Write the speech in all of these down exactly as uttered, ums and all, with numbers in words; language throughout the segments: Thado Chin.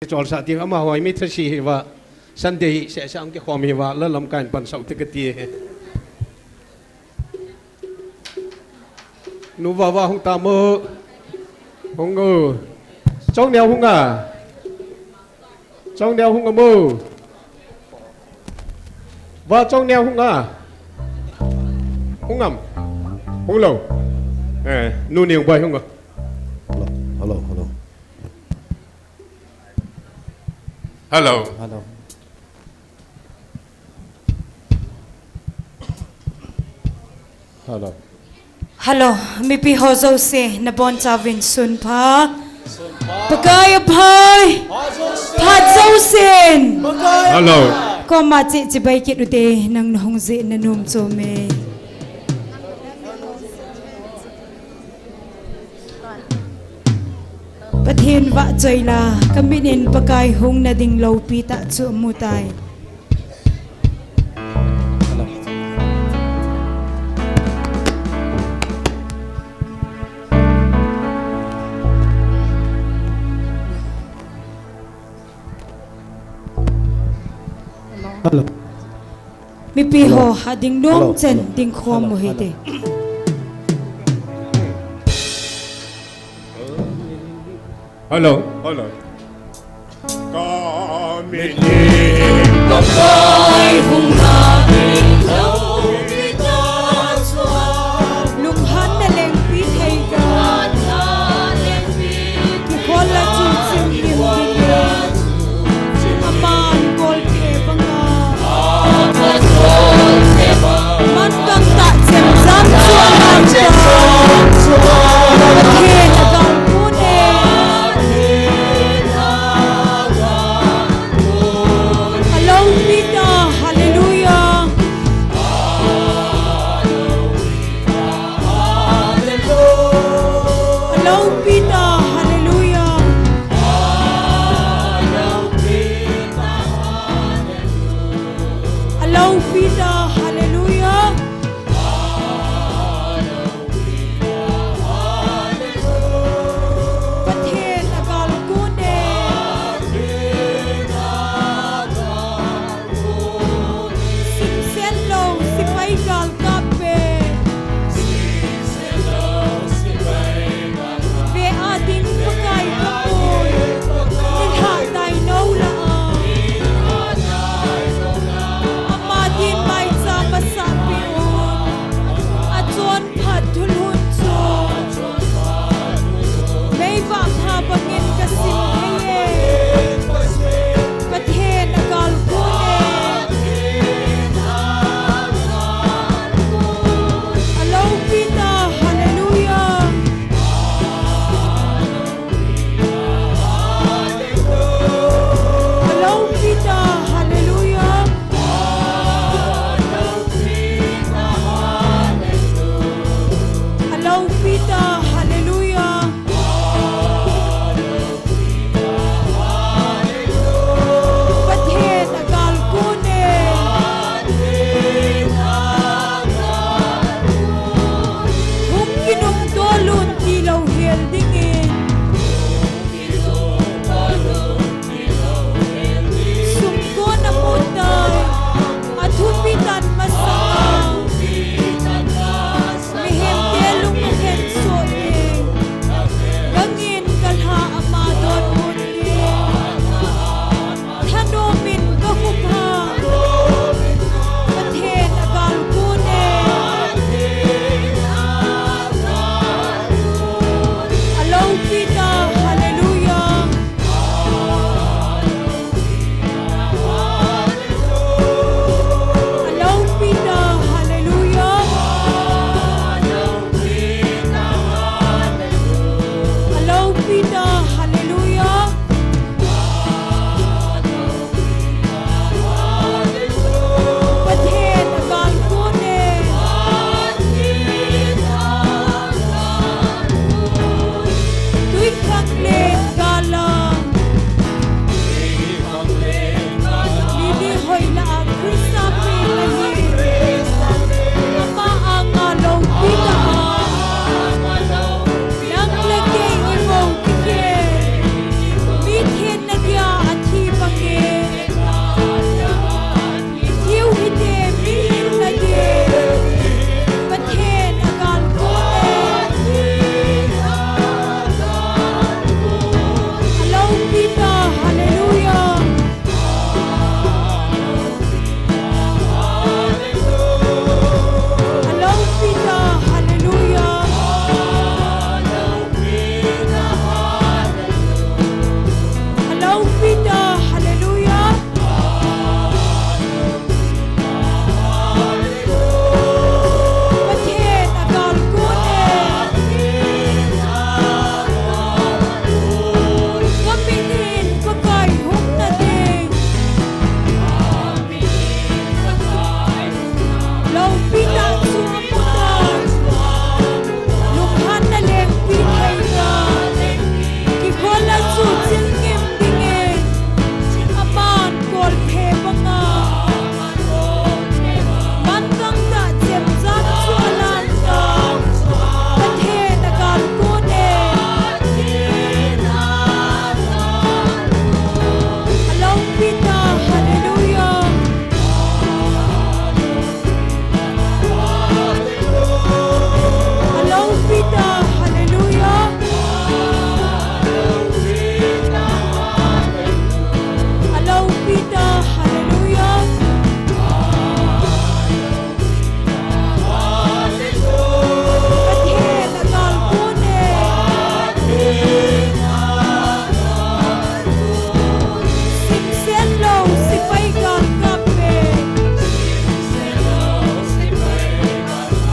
Kicholsah ti, amaho hi mi thase hiva, Sunday hi sehseh a hung kikhom hiva, la lamkai in pansah ute kati. Nu Vava hung tam o. Hung o. Chongneo hung a. Chongneo hung am o. Va Chongneo hung a. Hung am. Hung lou. Eh, Nu Neo Boi hung o. Hello, hello, hello. Hello. Hello. Hello. Hello, mipi ho jouse, nabonchauvin sunpha. Pakai aphai. Phat jousen. Hello. Koma che chibai kit ute, nang nahung jeh nanom chom e. Pathen vahchoi la, kamit in Pakai hung nading loupi tah chu amu tai. Hello. Mipi ho, ading nom chen ding khom u hite. Hello, hello. Ka mit in Pakai hung nading loupi tah chu. Lunghanna lengpi thei ta. Kikhol la chu chim in ding e. Aman kol thei banga. Man gam tah chemjam chu aman ta. Pathen agalpun e. Aloupi ta. Lopi ta, hallelujah. Pathen agalkon e. Ka mit in Pakai hung na ding. Lopi ta chu amu ta. Lunghanna lengpi thei ta. Kikhol a chu chil ngim ding e. Aman kolphe banga. Mangang ta chemjam chu alan ta. Pathen agalkon e. Alopi ta, hallelujah. Alopi ta, hallelujah. Alopi ta, hallelujah. Pathen agalkon e. Simsen lou, sepai galkap e.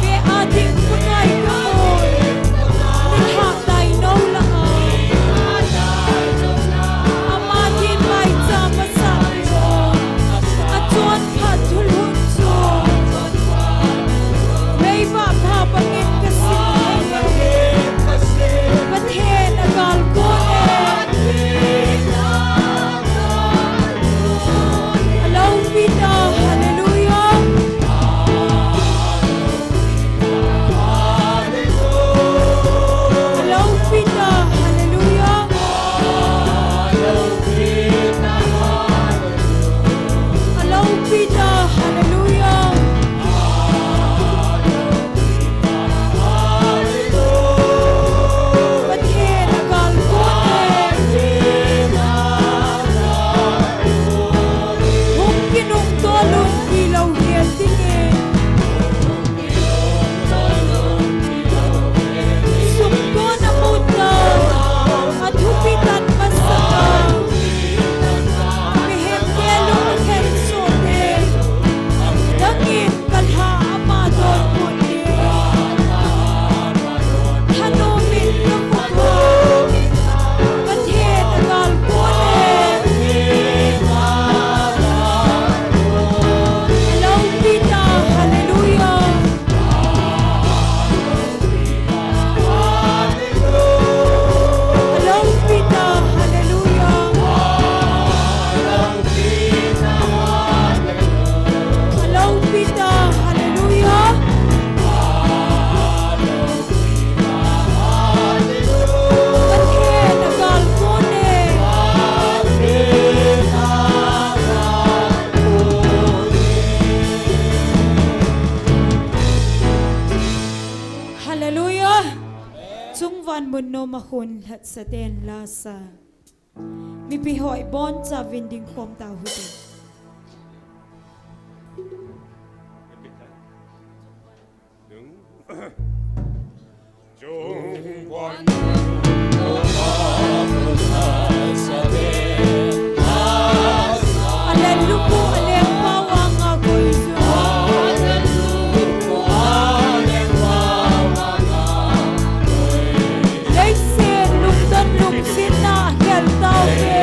Ve a ding Pakai ka oi. Nilhah dai nou lah a. Ama din maicham asah lou. Achon phat thulhun chu. Meivah pha bangin ka sim thei lou. Pathen agalkon e. Alopi ta, hallelujah. Alopi ta, hallelujah. Alopi ta, hallelujah. Pathen agalkon e. Hung kinungto lhun tilou hel ding e. Sumkon amu ta, athupi tan masanga. Mihem te lungkhen soh te. Dangin kalha ama don put e. Thanom in ka khut ho. Pathen agalkon e. Alopi ta, hallelujah. Alopi ta, hallelujah. Alopi ta, hallelujah. Pathen agalkon e. Hallelujah. Chungvan mun nom a khun lhatsa ten lasa. Mipi hoi boncha vin ding khom tau hite. Alen lupu, alen pawang a koi su. Leiset lungdon lungsetna khel tau ve.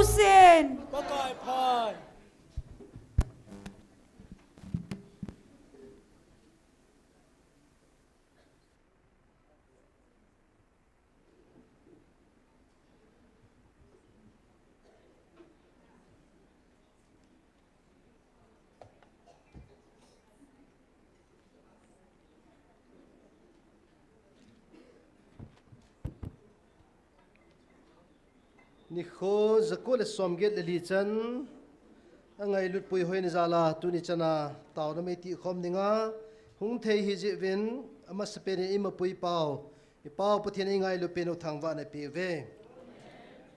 Sin. Pakai phan. Nikho jako le somget le li chan, angailutpui hoina jal a tuni chan a taona mei tih khom dinga hung thei hi jeh uvin, amasapen in eimapui pau, i Pau Pathen eingailu pen u thangvahna peuve.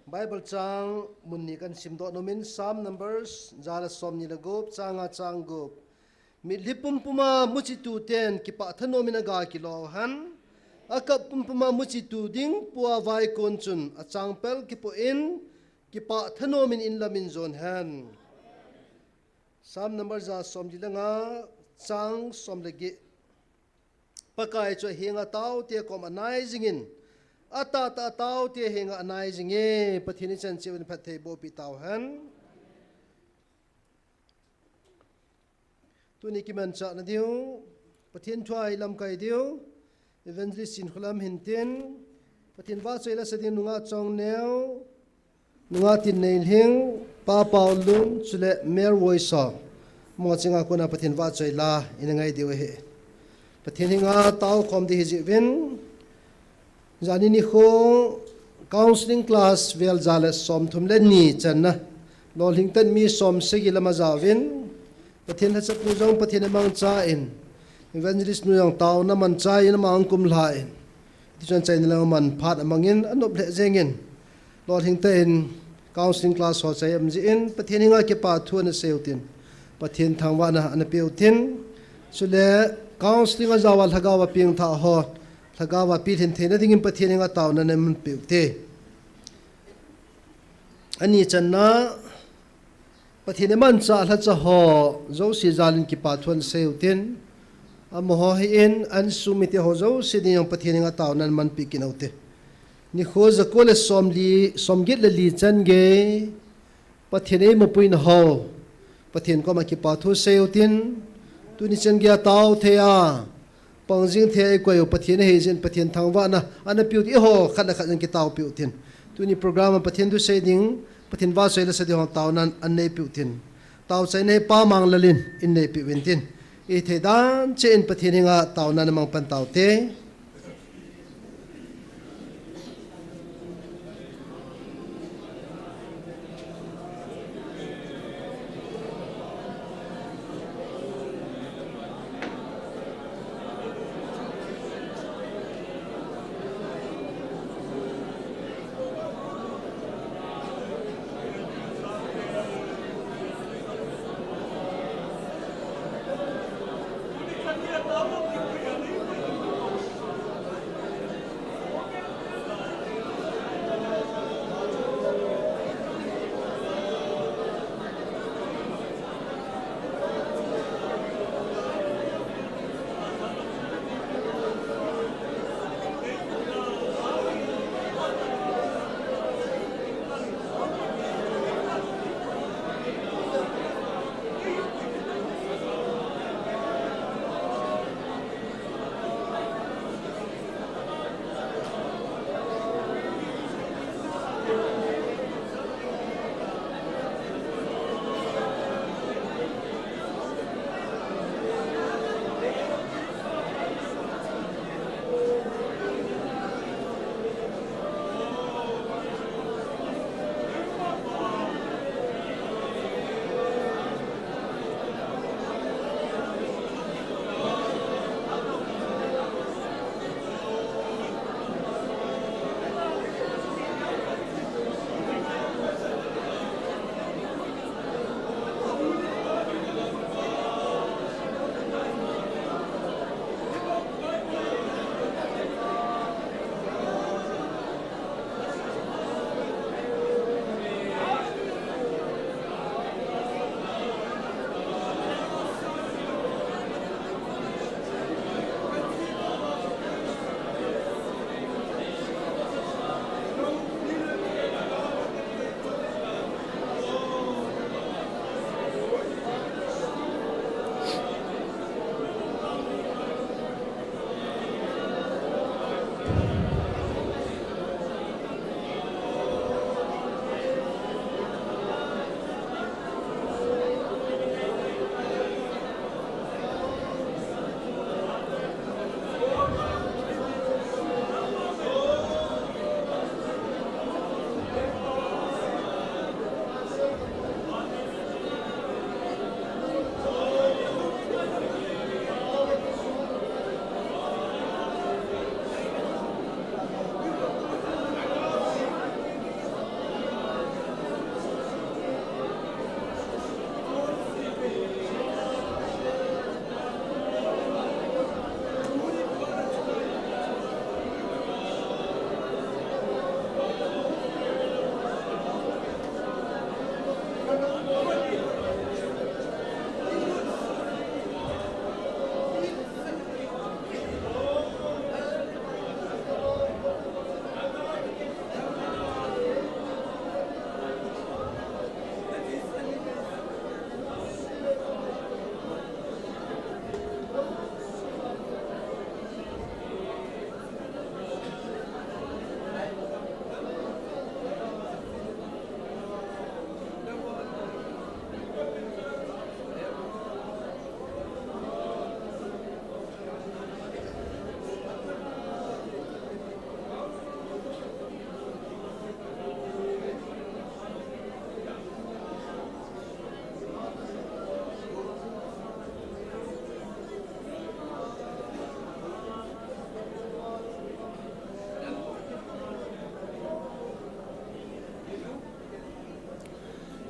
Bible chang mun ni kan simdoh nom in, Psalm Numbers ja le somni le gup, chang nga chang gup. Mitlhi pumpuma muchitu ten kipah thanom in aga kilo hen, akap pumpuma muchitu ding pua vaikon chun achangpel kipoh in, kipah thanom in inlam in jon hen. Psalm Numbers ja somli le nga, chang som le get. Pakai chu ahenga taote kom anai jingin, atahtah taote henga anai jinge. Pathen in chan cheh uvin phatthei boh peh tauhen. Tuni kimanchahna diu, Pathen thu a ilamkai diu, Evangelist Chinkholam hintin, Pathen vahchoi la sa ding nungah Chongneo, nungah Tinneilhing, Pa Paulun, chule Mer Woiso. Mo chinga kona Pathen vahchoi la ina ngai diu ahi. Pathen henga tao khom ding hi jeh uvin, jani nikho counseling class vel ja le somthum le ni channa, lolhing tah in mi somsagi lam ajaovin, Pathen lhacha pu jong Pathen amangchan, Evangelist nu jong taona mangchan ama ahung kumlhan, tichun achaina le aman phat amangin anop lheh jengin, lolhing tah in counseling class ho chai um jeh in Pathen henga kipa thu ana seiyu tin, Pathen thangvahna ana peutin, chule counseling ajaova lhagaova pengthah ho, lhagaova pilhin theina dingin Pathen henga taona ana manpeh ute. Ani channa, Pathen imanchah lhacha ho jouse jalin kipa thu ana seiyu tin, amaho hi in, insung mite ho jouse ding jong Pathen henga taona ana manpeh kit ute. Nikho jako le somli, somget le li chan gei, Pathen eimapuina ho, Pathen koma kipa thu seiyu tin, tuni chan gei a tao thei a, pang jing thei a eikoi u Pathen ahi jeh in Pathen thangvahna ana peh ute, eiho khat le khat jong kitaopeh utin. Tuni program a Pathen thu sei ding, Pathen vahchoi la sa ding ho taona ana neipeh utin. Taochaina hi Pa Manglal in, in neipeh uvin tin. Ithei dan cheh in Pathen henga taona ana mang pan taute.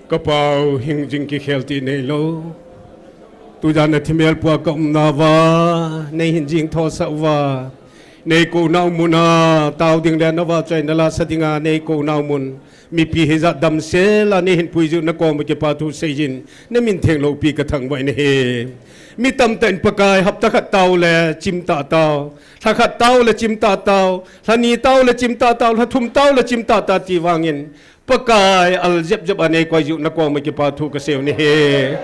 Ka Pau, hing jing kikhel ti neilou. Tujan a thimel pua ka umna uva, nei hin jing thosah uva, nei kouna mun a tao ding le na vahchoina la sa dinga nei kouna mun, mipi hijat damsel a nei hin puiyu na koma kipa thu seijin, na min theng loupi ka thangvah in ahi. Mi tamtah in Pakai, hapta khat tao le chim tah tao, lha khat tao le chim tah tao, lha ni tao le chim tah tao, lha thum tao le chim tah tao ti vangin, Pakai, al jep jep a nei koiyu na koma kipa thu ka seiyu ahi.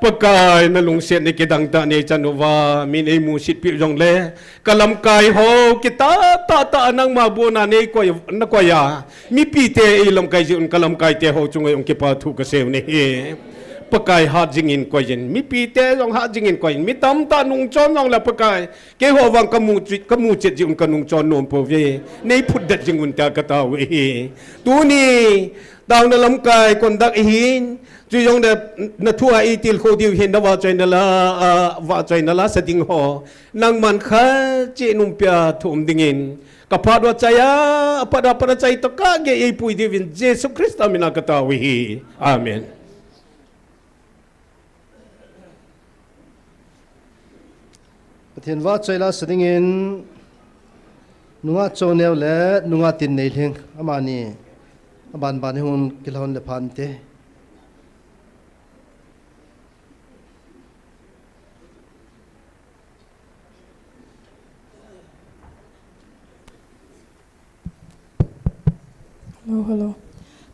Pakai, na lungsetna kidang tah nei chan uva, min ei musit pi jongle, ka lamkai ho, kitah tah tah a nangma buna nei koi, na koi a, mipite ei lamkai jiu in ka lamkaite ho chunga jong kipa thu ka seiyu ahi. Pakai, hat jingin koiyin, mipite jong hat jingin koiyin, mi tamtah nungchon jongle Pakai, keiho vang ka muchet, ka muchet jiu in ka nungchon nom pouve, nei phutdet jing un tia ka tao u ahi. Tuni, taona lamkai kondak ahin, chujongle na thu a i tilkhou diu hin na vahchoina la, a, vahchoina la sa ding ho, nangman khat cheh in umpi a thu um dingin, ka phat uva chai a, a pat a pat a chai tokah gei ei pui diuvin Jesu Christa mina ka tao u ahi. Amen. Pathen vahchoi la sa dingin, nungah Choneo le nungah Tinneilhing, amani, aban ban hi hung kilhon le phante. Hello, hello.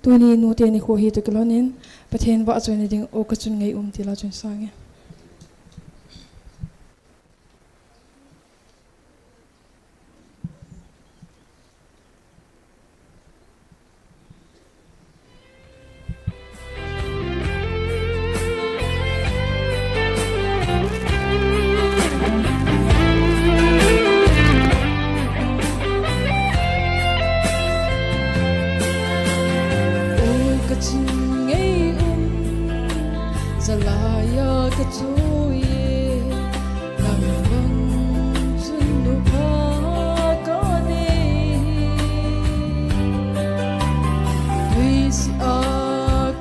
Tuni nute nikho hi toh kilhonin, Pathen vahchoina ding O Kachun Ngei Um ti la chun sange. O Kachun Ngei Um, jalai a ka chu e, nang bang chun nupha ka nei hi. Tuisih a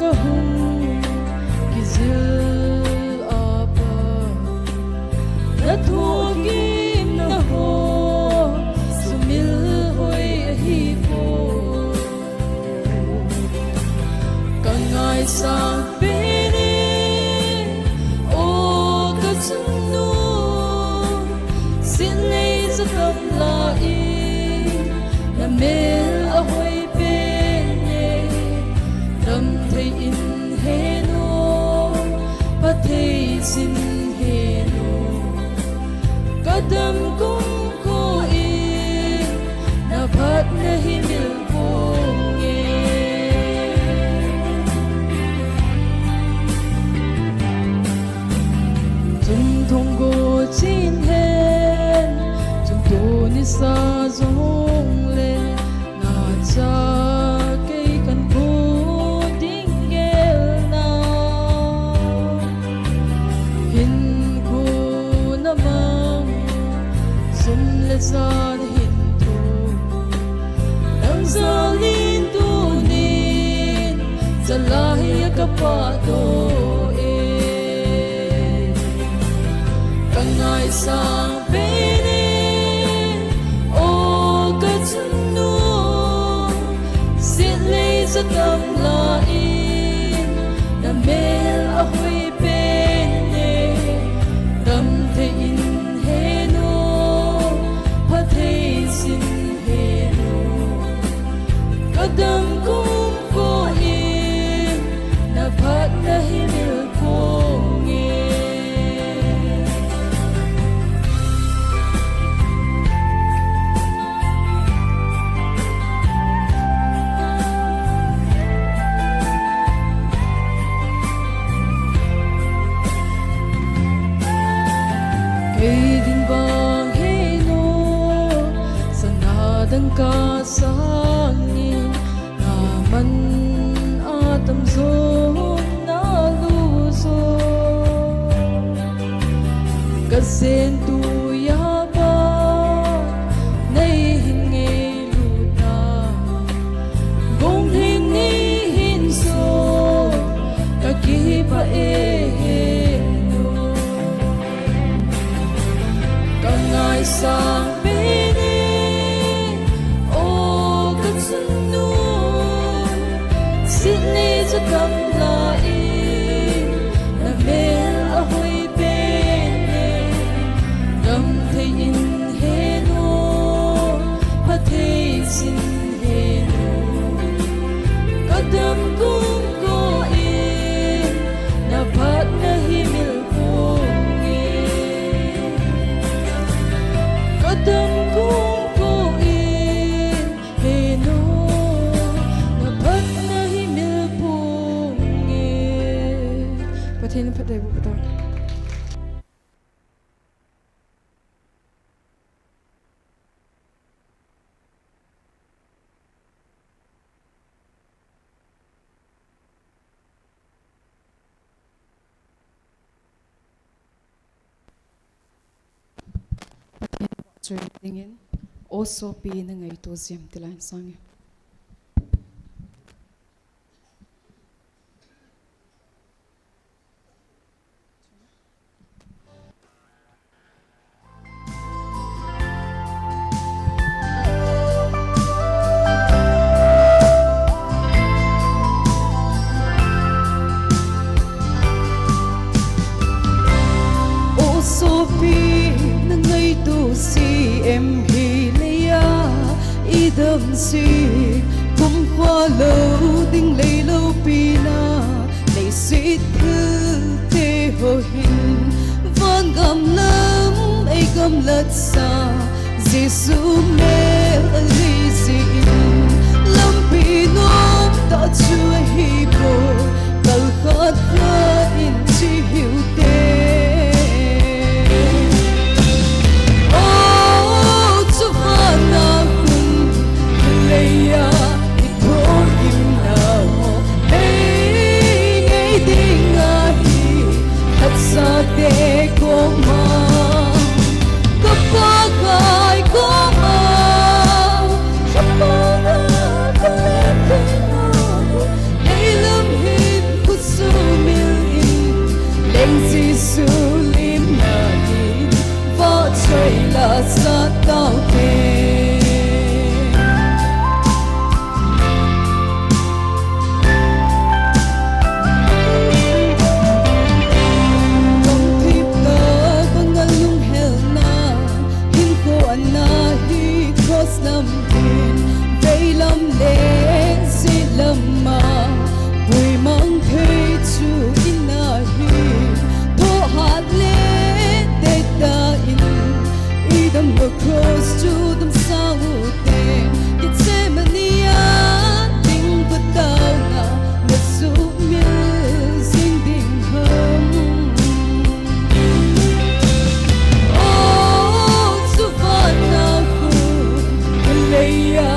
ka hung kijil a pat, na thugimna ho sumil hoi ahi poi. Ka ngaisang pen e, o ka chunnu, sitlei ja gamla in, na mel ahoi pen e, dam thei in hen o, pha thei sin hen o. Ka dam kum ko in, na phatna hi mil ponge. Chun thong go chin hen, chun tuni sa jong le, na cha kei kan go ding gel na. Hin khu na mang, sum le sa na hin thu, nang jal in tunin, jalai a ka pah doh e. Ka ngaisang pen e, o ka chunnu, sitlei ja gamla in, na mel ahoi pen e, dam thei in hen o, pha thei sin hen o. Ka dam kum ko in, na phatna hi mil ponge. Kei ding vang hei no, sana dangka sangin, na man a tamjo na lu jo. Ka sen tu ya ba, nei hin ngei lu ta, gong hin nei hin so. Sitni chu tam lai, na mel a hoi pen e, tam thei in he nu, pha thei sin he nu. Ka tam kum ko in, na phat na hi mil pung e. Ka tam kum ko in, he nu, na phat na hi mil pung e. Pathen in phatthei boh tau. Pathen vahchoi dingin, O Sopi na ngaito jiem ti lai in sang e. O Sopi, na ngaito jiem hi leiya i dam jing, kumkhua lou ding lei loupi na, leiset thil te ho hin, van gam lam ei gamlat sa, Jesu mel a lei jin, lampi nom tah chu ahi poi, kal khat khat in chi hiu te. O, chu vana hun, leiya i thohgim nau, ei ngei ding ahi, khat sa te koma, ka Pakai koma, ka Pakai koma, ei lam hin khut sumil in, Leng Jesu lim na hin, vahchoi la sa tau te. Lungthip tah banga lunghel na, hinkho ana hi cross lam hin, vei lam le se lam a, puimang thei chu in ahi, thoh hat le teta in, i dam cross chu dam sang u te, Gethsemane a ding patau na, na sumil jing ding ham. O, chu vana hun, leiya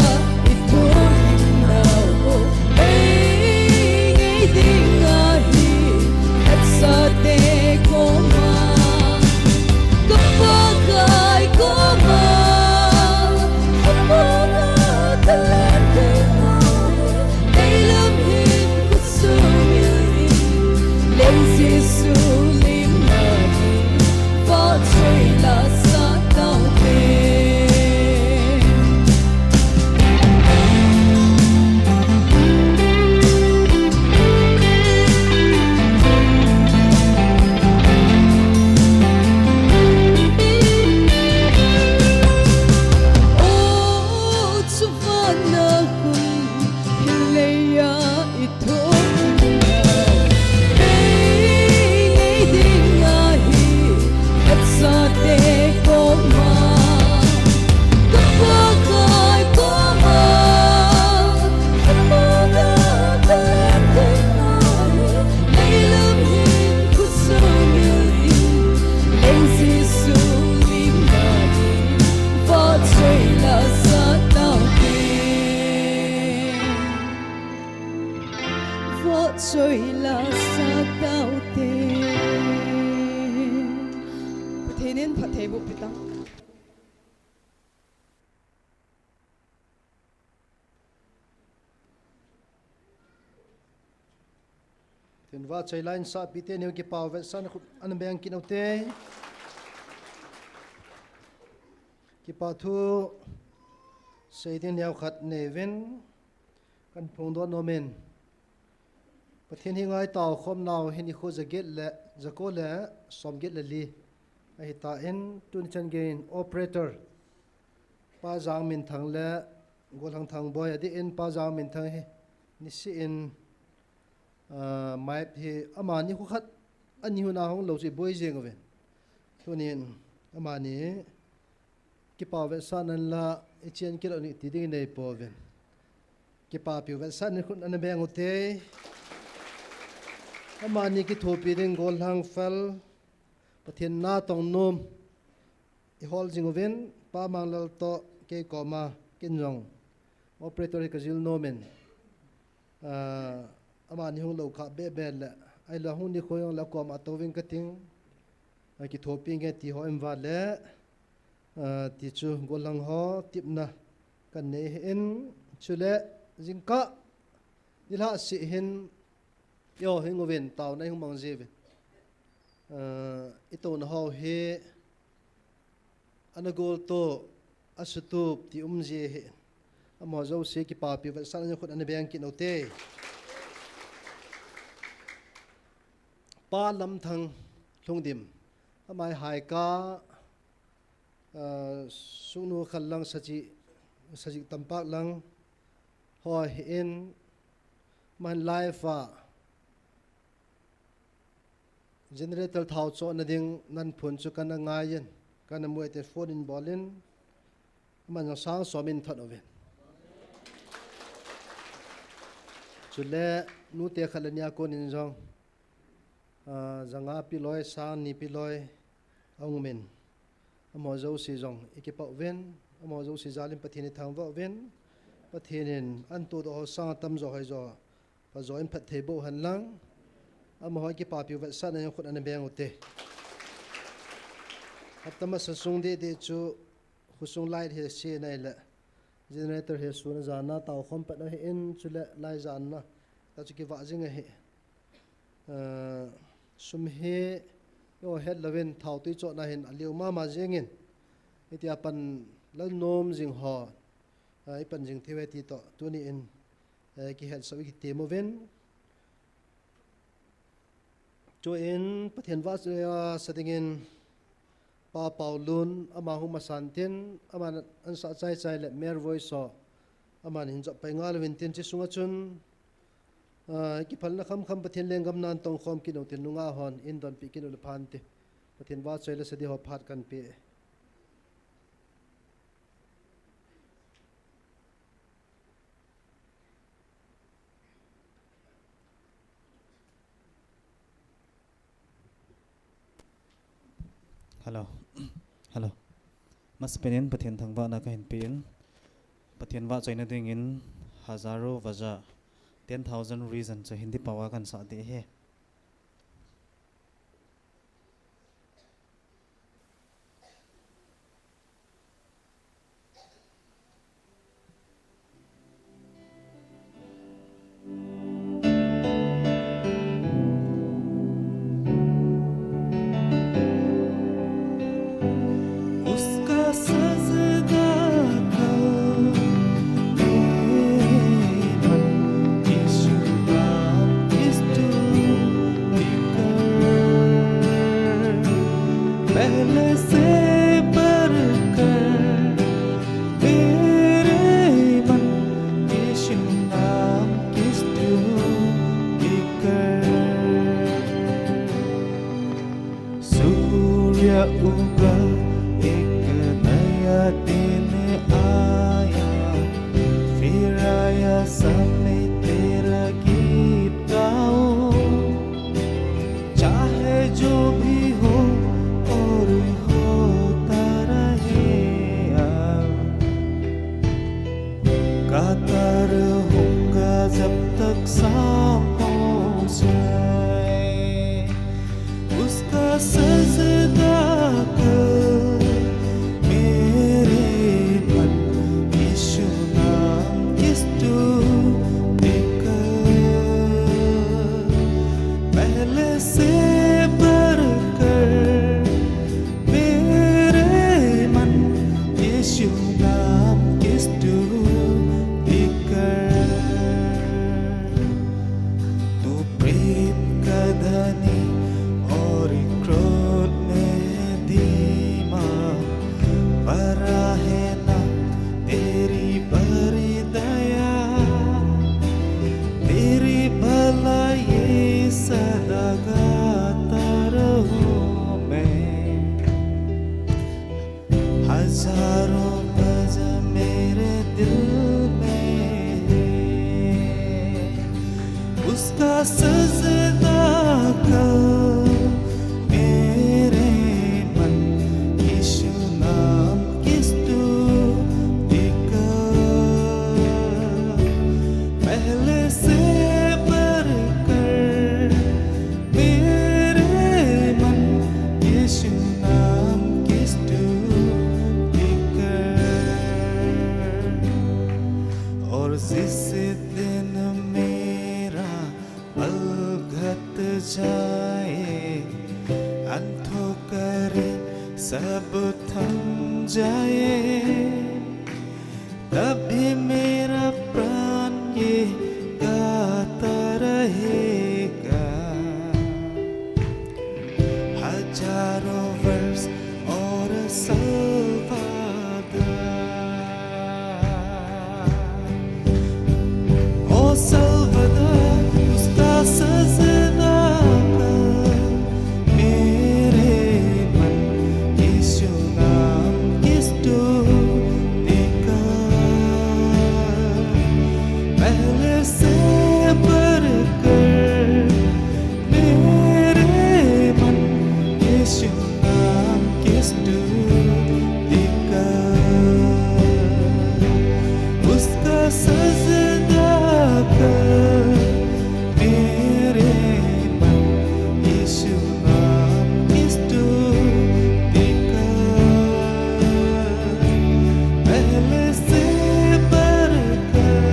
i thohgim nau, ei ngei ding ahi, khat sa te koma, ka Pakai koma, ka Pakai ka lam te na, ei lam hin khut sumil in, Leng Jesu lim na hin, vahchoi la sa tau te. O, chu vana hun, leiya i thohgim nau, ei ngei ding ahi, khat sa te koma, ka Pakai koma, ka Pakai ka lam te na, ei lam hin khut sumil in, Leng Jesu lim na hin, vahchoi la sa tau te. Vahchoi la sa tau te. Pathen in phatthei boh pi tau. Tin, vahchoi la in sahpi te neu kipau vetsahna khut ana beng kit u te. Kipa thu sei ding neo khat nei uvin, kan phongdoh nom in. Pathen henga itao khom nau hi nikho jaget le, jako le, somget le li. Ahitan, tuni chan geiyin operator, Pa Jangminthang le, Golhang Thangboi, adeh in Pa Jangminthang hi, niseh in, ah, mic hi, amani khu khat, ani huna hung lou chu iboi jeng uvin. Tunin, amani, kipa vetsahnan la, ichen kilou ni ti ding inei pouvin. Kipapiu vetsahnan khut ana beng ute. Amani kithopi ding Golhang Fel, Pathen natong nom, ihol jing uvin, Pa Manglal toh, kei koma, ken jong, operator hi kajil nomin. Ah, amani hung lou kha bebe le, ahilou hung nikho jong le koma touvin kating, ah, kithopi nge ti ho in vale, ah, ti chu Golhang ho, tipna, kanei hin, chule, jingkah, nilhah seh hin, eiho hung uvin, taona ihung mang jiuvin. Ah, itouna ho hi, ana golto, asutup, ti um ji ahi. Amaho jouse kipapiu vetsahnan khut ana beng kit ute. Pa Lamthang Lhungdim, ama hi Haika, ah, sungnu khat lang saji, saji tampak lang, ho ahin, aman live a, generator thao chohna ding nan phun chu kana ngaiyin, kana mu e tin phone in bolin, aman jong sang som in thot uvin. Chule, nute khat le ni a konin jong, ah, janga pi loi, sang ni pi loi, aum in. Amaho jouse jong, ikipah uvin, amaho jouse jalin Pathen ithangvah uvin, Pathen in, anatoh doh ho sang atamjo hoijo, phajo in phatthei boh hen lang, amaho kipapiu vetsahnan khut ana beng ute. Hapta masa sung deh deh chu, khosung light hi ase nai le, generator hi sun a jan a tao khom pat ahin, chule light jan a, ta chu kivah jing ahi. Ah, sum hi, eiho het louvin thao tui chohna hin aliu mama jingin, hitia pan lal nom jing ho, ah, ipan jing thei uve ti toh, tuni in, eh, kihetsah u kitem uvin. Chuin Pathen vahchoi a sa dingin Pa Paulun, ama hung masan tin, aman ansah chai chai le male voice ho, aman hin jop pai ngal uvin tin, hiche sunga chun, ah, kiphalna khamkham Pathen lenggam nan tong khom kit u tin, nungah hon in donpi kit u le phan te. Pathen vahchoi le sa ding ho phat kan pe. Hello. Hello. Masapen in Pathen thangvahna kahin pe in. Pathen vahchoina dingin Hazaro Vaja, ten thousand reason chu Hindi pao a kan sah ding ahi. उसका सजदा करूं, यीशु नाम की स्तुति कर। पहले से बढ़कर मेरे मन यीशु नाम की स्तुति कर। सूर्य उगा, एक नया दिन आया, फिर आया समय तेरा गीत गाऊं। चाहे जो भी हो और होता रहे, गाता रहूंगा जब तक शाम हो जाए। उसका सजदा कर उसका सजदा कल मेरे मन यीशु नाम की स्तुति कर। पहले से बढ़कर मेरे मन यीशु नाम की स्तुति कर। और जिस दिन मेरा पल घट जाए, अंधकार सब थम जाए, तब भी मेरा प्राण ये गाता रहेगा। हजारों वर्ष और सलवादा, ओ सलवादा, उसका सजदा कर मेरे मन यीशु नाम की स्तुति कर। पहले से बढ़कर मेरे मन यीशु नाम की स्तुति कर। उसका सजदा कर मेरे मन यीशु नाम की स्तुति कर। पहले से बढ़कर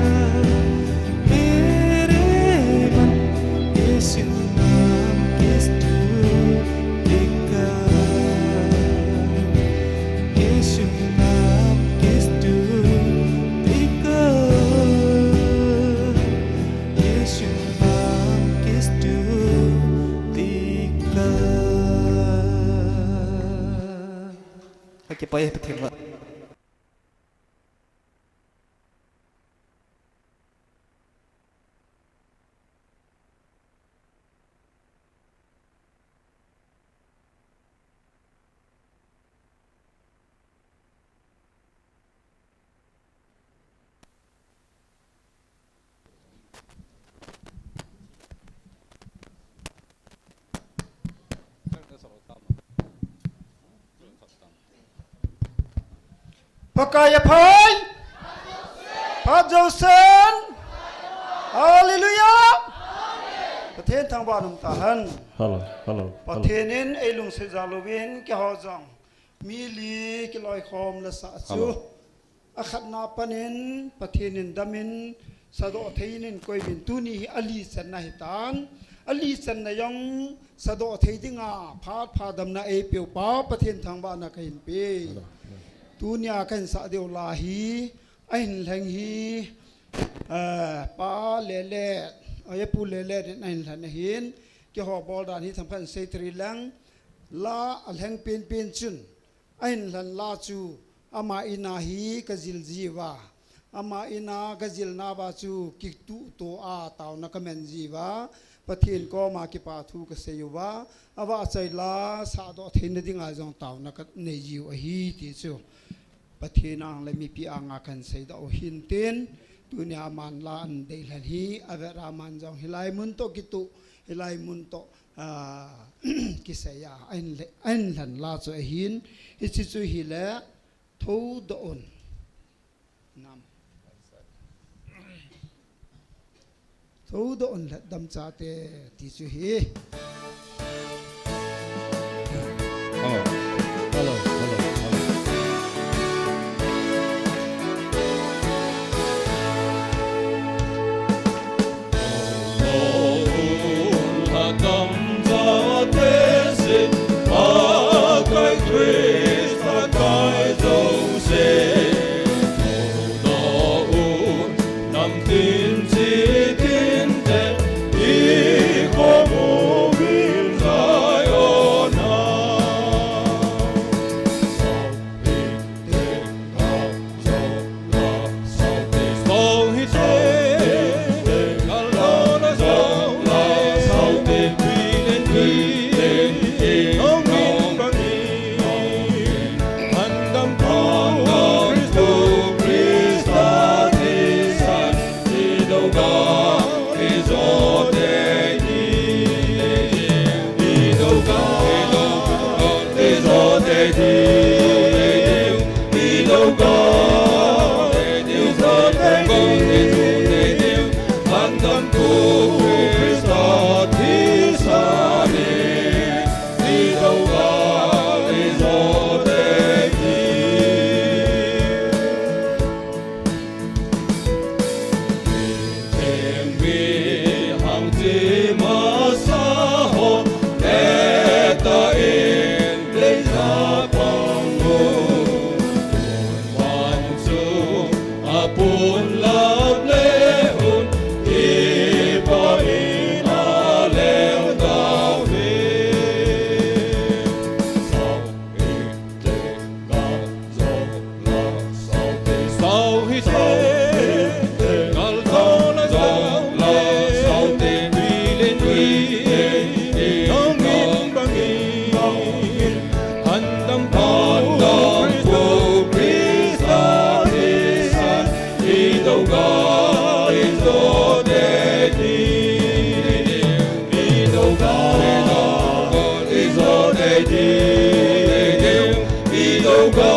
मेरे मन यीशु नाम की स्तुति कर। यीशु नाम की स्तुति कर। यीशु नाम की स्तुति कर। Okay, poi, poi. Pakai aphai. Phat jousen. Hallelujah. Pathen thangvah in um tahen. Hello, hello, hello. Pathen in eilungset jal uvin keiho jong mi li kiloikhom le sah chu. Hello. Akhatna panin Pathen in damin, sadoh thei in eikoi uvin, tuni hi ali channa ahitan. Ali channa jong sadoh thei dinga phat pha damna eipeupa Pathen thangvahna kahin pe. Hello, hello. Tunia kahin sah diu la hi, ahin lheng hi, eh, Pa Lele, eh, Pu Lele in ahin lhen ahin, keiho bol dan hi themkhat in sei tari leng, la alheng penpen chun, ahin lhen la chu, ama in a hi kajil jiuva, ama in a kajilna uva chu kituh to a taona kaman jiuva, Pathen koma kipa thu kasei uva, avahchoi la sadoh theina dinga jong taona kanei jiu ahi ti chu Pathen ang le mipi anga kahin seidoh u ahin tin, tunia aman la ahin deilhen hi, avet a aman jong hilai mun toh kituh, hilai mun toh, ah, kisei a, ahin le, ahin lhen la chu ahin, hiche chu hile, Thoudoh un. Nam. Thoudoh un le damchate ti chu hi. Hello. Hello, hello, hello. Pa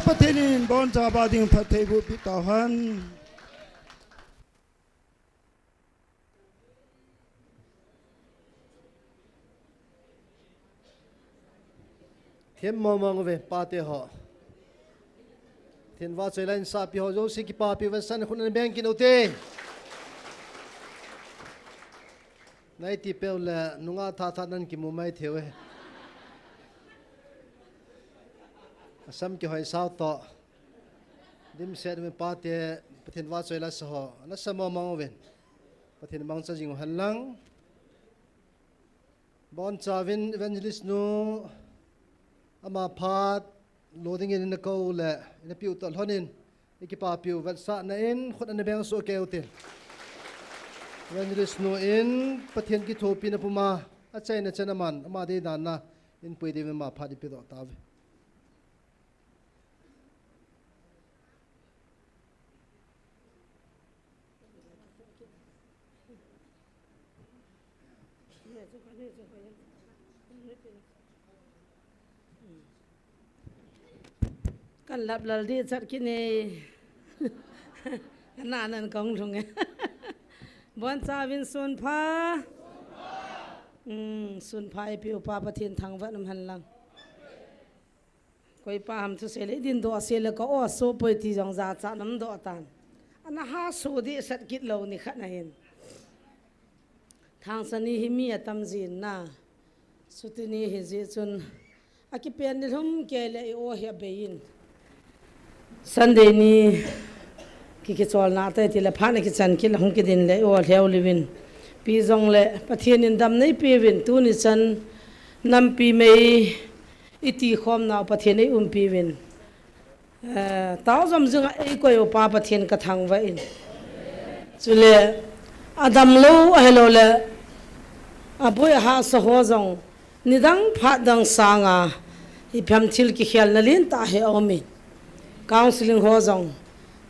Pathen in bonchauva ding phattheiboh peh tauhen. Them mong mong uve, pate ho. Pathen vahchoi lai in sapi ho jouse kipapi uve, san khun ana beng kit ute. Nai ti peh le nungah tha tha nan kimu mai thei uve. Asam kihoi sao toh. Dimset uve pate, Pathen vahchoi la sa ho. Ana sa mong mong uve. Pathen mangcha jing uhen lang. Bonchauvin Evangelist nu, ama phat lo dingin ina kou le, ina peh u toh lhonin, i kipapiu vetsahna in khut ana beng soh kei ute. Evangelist nu in Pathen kithopina puma achaina chan aman, ama deidan a in pui diuvin ama phat i pedoh tauve. Kan lap lal di chat kini. Ana nan kong lhung e. Bonchauvin sun pha. Hmm, sun pha i peh u pa Pathen thangvah in umhen lang. Koi pa ham thusei le, i dindoh seh le ka o so poi ti jong jachat in umdoh tan. Ana ha so dehset kit lou ni khat ahin. Thangsa ni hi mi atam jin na. Suti ni hi jeh chun akipen ni lhum kei le i o hi abei in. Sunday ni ki, kicholna te ti le phat na kichan kit le hung kidin le i o lheu liuvin. Ipi jong le Pathen in damna i peuvin, tuni chan nampi mei i tikhom nau Pathen in ei umpi uvin. Eh, tao jom jing a ei koi u pa Pathen ka thangvah in. Chule, adam lou ahilou le, aboi ahahsa ho jong, Nidang phat dang sanga ipi ham thil kikhelna lentah hi aumin, counselling ho jong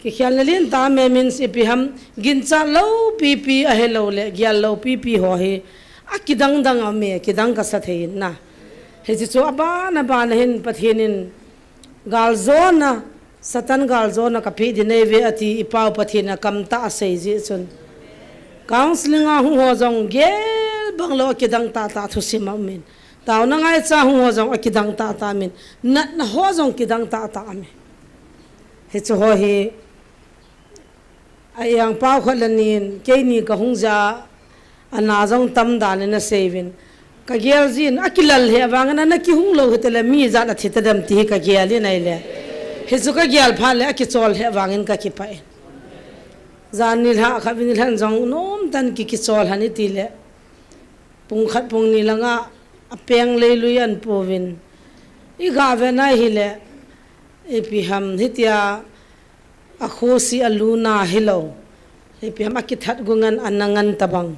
kikhelna lentah aumin, ipi ham ginchat lou pipi ahilouleh gel lou pipi ho hi akidang dang aume, kidang kasa thei in na. Hiche chu aban aban ahin Pathen in galjona, Satan galjona kapeh ding nahiuve ati i Pau Pathen in akamtah asei jeh chun, counselling a hung ho jong gel bang lou akidang tahtah thusim aumin, taona ngaicha hung ho jong akidang tahtah aumin, natna ho jong kidang tahtah aume. Hiche ho hi a-eng pau khat le ni in keini kahung jeh a ana jong tamdan in aseiuvin, kagel jin, akilal lheh vangin ana kihung lou hitale mi ijat athi tadem ti hi kagel in ahile, hichu kagel phat le akichol lheh vangin kakipah in, jan nilhah khat vin nilhah in jong nomtah in ki, kichol lhon itile pung khat pung ni langa apeng leilui ahin pouvin, iga vet na hile ipi ham hitia akhosi aluna hilou, ipi ham akithat gu ngen ana ngen tobang,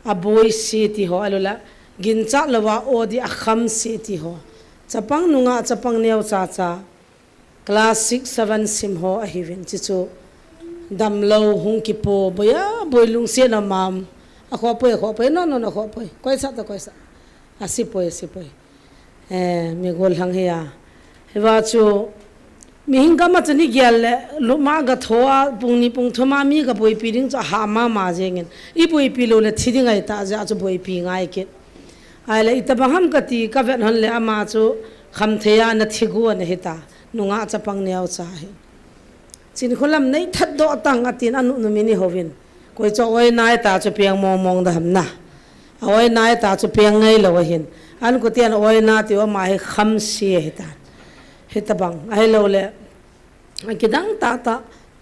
aboise ti ho, ahiloule ginchat louva o ding akhamse ti ho, chapang nungah chapang neocha cha, class six, seven sim ho ahiuvin, chuchu damlou hung kipo, boi a boi, lungsetna mam, akhoh poi, akhoh poi, no, no, no, akhoh poi, koisah ta koisah, asipoi, asipoi. Eh, mi gollhang hi a. Hiva chu mihing gam a chun igel le, lupma gatho a, pung ni pung thum a mi gaboipi ding chu ahah mama jengin, iboipi loule thi ding ahitah jeh a chu boipi ngai kit. Ahile itobang ham kati kavet lhon le ama chu khamthei a ana thi gu ana hita, nungah chapang neocha hi. Chinkholam neithat doh tang atin, anu nu min ihouvin, koi chu a-oi nai ta chu peng mong mong da ham na, a-oi nai ta chu peng ngailou ahin, an kutian a-oi na tiu, ama hi khamse ahitan. Hitobang ahiloule akidang tahtah,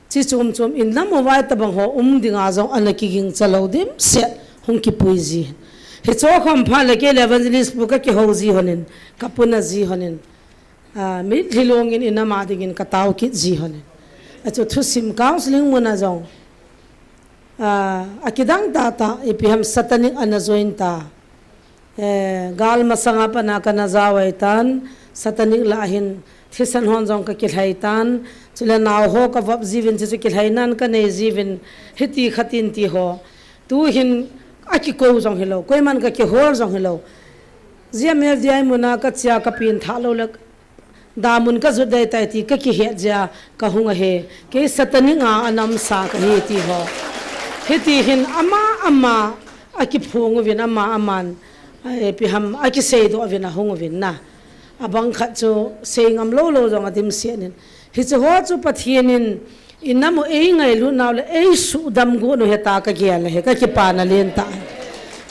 chi chom chom in lam uva itobang ho um dinga jong ana kigingcha lou dimset hung kipui ji hin. Hicheho khom phat le kei le evangelist pu kakihou ji lhonin, kapuna ji lhonin, mitlhi longin inam a dingin katao kit ji lhonin. Achu thusim counselling muna jong akidang tahtah, ipi ham satanic ana join ta, gal masanga pana kana jao ahitan, satanic lah a hin thisan hon jong kakilhai tan, chule naoho kavop jiuvin, chuchu kilhainan kanei jiuvin, hiti khatin ti ho, tuhin akikou jong hilou, koiman kakihol jong hilou, G M F D I muna kachea kapen thah loule damun kajot dei tai ti kakihet jeh a kahung ahi, kei satanic a ana umsa kahi ti ho. Hiti hin ama ama akiphong uvin, ama aman ipi ham akiseidoh uvin ahung uvin na. Abang khat chu seingam lou lou jong adimset in. Hicheho chu Pathen in inam u eingailut nau le eisuhdam got u ahi ta kagel ahi, kakipana lentah.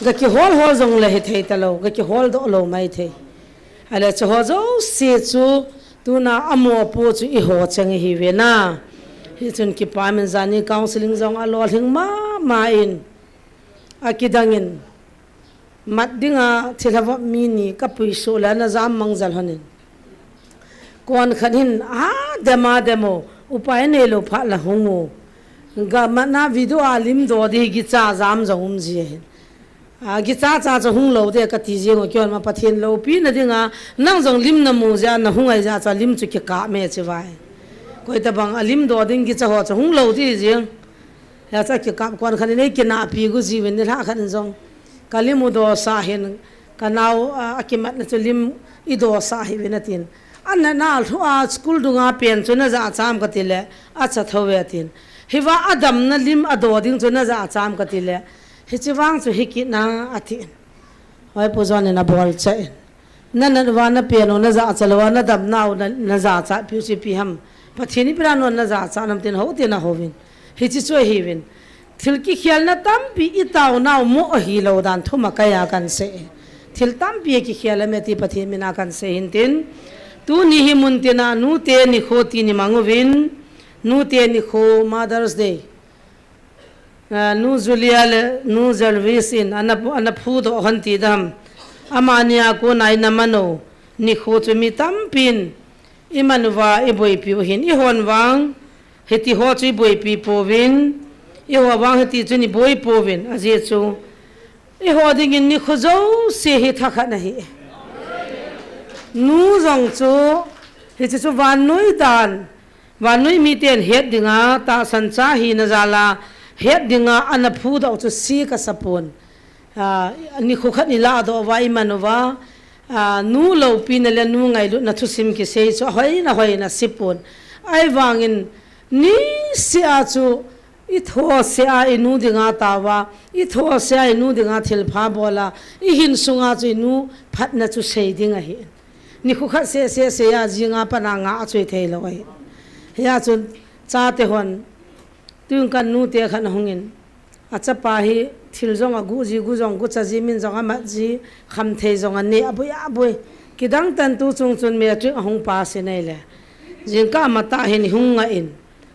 Gakihol hol jongle hithei talou, gakiholdoh lou maithei. Ahile chuho jouse chu tuna amopo chu eiho cheng ihiuve na. Hichun kipa min, jani counselling jong alolhing mama in, akidangin mat dinga thilha vop mi ni kapuisoh le ana jam mang jal lhonin, konkhat hin adem adem u, upai neilou phat la hung u, gamatna video a limdoh ding gicha jam jong um ji ahin. Gichacha chu hung lou ding kati jeng u, keihon ma Pathen loupina dinga nang jong lim namu jeh a nahung ahi jeh a chu lim chu kikap me chevai. Koitobang alimdoh ding gicha ho chu hung lou ding jeng. Hijeh a chu akikap, konkhat in eikinahpi gu jiuvin, nilhah khat in jong kalim u dosah hin, kanao akimatna chu lim idosah hih uvin atin. Anatna lhu a school dunga pen chu najahcha em katile, acha thouve atin. Hiva adamna lim adoh ding chu najahcha em katile, hiche vang chu hikit na atin. Hoi Pu John in abolchah in, nanat uva napen u najahcha lou a, nadamna u najahcha piu chu ipi ham? Pathen ipi dan u najahcha nam tin hou tin ahouvin. Hiche chu ahiuvin. Thil kikhelna tampi itaonau moh ahilou dan thum a kaiya kansei. Thil tampi akikhel aume ti Pathen mina kansei hintin. Tuni hi muntina nute nikho ti nimang uvin. Nute nikho, Mother's Day. Nu Julia le Nu Jarvis in ana phudoh hon ti dam. Amani a kona inam anou nikho chu mi tampin imanuva iboipiu ahin, eihon vang hitiho chu iboipi pouvin, eiho vang hiti chun iboi pouvin, ajeh chu eiho dingin nikho jouse hi thakhat ahi. Nu jong chu, hiche chu vannoi dan, vannoi miten het dinga, tahsan cha hina jal a, het dinga, ana phudoh chu si kasapon. Ah, nikho khat ni ladoh uva, iman uva, ah, nu loupina le nu ngailutna thusim kisei chu, ahoina, ahoina sipon. Ahivangin, niseh a chu, I thoseh a i nu dinga taova, i thoseh a i nu dinga thilpha bola, i hin sunga chu i nu phatna chu sei ding ahi. Nikho khat seh seh seh a jinga pana nga a chu i thei lou ahi. Hia chun chate hon, tun kan nute khat ahungin, a chapa hi thil jong agu ji, gu jong gu cha ji, min jong amat ji, khamthei jong anei, aboi aboi. Kidang tan tu chung chun matric ahung pass in ahile. Jingkah matah hin hung nga in.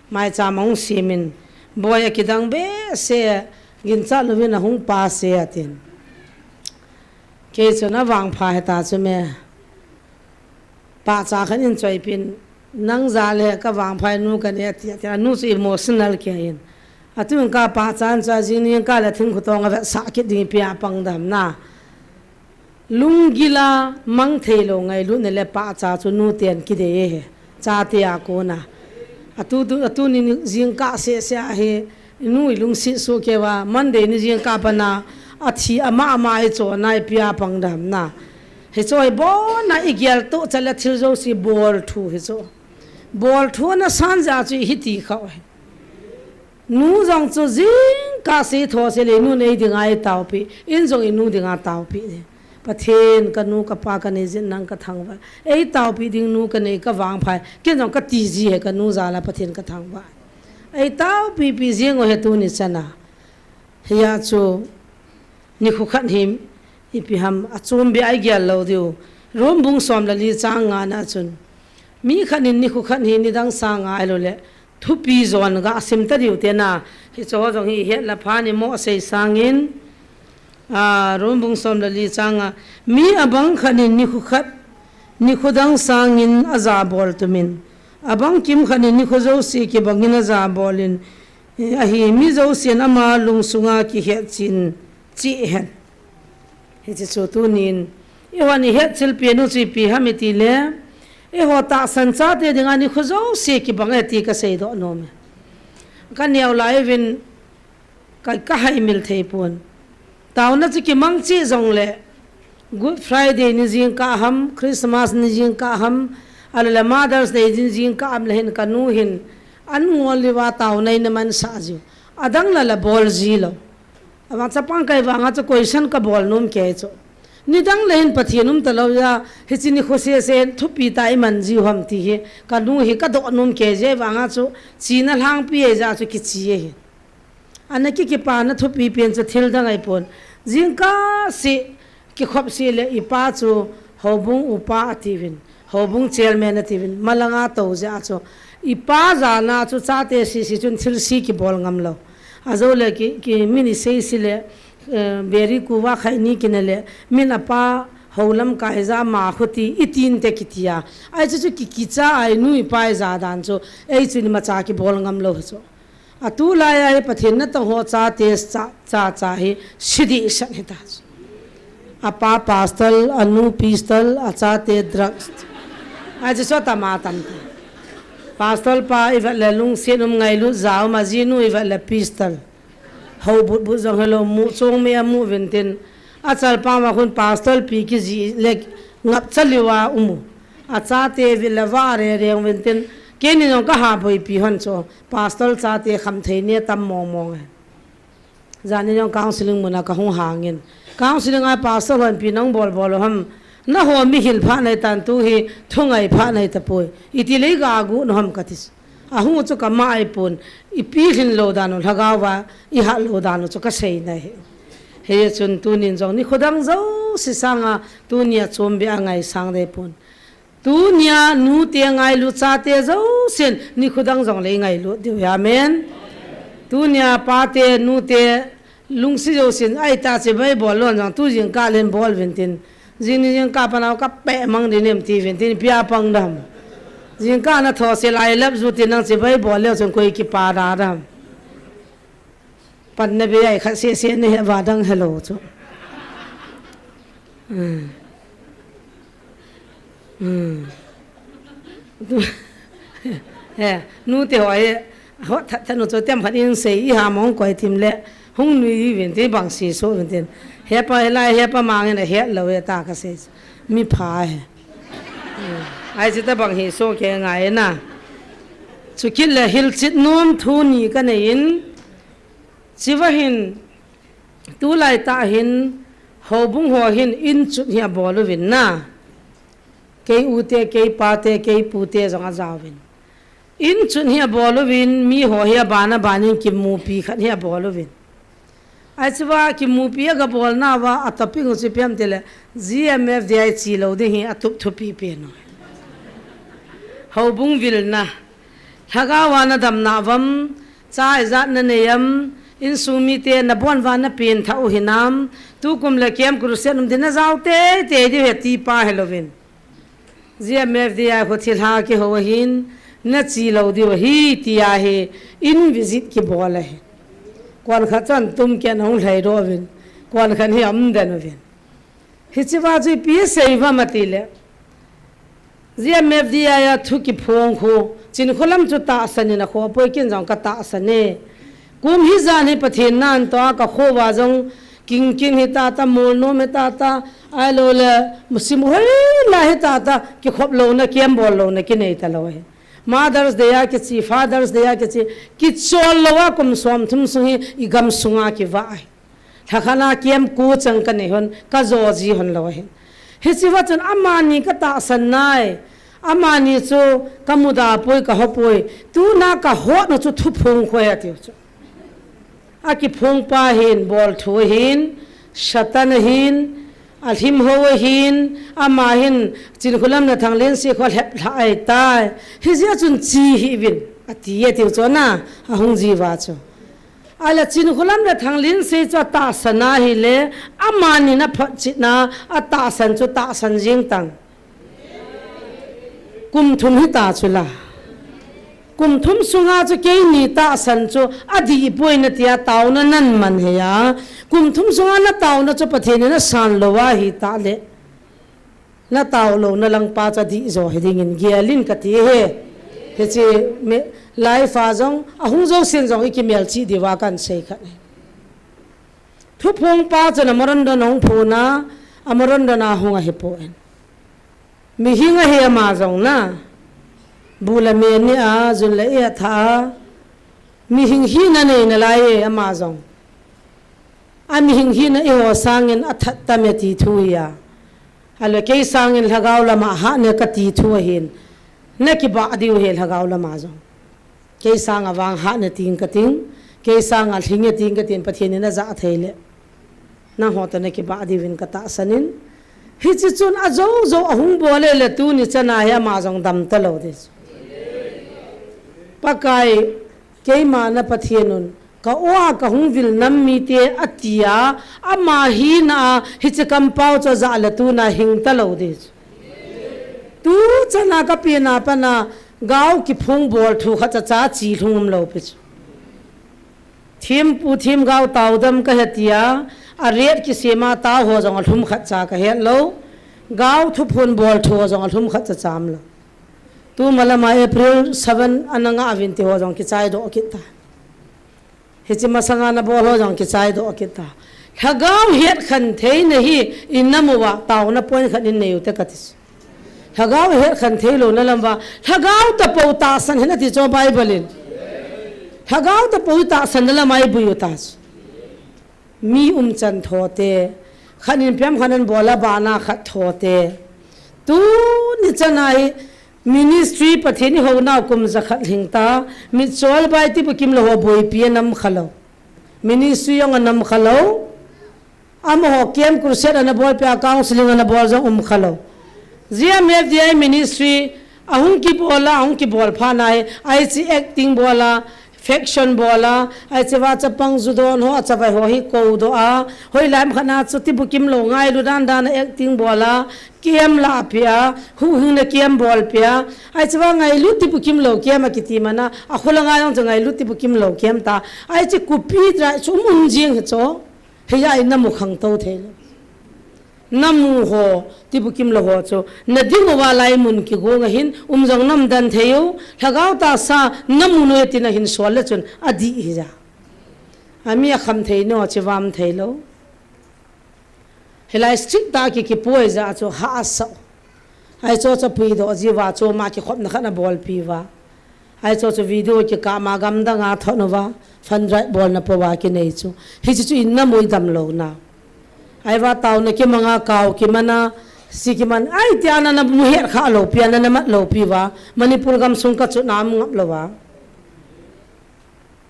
Maicham ahung simin, boi a kidang behseh, ginchat louvin ahung pass e atin. Kei chun avangpha hita chu me. Pahcha khat in choipin, nang jal e ka vangpha e nu kanei ati, ati, anu chu emotional kei in. Atun ka pahcha in chu ajing nin ka le thingkhu tong avetsah kit ding ipi a pang dam na. Lunggil a mang thei lou ngailutna le pahcha chu nuten kidei e he. Chate a kona. Atu, tu, atu ni jingkah seh seh a hi nu i lungset soh kei uva. Monday ni jingkah pana athi ama ama i chona ipi a pang dam na. Hiche hi bona i gel toh cha le thil jouse bol thu hiche. Bol thu na san ja chu i hiti khau he. Nu jong chu jingkah seh thoseh le nu nei dinga i taopi, in jong i nu dinga taopi ni. Pathen ka nu ka pa kanei jin nang ka thangvah. Ei taopi ding nu kanei ka vangpha e. Ken jong kati ji he ka nu jal a Pathen ka thangvah. Ei taopi pi jing u he tuni chan a. Hia chu Nikho khat hi ipi ham, achom beh a i gel lou diu. Rom bung som le li chang nga na chun. Mi khat in nikho khat hi nidang sang a ahilou le. Thupi jon ga sim ta diu te na. Hiche ho jong hi het la pha ni mo sei sangin. A, Rom bung som le li chang nga. Mi abang khat in nikho khat, nikho dang sangin aja bol tumin. Abang kim khat in nikho jouse kibangin aja bolin. Ahi, mi jousen ama lungsunga kihet chin. Chi hen. Hiche chu tunin, i hon i hetchil pen u chu ipi ham i ti le, eiho tahsan chate dinga nikho jouse kibang e ti ka seidoh nom e. Ka neo lai uvin, ka, ka haimil thei pon. Taona chu kimang cheh jong le, Good Friday ni jingkah ham, Christmas ni jingkah ham, ahilou le Mother's Day ni jingkah ham le hin ka nu hin, an ngol liva taona in a man sah jiu. Adang la la bol ji lou. Avang chapang kei vanga chu question ka bol nom kei chu. Nidang le hin Pathen um ta lou a, hiche nikho seh seh thupi tah i man jiu ham ti hi, ka nu hi ka doh nom kei je vanga chu, china lhangpi e ja chu kichi e hi. Ana ki kipana thupi pen chu thil dang ahi pon. Jingkah seh kikhop seh le i pa chu houbung upa ati uvin. Houbung chairman ati uvin, malanga tou jeh a chu. I pa jana chu chate sese chun thil se kibol ngam lou. Ajou le ki, ki min i sei se le, eh, beri kuva khai ni kina le, min a pa hou lamkai ja ma khuti, i tin te kiti a. Ahi chu chu ki, kicha a i nu i pa i ja dan chu, ei chu ni ma cha kibol ngam lou chu. Atu lai a hi Pathen natong ho chate cha, cha, cha hi sidi san hita. A pa pastor, a nu pistol, a chate drugs. Ahi chu so tama tam ta. Pastor pa i vet le lungset um ngailut ja um a, jinu i vet le pistol. Hou but but jong helou mu chung me a mu uvin tin. A chal pa ma khun pastor pi kiji le ngap chaliu a um u. A chate vil le va re re uvin tin. Keini jong ka ha boipi hon chu. Pastor chate khamthei ni tam mong mong e. Jani jong counseling muna ka hung hangin. Counseling a pastor hon ipi nang bol bol u ham. Nangho mihil pha nei tan tu hi thungai pha nei tapoi. Iti le i ga gu nau ham kati. Ahung chu ka ma ahi pon. Ipi lhin lou dan u lhagao va i hat lou dan u chu ka sei na hi. Hichun tunin jong nikho dang jouse sanga tunia chom beh a ngaisang dei pon. Tunia nute ngailut chate jousen nikho dang jong le i ngailut diu hi, amen. Tunia pate nute lungset jousen ahi ta chibai bol lon jong tu jingkah len bol uvin tin. Jing ni jingkah panau ka peh mang ding nem ti uvin tin ipi a pang dam. Jingkah na thoseh lai lap ju tin nang chibai bol leu chun koi kipa da dam. Pan na be ai khat sese na he va dang helou chu. Hmm. Hmm. He, nu te ho hi, ho that that nu chu tem khat in sei, i ha mong koi tim le, hung nui uvin te bang si so uvin tin. He pa he lai, he pa mang in a he lo he ta ka sei. Mi pha he. Hmm. Ai chi ta bang hi so ke ngai na. Chu kit le hilchet nom thu ni ka nei in. Chi va hin, tu lai ta hin, houbung ho hin in chut hi a bol uvin na. Kei u te, kei pa te, kei pu te jong a jauvin. In chut hi a bol uvin, mi ho hi a ban a ban in kimupi khat hi a bol uvin. Ai chi va kimupi a ka bol na va a topic u chi piam te le G M F D I chi lo ding hi a tup thupi pen u. Houbung vilna. Lhagao a na damna vam, cha ijat na nei am, insung mite na bon va na pen tha u hinam, tukum le kem crusade um din na jao te, te di he ti pa he lovin. G M F D I khu thilha kihou ahin, na chi lo diu ahi, ti a hi, in visit kibol ahi. Kuan khat chan tum ken hung hlei ro vin, kuan khat hi am den vin. Hichi va chu ipi sei va ma ti le. G M F D I a thu kiphong khu, Chinkholam chu tahsan in a kho poi kin jong ka tahsan e. Kum hi jan hi Pathen nan to a ka kho va jong king kin hi ta ta, mol nom hi ta ta, ai lo le musim hoi la hi ta ta, kikhop lo na, kiam bol lo na, kinei ta lo he. Mother's Day a kichi, Father's Day a kichi, kichol lo a kum som thum sung hi i gam sunga kiva ai. Lhakhat a kem ku chang ka nei hon, ka jo ji hon lo ahin. Hichi va chun amani ka tahsan nai. Amani chu ka muda poi, ka ho poi. Tuna ka hot na chu thuphong khoi a tiu chu. A kiphong pa hin, bol thu hin, Satan hin, a hlim ho hin, ama hin, Chinkholam na Thanglinsei kho hlep hla ai tai. Hijia chun chi hi vin, a ti a tiu chu na, a hung ji va chu. Ala Chinkholam le Thanglinsei chu a tahsan a hi le, amani na photchetna, a tahsan chu tahsan jing tang. Kum thum hi ta chu la. Kum thum sunga chu keini tahsan chu a di poi na tia tauna nan man he a. Kum thum sunga na tauna chu Pathen in a san lo a hi ta le. Na tao lo na lang pa cha di jo hi ding in gial in ka ti he. Hichi me, life a jong, a hung jo sin jong i kimel chi di va kan sei khat. Thuphong pa cha na maron don hung phu na, a maron don a hung a hi po en. Mi hing a hi ama jong na. Bu la me ni a, jun la e a tha a. Mi hing hi na nei na lai e ama jong. A mi hing hi na i ho sangin a that ta me ti thu hi a. A le kei sangin lhagao lama ha ne ka ti thu a hin. Na ki ba diu he lhagao lama jong. Kei sanga vang ha ne ting ka ting. Kei sanga hling e ting ka ting Pathen in a za thei le. Na ho ta na ki ba diu in ka tahsan in. Hichi chun a jo jo a hung bol le le tuni chana hi ama jong dam ta lo de. Pakai keima na Pathen un. Ka oa ka hung vil nam mi te a tia, ama hi na a, hichi kampau chu a za le tuna hing ta lo de chu. Tu chana ka pi na pa na, gao kiphung bol thu khat cha cha chi lhung um lo pi chu. Thim pu thim gao tau dam ka he tia, a riat kisema tau ho jong a lhum khat cha ka het lo, gao thuphun bol thu ho jong a lhum khat cha cham lo. Tu malama April seven ana nga vin ti ho jong kichai do kit ta. Hichi masanga na bol ho jong kichai do kit ta. Lhagao hiat khan thei na hi in na mu va tau na point khat in nei u te ka ti. Lhagao hiat khan thei lo na lam va. Lhagao ta po ta san hin a ti cho Bible in. Lhagao ta po ta san na lam ai bui u ta. Mi um chan tho te. Khan in piam khan an bol a ba na khat tho te. Tu ni chana hi Ministry Pathen i ho nau kum za khat hing ta, mitchol bai ti bukim lo ho boi pi a nam kha lo. Ministry jong a nam kha lo. Ama ho camp crusade ana bol pi a counseling ana bol jong um kha lo. G M F D I ministry a hung ki bol a, a hung ki bol pha na hi, ai chi acting bol a, faction bol a, ai chi va chapang ju don ho, a chavai ho hi ko do a, hoi lai ma khat na chu ti bukim lo ngai lu dan dan a acting bol a, Kem la pia, hu hing na kem bol pia. Ai chava ngailut ti bukim lo kem a kiti mana, a khola ngai jong chu ngailut ti bukim lo kem ta. Ai chi kupi dra chu mun jing hi cho. Hi ya in na mu khang to thei lo. Namu ho, tibukim lou ho chu, nading uva laimun kigong ahin, um jong namdan thei u, lhagao tahsa, namu noi tina hin sol le chun, adih hija. Ami akham thei no, chivam thei lou. Hilai strict tah a ki, kipui ja chu hahsa u. Hiche chu puidoh jiuva chu ama kikhopna khat abolpi uva. Hiche chu video kikah ma gamdang a thot uva. Fund drive bolna pouva kinei chu. Hiche chu in namu idam louna. Ahivang taona kimanga kao kimana, si kiman. Ahi tia nana muhet kha lou pi, nana mat lou pi uva. Manipur gamsung kachuna um ngap louva.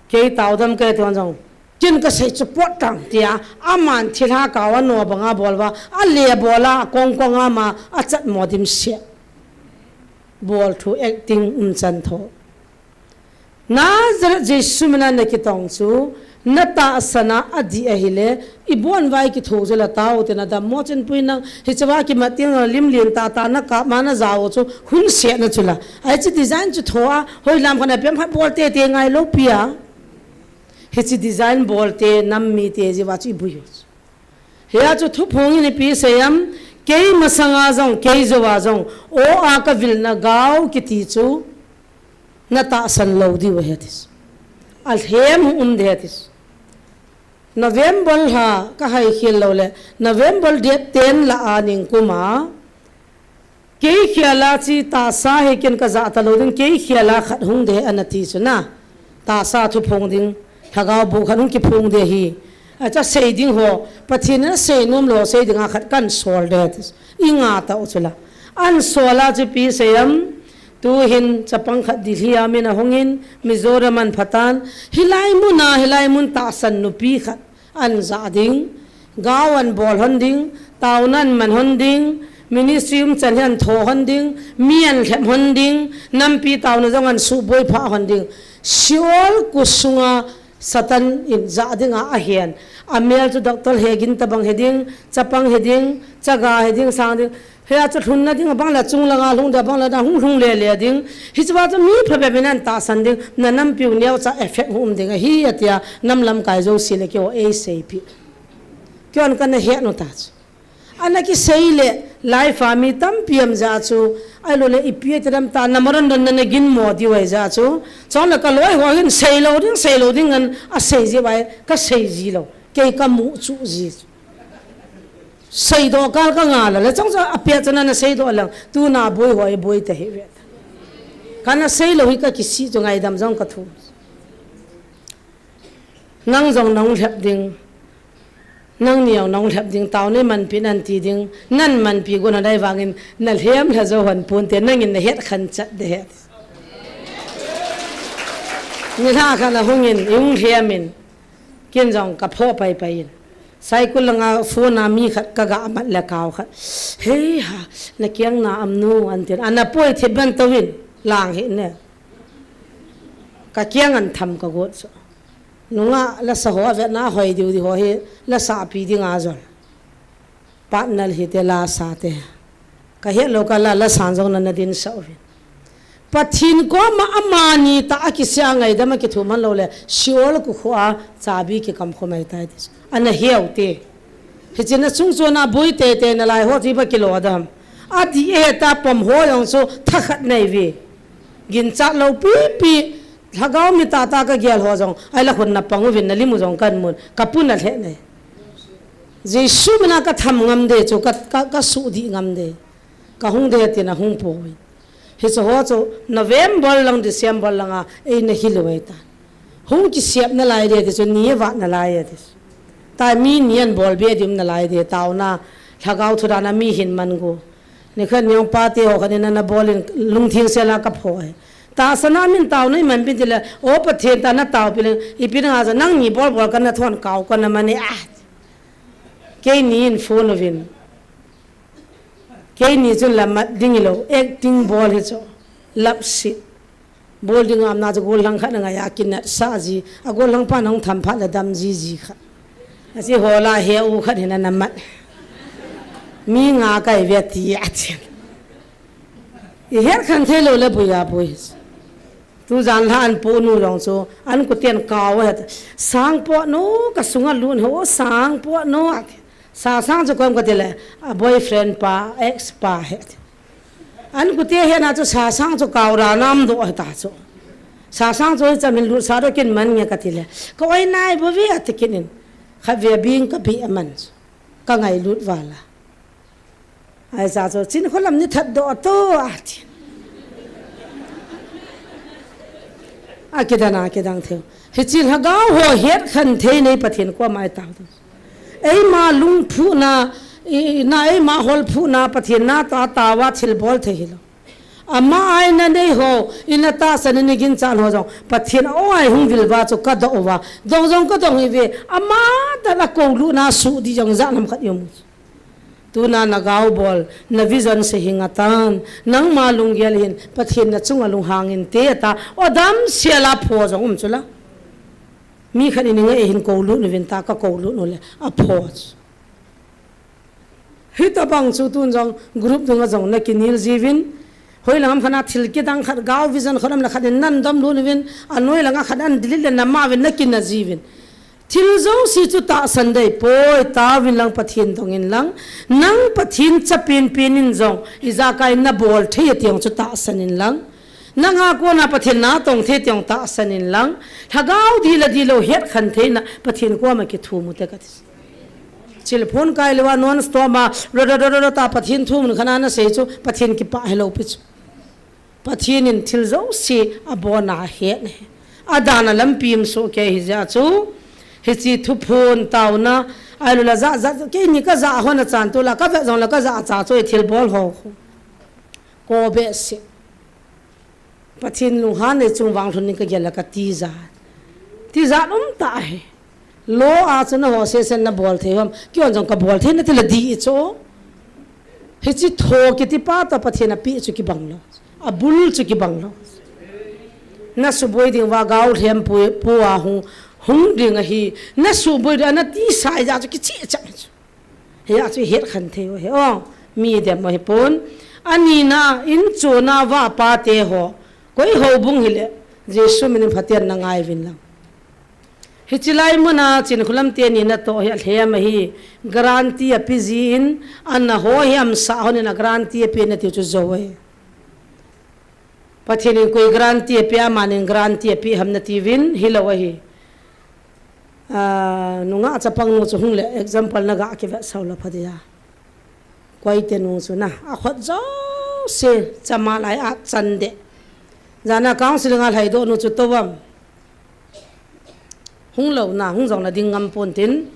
Kei taodam kei tuan jong. Kin kasei chu pot tang tia, aman thilha kao ano banga bol uva, ale bola, akong kong ama, achat mo dimset. Bol thu acting umchan tho. Nazareth Jesu mina nakitong chu, natahsan a adih ahile, ibon uva ikitho jela tao, tina dammo chin pui nang, hicheva kimat ting lim lin tata nakap ma najao chu, hunsetna chula. Hiche design chu tho a, hoilam khat a pem khat bol tete ngai lou pi a. Hiche design bol te, nam mite jiuva chu ibui u chu. Hia chu thuphong in ipi seiyam, kei masanga jong, kei jouva jong, o a kavilna gao kiti chu, natahsan lou diu ahi ati chu. Alhem u um ding ahi ati chu. November lha kahaikhel lou le, November date ten lah a ningkum a, kei khela chi tahsa hi ken kajah talou ding, kei khela khat hung ding anati chu na. Tahsa thuphong ding, lhagao boh khat hung kiphong ding ahi. Acha sei ding ho, Pathen in asei nom lou sei dinga khat kahin sol ding ati chu. Inga tao chula. Ahin sol a chu ipi seiyam, tuhin chapang khat Delhi a min ahungin, Mizoram ahin phatan, hilai muna, hilai mun tahsan nupi khat. Ahin jah ding, gao ahin bol hon ding, taona ahin man hon ding, ministry umchan hi ahin tho hon ding, mi ahin lhep hon ding, nampi taona jong ahin suboi pha hon ding. Sheol kut sunga Satan in jah dinga ahen. Amel chu doctor Hagin tabang hiding, chapang hiding, chaga hiding, sang ding. Hia chu lhunna ding, abang le chung langa lhung ding, abang le na hung lhung le le ding. Hicheva chu mi phabep in ahin tahsan ding, na nampiu neocha effect hung um ding ahi, atia, nam lamkai jouse le keiho eiseipeh. Keiho kana het u ta chu. Ana kisei le, life a mi tampi um jeh chu, ahilou le ipi ati dam ta, na maron don na na ginmo diu ahi jeh chu. Chule kaloi ho hin seilou ding, seilou ding in asei ji uva, kasei ji lou, kei kamu chu ji. Seidoh kal kangah le, le chong chu apia chu nana seidoh lang, tuna boi ho iboi ta hih ve. Kana seilou hi kakisih chu ngaidam jong kathum. Nang jong nahung lhep ding, nangni jong nahung lhep ding, taona imanpi nan ti ding, nan manpi gon hon ahivangin, nalhem lha jou hon ponte, nangin nahet khan chat ding ahi. Nilhah khat nahungin, ihung lhem in, ken jong kaphoh paipai in. Saikul langa phone a mi khat kaga mat le kao khat. Hei ha, nakiang na am nu antin. Ana poi thip ben touvin, lang hih ne. Kakiang ahin tham kagot chu. Nungah lasa ho avetna hoi diu diu ho hi, lasa pi dinga jol. Partner hite lasa te. Kahet lou kah la, lasa jong nana dinsah uvin. Pathen koma amani tah a kisih a ngaidam a kithum hon lou le, Sheol kukhu a chabi kikam khum ahitai ti chu. Ana heu te. Hiche na chung chon a boi tete nalai ho chu iba kilo dam. Adih e ta pom ho jong chu thakhat nei ve. Ginchat lou pipi, lhagao mi tah tah kagel ho jong, ahile khun napang uvin nalim u jong kahin mun, kapu nalheh nei. Jesu mina katham ngam ding chu, ka, ka, kasuh dih ngam ding. Kahung ding tin ahung poi. Hiche ho chu November lang, December langa eina hil u ahitan. Hung kisep nalai ding ti chu, ni avat nalai ati chu. Tua mi ni ahin bol be ding um nalai ding, taona, lhagao thu dan a mi hin man gu. Nikhat niang pate ho khat in ana bol in lungtheng sel a kaphoh e. Tahsan a min taona imanpi ti le, o Pathen ta nataopi le, ipi dinga chu nangni bol bol kana thon kao kana man e a. Keini in phone uvin. Keini chun la mat ding hilou, acting bol hi chu. Lapsi. Bol ding amna chu gollhang khat angai a kinat sah ji. A gollhang pa nahung tham phat le dam ji ji khat. Achi hola he u khat hin ana mat. Mi nga kai ve ti a chin. Ihet khan thei lou le bui a bui. Tujan lha an pu nu jong chu, an kuten kao het. Sang po nu, kasunga lun ho, sang po nu ati. Sasang chu kom kati le, a boyfriend pa, ex pa he. An kute he na chu sasang chu kaura nam do he ta chu. Sasang chu cham hin lut sa do kin man nge kati le. Ka oi nai bo ve ati kin in. Kha ve bing ka bi aman chu. Ka ngailut vala. Ai sa chu chin kholam ni that do to ati. A kidana kidang theu. Hichi lhagao ho het khan thei nei Pathen koma i tao tu. Eima lungphuna, i, na eima holphuna Pathen na ta tawa thil bol thei hilo. Ama aina nei ho, ina tahsan in i ginchat ho jong Pathen a oi hung vil va chu ka do va. Dong jong ka dong hi ve. Ama ta la ko lu na su di jong ja nam khat yom. Tuna na gao bol, na vision se hi ngatan, nangma lunggel hin, Pathen na chunga lunghang inte ta, o dam sia la pho jong um chu la. Mi khat in nge hin ko lut nu vin ta, ka ko lut nu le, a pho chu. Hita bang chu tun jong, group dunga jong na kinil jivin, hoi lam khat na thil kidang khat, gao vision khat am la khat in nan dom lut nu vin, a noi langa khat an delete le na ma vin, na kin na jivin. Thil jouse chu tahsan dei poi, taovin lang Pathen dongin lang, nang Pathen cha penpen in jong, ijakai na bol thei ati jong chu tahsan in lang. Nanga kona Pathen na tong thei ati jong tahsan in lang. Lhagao dila dilo het khan theina Pathen koma kithum u te kati. Chilphon kai lewa non stop ma, ro ro ro ro ta Pathen thum khana na sei chu, Pathen kipa helo pi chu. Pathen in thil jouse a bona a het ne. A dana lampi um soh kei hi jeh chu. Hichi thuphon taona, ai lo la ja, ja, kei ni ka ja hon a chan tu la, ka vet jong la ka ja cha chu thil bol ho. Ko be se. Pathen lunghan nei chung vang lhun ni ka gel la ka ti ja. Ti ja um ta he. Lo a chu na ho se sen na bol thei hom. Kion jong ka bol thei na ti la di i chu. Hichi tho kiti pa to Pathen a pi chu kibang lo. A bul chu kibang lo. Na suboi ding va gao lhem pu, pu a hung, hung ding ahi. Na suboi ding a na ti sai ja chu kichi cha chu. Hia chu het khan thei u he. O, mi dem u he pon. Ani na in chu na va pa te ho. Koi ho bung hi le. Jesu min in Pathen na ngai vin lang. Hichi lai muna Chinkholam teni na to hi a lhem ahi, guarantee a pi ji in, ana ho hi am sa hon in a guarantee a pi na ti chu jo e. Pathen in koi guarantee a pi a man in guarantee a pi ham na ti vin, hi lo ahi. Ah, nunga chapang nu chu hung le example na ga ki vet sau la pha dia. Koi te nu chu na, a khot jo se chama lai a chan de. Jana council nga lhai do nu chu to vam. Hung lo na, hung jong na ding ngam pon tin.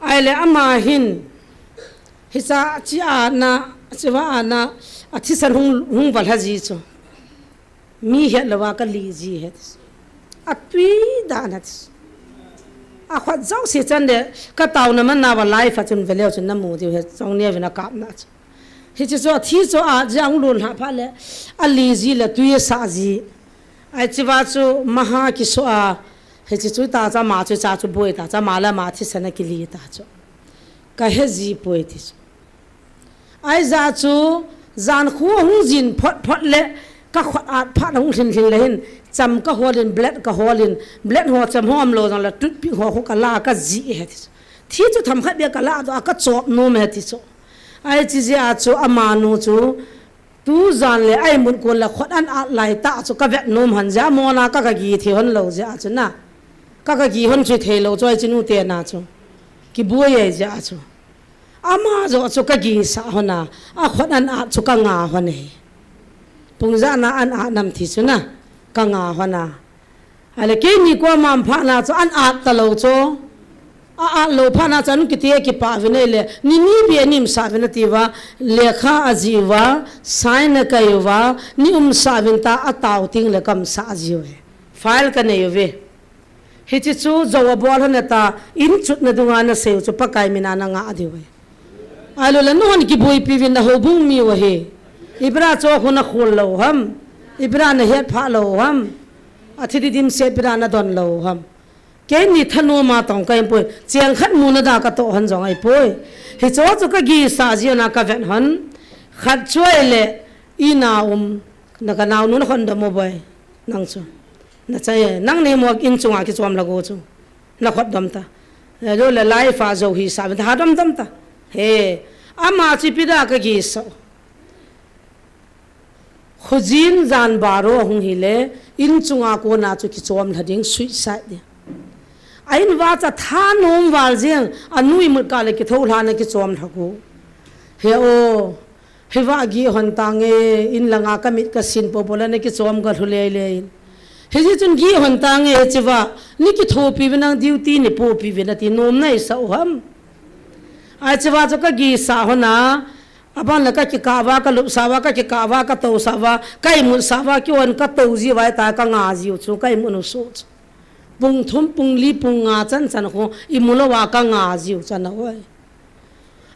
Ai le ama hin, hi cha chi a na, chi va a na, a thisan hung, hung va lha ji chu. Mi het lo va ka li ji het. A tui da na ti. A khot jo se chan de, ka tau na man na va live a chun ve leo chun na mu diu het, jong ne ve na kap na chu. Hichi chu a thi chu a jang lun ha pha le, a li ji le tui a sa ji. Ai chi va chu maha ki so a, hichi chu ta cha ma chu cha chu boi ta cha ma la ma thi sa na ki li ta chu. Ka he ji poi ti chu. Ai ja chu jan khu hung jin phot phot le ka khot at phat hung lhin lhin le hin cham ka hol in blade ka hol in blade ho cham ho am lo jang la tut pi ho khu ka la ka ji he ti chu. Thi chu tham khat bia ka la do a ka chop nom he ti chu. Ai chi jeh a chu ama nu chu tu jan le ai mun kon la khot an at lai ta chu ka vet nom han jeh a mona ka ka gi thi hon lo jeh a chu na. Ka ka gi hon chu thei lo chu ai chi nu te na chu. Ki buai ai jeh a chu. Ama jo chu ka gi sa hon a. A khot an at chu ka nga hon e. Pung ja na an at nam thi chu na. Ka nga hon a. Ale keini koma am pha na chu an at ta lo chu. A at lo pha na chu an kiti a kipa vin ei le. Ni ni bi a nim sa vin a ti va. Lekha a ji va. Sign a kai va. Ni um sa vin ta a tau ting le kam sa a ji ve. File ka nei ve. Hichi chu jo a bol hon a ta. In chut na dunga na sei chu Pakai mina na nga a di ve. Ai lo la nu hon ki bui pi vin na ho bung mi va he. Ibra cho khu na khol lo ham. Ibra na het pha lo ham. A thi di dim se ibra na don lo ham. Keini thanu ma tong ka im poi. Chiang khat mu na da ka to hon jong ai poi. Hi cho chu ka gi sa ji na ka ven hon. Khat chuai le i na um na ka nau nu na khon dom mo boi. Nang chu. Na chai nang ni mo in chunga ki chom la go chu. Na khot dom ta. Lalo le life a jou hi sa, ha dam dam ta. He, ama chu ipi da ka gisa. Khojin jan baro hung hile, in chunga kona chu kichom lha ding, suicide ding. A in va cha tha nom val jeng, a nu imut kah le kitho lha na kichom lha ko. He o, hi va gi hon tange, in langa ka mit ka sin po po la na kichom ka lhu lei lei in. Hi ji chun gi hon tange, chi va, ni kithopi ve nang duty ni popi ve na ti nom nai sa u ham. Ai chi va chu ka gisa hon a, Aban le ka kikah va, ka lupsa va, ka kikah va, ka tousa va, ka imutsa va, kihon ka tou ji vai ta ka nga jiu chu, ka imut u su chu. Pung thum, pung li, pung nga chan chan khu, imu lou va ka nga jiu chan a oi.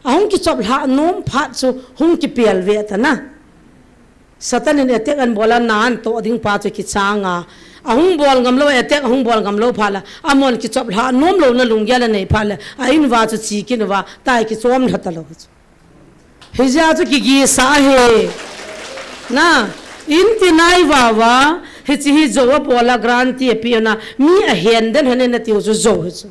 Ahung kichop lha nom phat chu, hung kipel ve ta na. Satan in attack an bol a na an to ding pa chu kichang a. Ahung bol ngam lou attack, ahung bol ngam lou phat la. Amon kichop lha nom lou na lunggel a nei phat la. A in va chu chi kin va, tai kichom lha ta lou chu. Hijeh a chu kigisa hi. Na, in ti nai va va, hichi hi jou a bol a grant ti a pi na, mi a hen den hon na tiu chu jou hi chu.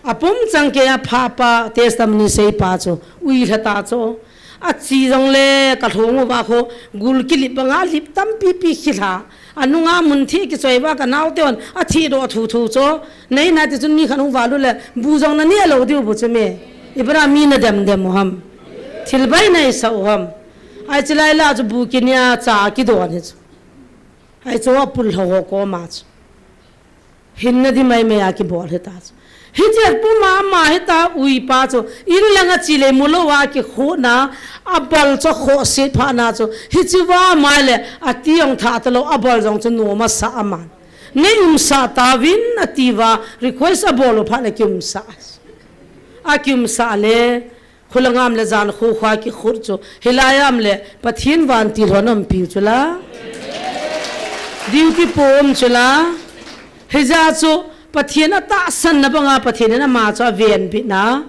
A pum chang kei a pha pa testimony sei pa chu, ui lha ta chu. A chi jong le ka lhong u va kho, gul kilip banga lip tampi pi khi lha. A nunga mun thi kichoi va ka nau te on, a thi do thu thu cho. Nei na ti chun mi khan hung valu le, bu jong na nia lou diu bu chu me. Ibra mi na dem dem u ham. Thil bai na i sa u ham. Ai chi lai la chu bu kinia cha kidon hi chu. Ai chu a pul ho ho ko ma chu. Hinna di mai mai a kibol hi ta chu. Hiche puma ama hita ui pa chu, in langa chi le mu lou a kikhuna, a bal chu khoh sit pha na chu, hichi va mai le, a ti jong tha ta lou, a bal jong chu nom a sa a man. Nei um sa ta vin a ti va, request a bol u pha le ki um sa. A ki um sa le, Khulangam le jan khu khua kikhut chu. Hilai am le Pathen vantil hon um piu chu la. Duty po um chu la. Hijeh chu Pathen a tahsan na banga Pathen in ama chu a venbit na.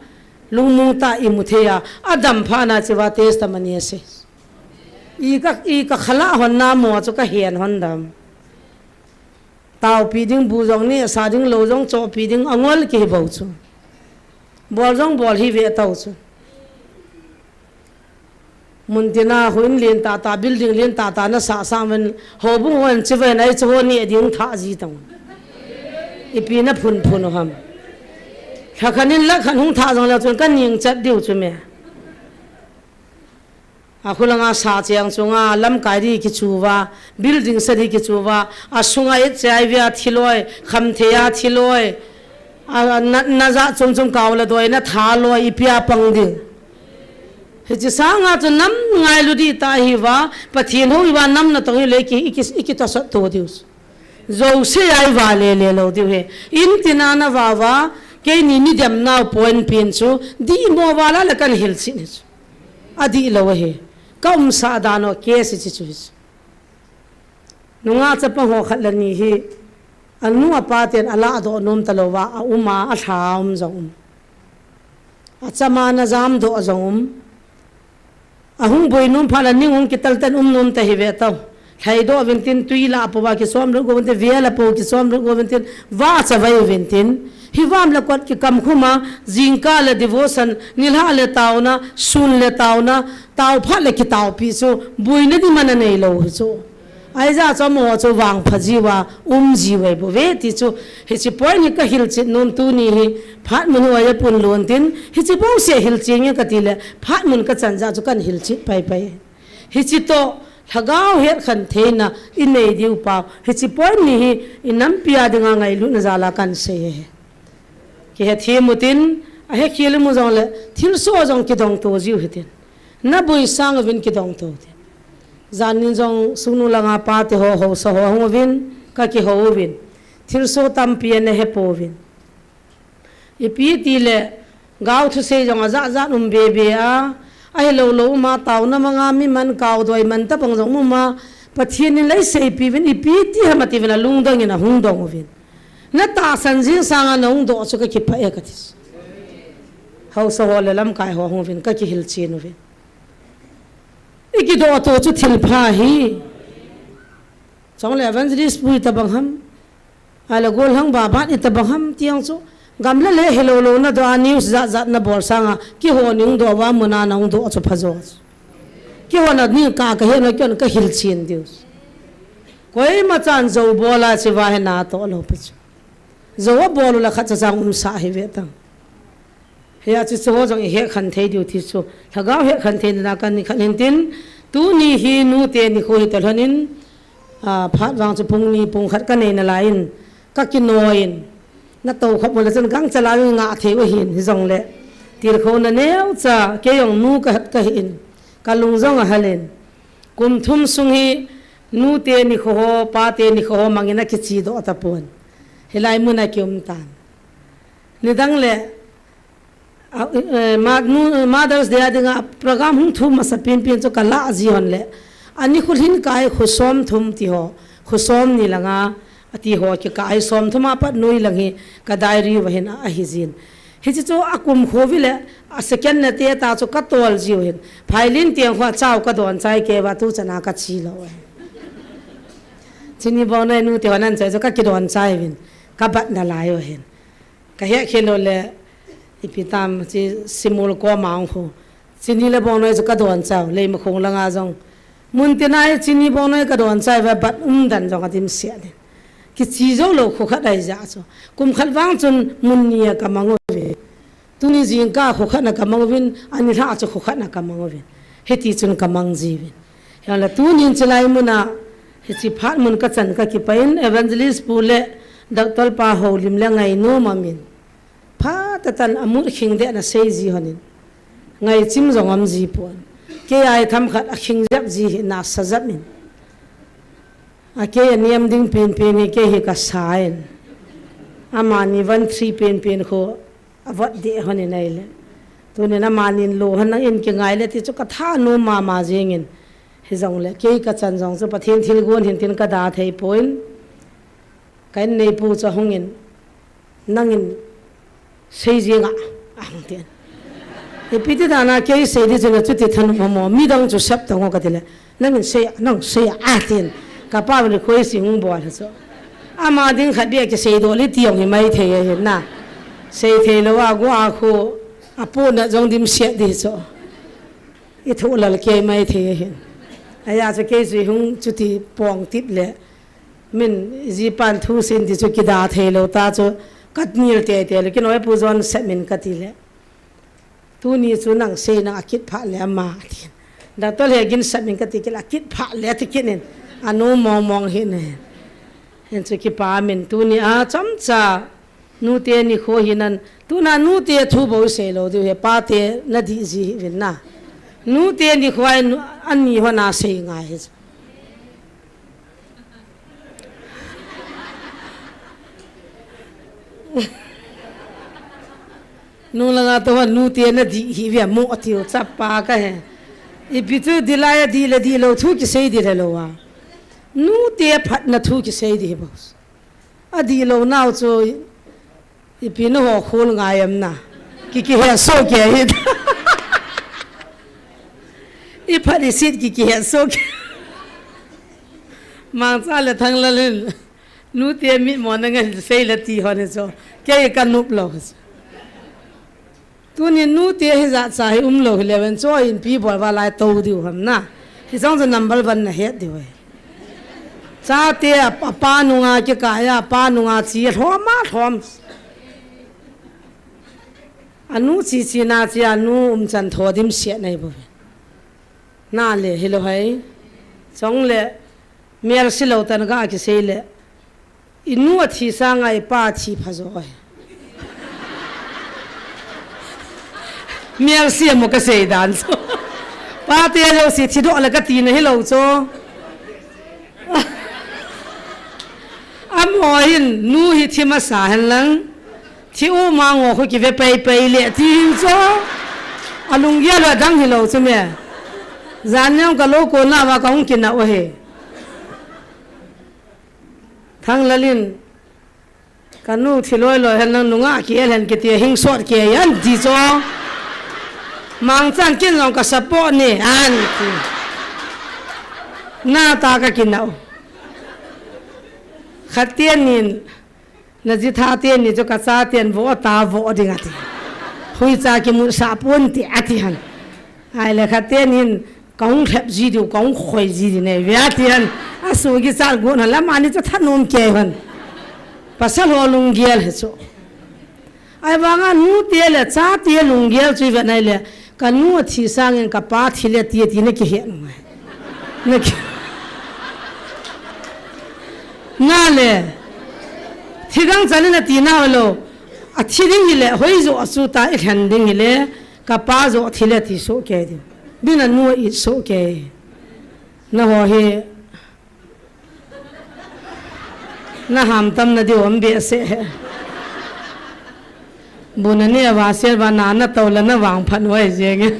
Lungmong tah a i mu thei a. A dam pha na chi va testimony a sei. I ka, i ka khala hon na mo chu ka hen hon dam. Taopi ding bu jong ni, sa ding lou jong chohpi ding a ngol kihi bou chu. Bol jong bol hi ve tau chu. Mun tina houin lien tah tah, building lien tah tah na sa sang ven, houbung hon chi ven ai chu ho ni ding tha ji tang. Ipi na phun phun u ham. Lha khan in lakh khan hung tha jong le chun ka ning chat diu chu me. A khulanga sa cheng chunga lamkai di kichu va, building sa di kichu va, a sunga et chai via thiloi, kham thei a thiloi, a, a, na, na ja chom chom kau la doi na tha loi, ipi a pang ding. Hichi sanga chu nam ngailu di ta hi va, Pathen hou hi va nam na tong hi le ki, i ki, i ki ta sat to diu. Jouse ai va le le lou diu he. In tina na va va, keini ni dem nau point pin chu, di mo va la la kan hil chin hi chu. A dih lou ahi. Ka umsa dan u case hichi chu hi chu. Nungah chapang ho khat le ni hi, a nu a pa ten a lahdoh nom ta lou va, a um a, a lha a um jong um. A chama na jamdoh jong um. A hung boi nom phat le ning hung kital ten um nom ta hi ve tau. Lhaidoh uvin tin, tui la po va kisom lut go uvin tin, via la po kisom lut go uvin tin, va cha vai uvin tin. Hi vam le kot kikam khum a, jingkah le devotion, nilhah le taona, sun le taona, tao phat le kitaopi chu, boina demand a nei lou hi chu. Aija chu mo chu vangpha jiu va, um jiu ve bou ve ti chu, hichi point hi ka hilchet nom tuni hi, phat mun hi a pun lon tin, hichi bouseh hilchet nge ka ti le, phat mun ka chan ja chu kan hilchet pai pai. Hichi toh, lhagao het khan theina i nei diu pau, hichi point ni hi i nampi a dinga ngailutna jal a kan sei e. Kihe thim u tin, a he khel mu jong le, thilsoh jong kidong to jiu hi tin. Na boi sang uvin kidong to tin. Jan nin jong sungnu langa pa te ho, haosa ho hung uvin, ka kihou uvin. Thilsoh tampi ana he pouvin. Ipi ti le, gao thusei jong a jat jat um be be a, ahi lou lou um a, taona manga mi man kau doi man ta bang jong um a, Pathen in lei seipi uvin, ipi ti ham a ti uvin a lungdong in a hung dong uvin. Na tahsan jing sanga na hung doh chu ka kipah e ka ti. Haosa ho le lamkai ho hung uvin, ka kihilchen uvin. I kidoh to chu thil pha hi. Chong le evangelist pu i ta bang ham. Ahile golhang baban i ta bang ham tiang chu. Gam le le hilou lou na doh a, news jat jat na bol sanga, kihou ning doh va muna nang doh chu pha jo. Kihou na ning ka ka he na kyon ka hil chin diu. Koima chan jo bol a chi va he na to lo pi chu. Jo a bol u la khat cha chang um sa hi ve tang. He a chi chu ho jong i he khan thei diu ti chu. Lhagao he khan thei na kan ni khan hin tin. Tuni hi nu te ni kho hi ta lhonin. A, phat vang chu pung ni pung khat ka nei na lai in. Ka ki noi in. Na to khop mo le chun gang cha la nga thei u hin hi jong le. Tir kho na neu cha ke jong nu ka hat ka hi in. Ka lung jong a hal in. Kum thum sung hi nu te ni kho ho, pa te ni kho ho, mangin a ki chi doh ta pon. Hilai mun a ki um tan. Ni dang le, a, eh, ma-, nu-, Mother's Day a dinga program hung thum masa pin pin chu ka la ji hon le. Ani khu hin kai khu som thum ti ho, khu som ni langa, a ti ho ki kai som thum a pat nui lang hi ka diary va hin a, a hi jin. Hichi chu a kum kho vi le, a second na te ta chu ka tol jiu hin. Phailin tiang kho a chau ka don chai ke va tu chana ka chi lo. Chini Bongnoi nu te ho nan chai chu ka ki don chai vin. Ka bat na lai u hin. Ka he khe lo le, ipi tam chi simul ko ma ong kho. Chini le Bongnoi chu ka don chau, lei ma khong langa jong. Mun te nai chini Bongnoi ka don chai va bat um dan jong a dim sia ni. Ki chi jo lo khu khat ai ja chu. Kum khat vang chun mun ni a ka mang u ve. Tuni jing ka khu khat na ka mang u vin, ani hla chu khu khat na ka mang u vin. Hiti chun ka mang ji vin. Hiang la tunin chi lai mun a, hichi phat mun ka chan ka ki pa in, Evangelist pu le, Doctor pa ho lim le ngai nu ma min. Pha ta tan a mut khing de na sei ji honin. Ngai chim jong am ji pon. Ke ai tham khat a khing jap ji hi na sa jap min. A ke a niam ding pen pen hi ke hi ka sa in. Ama ni van thri pen pen kho a vat de honin ai le. Tunin ama nin lo han nang in ki ngai le ti chu ka tha nu ma ma jing in. Hi jong le ke ka chan jong chu Pathen thil gon hin tin ka da thei pon. Ka in nei pu chu hung in. Nangin sei jing a, a hung tin. Ipi ti dan a kei sei di chu na chu ti than mo mo, mi dang chu sep tang o ka ti le. Nangin sei a, nang sei a, a tin. Ka pa ni khoi si hung bol chu. Ama ding khat bia ki sei do le ti ong hi mai thei a hin na. Sei thei lo a go a khu, a pu na jong dim sia di chu. I thu lal kei mai thei a hin. A ya chu kei chu hung chu ti pong tip le. Min, jipan thu sin ti chu kida thei lo ta chu, ka nil tei tei le, kinoi pu jon sep min ka ti le. Tuni chu nang sei nang a kit pha le ama, a ti. Doctor he gin sep min ka ti kit le, a kit pha le ti kit in. A nu mong mong hi ne. Hin chu kipa min tuni a chomcha. Nu te ni kho hi nan, tuna nu te thu bou sei lo diu he, pa te na di ji hi vin na. Nu te ni kho ai nu, ani ho na sei ngai hi. Nu langa to nu te na di hi via mo tiu chapa ka he. Ipi chu di la ya di le di lo thu ki sei di le lo wa. Nu te phat na thu ki sei di hi bou. A di lo nau chu ipi na ho khol ngai am na. Ki ki he so ke hi. I phat i sit ki ki he so ke. Mangcha le Thanglalin. Nu te mi mo na ngan sei la ti ho ni so. Ke ka nup lo. Tuni nu te hi ja cha hi um lo hi le ven cho in pi bol va lai to diu ham na. Hi jong ja number one na het diu e. Cha te a, a pa nunga ki ka ya, pa nunga chi hlom a hlom. A nu chi chi na chi a nu um chan tho dim sia nai bo. Na le hi lo hai. Chong le mer si lo tan ga ki sei le. I nu a thi sanga i pa thi pha jo ai. Mial sia mo ka sei dan so. Pa te lo si thi do la ka ti na hi lo cho. Amo hin nu hi thi masa hen lang. Thi u ma ngo khu ki ve pai pai le ti hin cho. A lung ya lo dang hi lo cho me. Jan nyang ka lo ko na wa ka hung ki na o he. Thanglalin, ka nu thi loi loi hen lang nunga ki el hen ki ti hing sot ki an ti cho. Mangchan kin jong ka support ni an ti. Na ta ka kin nau. Khat tian nin, Na jitha teni chu ka chaten vo ta vo ding ati. Hui cha kimu sa pon ti ati han. Ai le kha tenin ka hung lhep ji diu, ka hung khoi ji di nei ve ati han. A su ki cha gu na la mani chu thanom ke han. Pasal ho lunggel he chu. Ai vanga nu te le cha te lunggel chu ve nai le. Ka nu a thi sangin ka pa thi le ti, ti na kihe ngai. Na ki-, na le. Thi dang chan na ti na lo. A thi ding hi le, hoi jo a su ta i lhen ding hi le, ka pa jo thi le ti so ke ding. Ding na nu i so ke. Na ho hi. Na ham tam na diu am be se he. Bu na ne va se va na na to la na vang phan wai jeng e.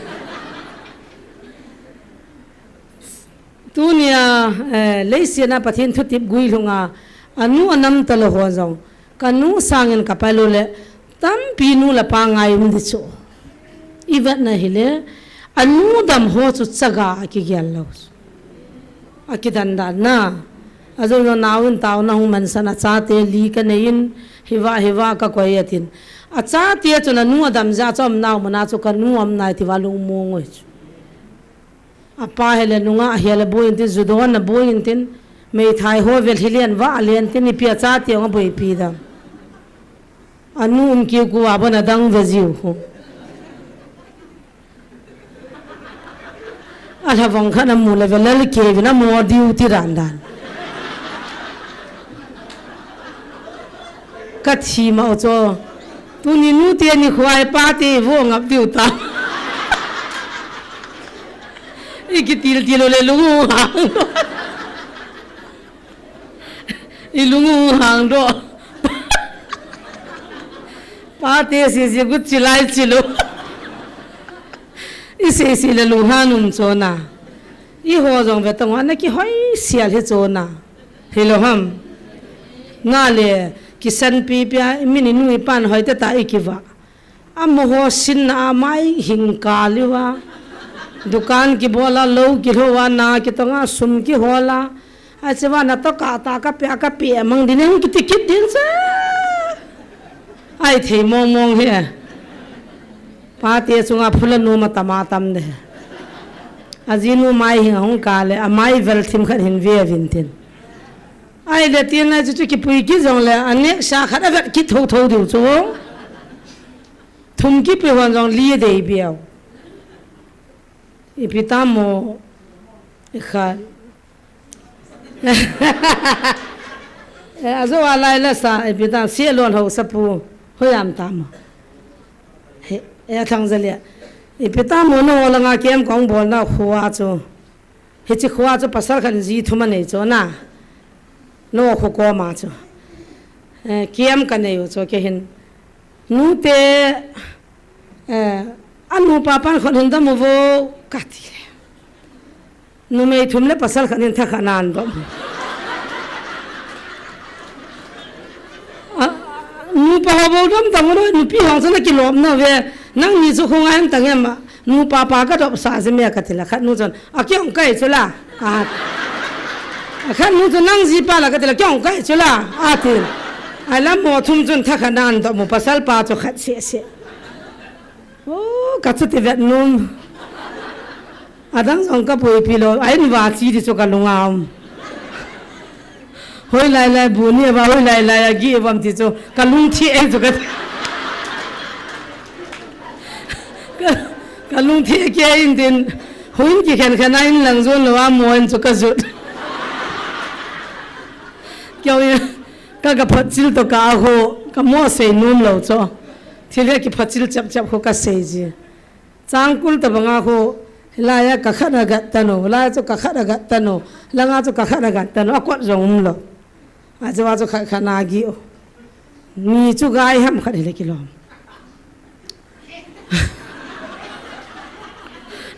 Tunia, eh, leisiana Pathen thutip gui lhunga, anu anam ta lo ho jong. Ka nu sangin ka pa lo le, tampi nu le pa ngai um di chu. I vet na hi le, anu dam ho chu chaga a kigel lo. A kidan dan na. A jong jong nau in tau na hung man san a chate li ka nei in, hiva, hiva ka koi atin. A chate chu na nu a dam ja chom nau mana chu ka nu am nai ti va lung mo ngoi chu. A pa he le nunga a he le boi in tin, judo na boi in tin, mei thai ho vel hi len va a len tin, i pia chate ong a boi pi dam. A nu um kiu ku a bon a dang ve jiu hu. A hla vang khan a mu le ve lal ke ve na mo diu ti dan dan. Ka thi ma o cho. Tuni nu te ni khwai pa te vo ngap diu ta. I ki til til le lu hang. I lung u hang do. Pa te si si gut chi lai chi lu. I se si le lu han um chona. I ho jong ve tong ana ki hoi sial hi chona. Hi lo ham. Na le ki san pi pi a mi ni nu i pan hoi te ta i ki va. A mo ho sin na a mai hing ka liu a. Dukan ki bola lo ki lo a na ki tonga sum ki hola. A che va na to ka ta ka pe a ka pe mang din hung ki ti kit din sa. Ai thei mong mong he. Pa te chunga phula nu ma tama tam de. A ji nu mai hing hung ka le a mai vel thim khat hin ve vin tin. Ai le tin na chu chu ki pui ki jong le a ne sa khat a vet ki tho tho diu chu. Thum ki pe hon jong li dei biau. Ipi ta mo, i khan. Eh, a zo a lai la sa, ipi ta, si lon ho sa pu, ho yam ta mo. He, e thang za le. Ipi ta mo no la nga kem kong bol na khua chu. Hichi khua chu pasal khan ji thum a nei chu na. No khu ko ma chu. Eh, kiam ka nei u chu ke hin. Nu te, eh, a nu pa pan khon hin dam u vo ka ti le. Nu mei thum le pasal khan hin tha khan an dam. A, nu pa ho bo dam tang lo, nu pi hong sana kilom na ve, nang ni chu khong an tang em, nu pa pa ka dop sa je me ka ti la, khat nu chon, a kyong kai chu la, a, a khat nu chu nang ji pa la ka ti la, kyong kai chu la, a ti. Ai la mo thum chun tha khan an dop mu pasal pa chu khat se se. O, ka chuti vet nom. Adang jong ka pui pi lo, a in va chi ti chu ka lunga um. Hoi lai lai bu ni va, hoi lai lai a gi vam ti chu, ka lung thi ei chu ka, ka, ka lung thi ke in tin, hoi in ki khen khen a in lang zon lo a mo in chu ka jut. Kyo ya, ka ka phat chil to ka a ho, ka mo sei nom lo chu. Thil he ki phat chil chap chap ho ka sei ji. Changkul ta banga khu, hilai a ka khat a gat ta no, hilai chu ka khat a gat ta no, langa chu ka khat a gat ta no, a kot jong um lo. A chu a chu khat khat na gi o. Ni chu gai ham khat hile kilom.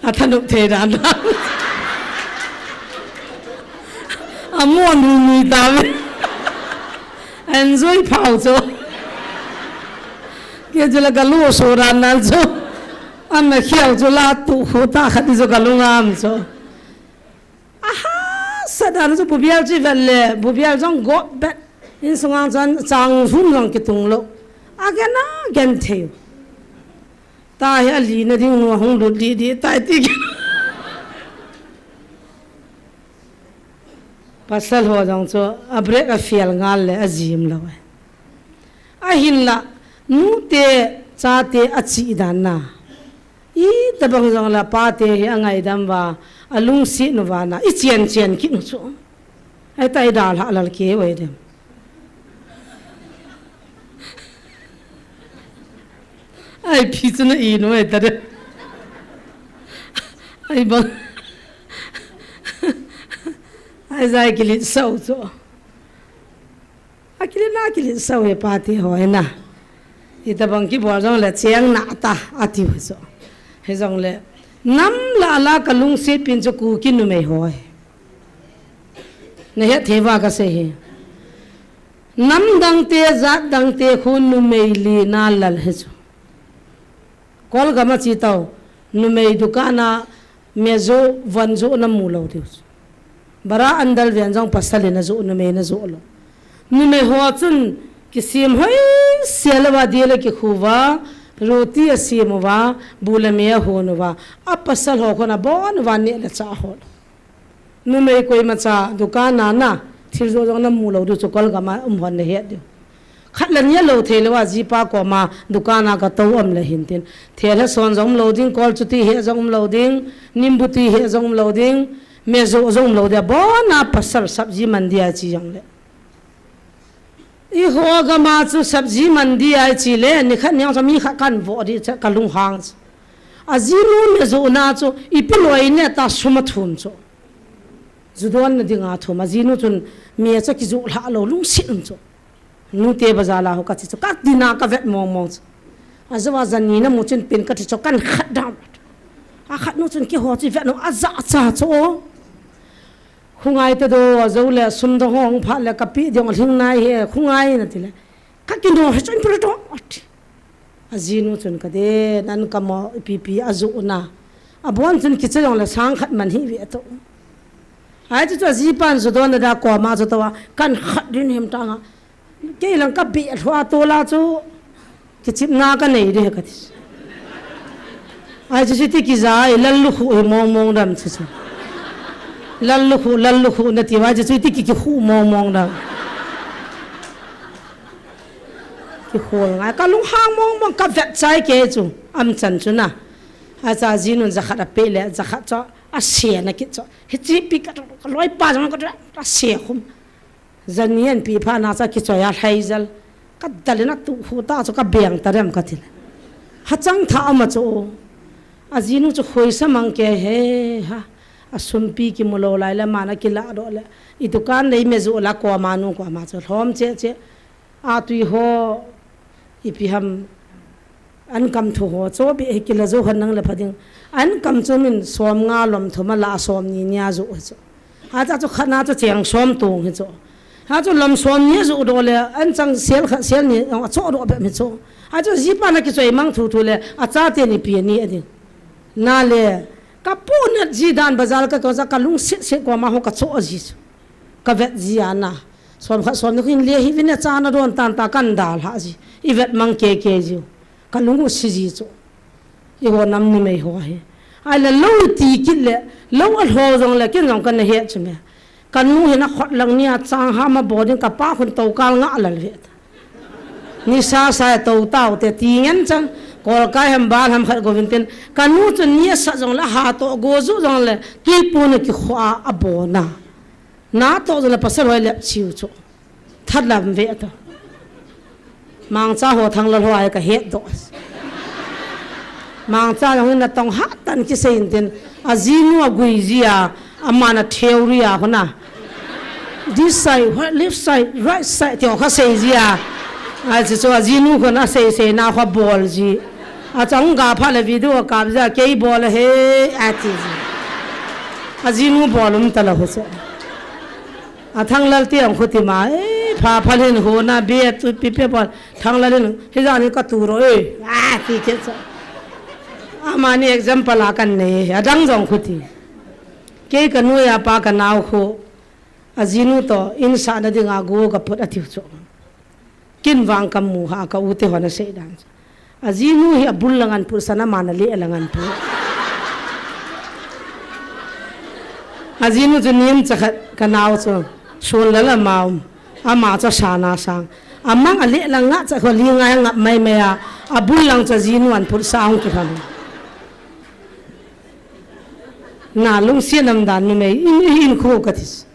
A thanop thei dan. A mo nu ni ta ve. Enjoy phau chu. Ke chu la ka lu so dan nan chu. An na khiau chu la tu khu ta khat ni chu ka lu ngam chu. Aha, sa dan chu bu bial chu vet le, bu bial jong go bet. Insung ang chan chang sun jong kitung lou. Agen agen thei. Tahi alina ding nu ahung lut lih ding tai ti. Pasal ho jong chu a break a fail ngal le ajim lou e. Ahinla, nute, chate achi dan na. Itobang jong le pate hi angaidam uva, alungset uva na, ichen chen kit u chu. Ahi ta idalha lal kei u ahi dem. Ahi pi chu na inu ahi ta de. Ahi bang. Ahi jeh a kilit sah u chu. Akilit na, akilit sah u hi pate ho hi na. Itobang kibol jong le cheng na ta ati u chu. Hijong le nam la la kalungset pen chu Kuki numei ho hi. Na het thei uva kasei hi. Nam dangte, jat dangte khu numei lina lal hi chu. Kolgam a chi tau, numei dukan a me jo, van jo na mu lou diu chu. Bara andal ven jong pasal in ajo, numei in ajo lou. Numei ho chun kisem hoi sel uva, dil a kikhu uva, roti asem uva, bu le me ahon uva, a pasal ho khun abon uva neh le chah hol. Numei koima cha dukan a na, thil jo jong na mu lou diu chu Kolgam a um hon na het diu. Khat le ni alou thei lou a, jipa koma dukan a katou um le hin tin. Thel he son jong um lou ding, kol chuti he jong um lou ding, nimbu ti he jong um lou ding, me jo jong um lou ding, abon a pasal sabji mandi a chi jong le. Eiho gam a chu sabji mandi a chi le, nikhat ni jong chu mi khat kan vo di chu kalunghang chu. Ajinu me jo na chu, ipi loi ne ta sum athum chu. Ju don na ding a thum, ajinu chun me chu kiju lha lou lungset um chu. Nute bazar la ho kati chu, ka ding a kavet mong mong chu. Ajo a jan ni na mu chun pen kati chu kan khat dam. Akhat nu chun keiho chu vet nu aja cha chu. Khungai ta do, ajo le sum dong hung phat le kapi ding lhing nai he, khungai na ti le. Ka kinu he chun pura dong ati. Ajinu chun ka de, nan ka mo ipi pi ajo na. Abon chun kicha jong le sang khat man hi ve to. Ahi chu chu ajipan ju don na da koma chu to a, kan khat din him tang a. Kei lang ka be lhua to la chu, kichipna ka nei de ka ti. Ahi chu chu ti kija, i lal lukhu hi mong mong dam chu chu. Lal lukhu, lal lukhu na ti, ahi chu chu ti ki, kikhu mong mong dam. Kikhol ngai, kalunghang mong mong, kavet chai kei chu, amchan chu na. Acha jinun jakhat ape le, jakhat chu, ase na kit chu. Hichi pi ka, ka loipa jong ka, ase khum. Jan ni an pi pha na cha kichoi a lhai jal. Ka dal in atu khu ta chu ka beng ta dem ka ti le. Hachang tha ama chu. Ajinu chu khoisa mang kei he ha. Asumpi kimu lou lai le, ama na kila doh le. I dukan nei me ju la koma nu koma chu lhom che che. Atui ho ipi ham. An kam thu ho chu beh hi kila jo han nang le pha ding. An kam chu min som nga lom thum a la som ni nia jo hi chu. Acha chu khat na chu cheng som tung hi chu. Ha chu lom som ni jo do le an chang sel khat sel ni a cho do beh mi chu. Ha chu jipa na kichoi mang thu thu le acha te ni pi ni a ding. Na le ka pu na ji dan bazar ka ko ja ka lungset set koma ho ka cho ji chu. Ka vet ji a na. Som khat som ni khin le hi vin a cha na don tan ta kan dal ha ji. I vet mang ke ke ji. Ka lung u si ji chu. Eiho nam numei ho hi. Ahi le lou ti kit le, lou alho jong le, ken jong kana he chu me. Ka nu hin akhut lang nia chang ham abol ding ka pa khun to kal nga lal ve ta. Nisa sa to tau te ti ngen chang, kol kai ham bal ham khat go vin tin. Ka nu chu ni asa jong le, ha to go ju jong le, tui pu na kikhu a abol na. Na to jong le pasal hoi le chiu chu. That lam ve ta. Mangcha ho Thanglal ho ai ka het doh. Mangcha jong in na tong ha tan kisei in tin. Ajinu agui ji a, ama na theory a hona. This side, what, left side, right side, ti ho ka sei ji a. Ahi chu chu ajinu khun asei sei na kho bol ji. Achang ga pha le video kap ja kei bol he ati ji. Ajinu bol um ta la ho chu. A Thanglal ti ang khuti ma, eh, pha pha hin ho na be tu pi pe bol. Thanglal hin, hi jan hi ka tu ro, eh, a, ti ke cha. Amani example a kan nei, adang jong khuti. Kei ka nu ya pa ka nau khu. Ajinu toh in sahna dinga go ga put atiu chu. Kin vang kamu ha ka u te hon asei dan chu. Ajinu hi abul lang an put san aman aleh lang an put. Ajinu chu nim chakhat ka nau chu. Sun lala mau. Ama chu sana sang. Amang aleh lang nga cha kholi ngai ngap mai mai a. Abul lang chu ajinu an put sang ki ham. Na lungsiat nam dan numei in, in khu ka this.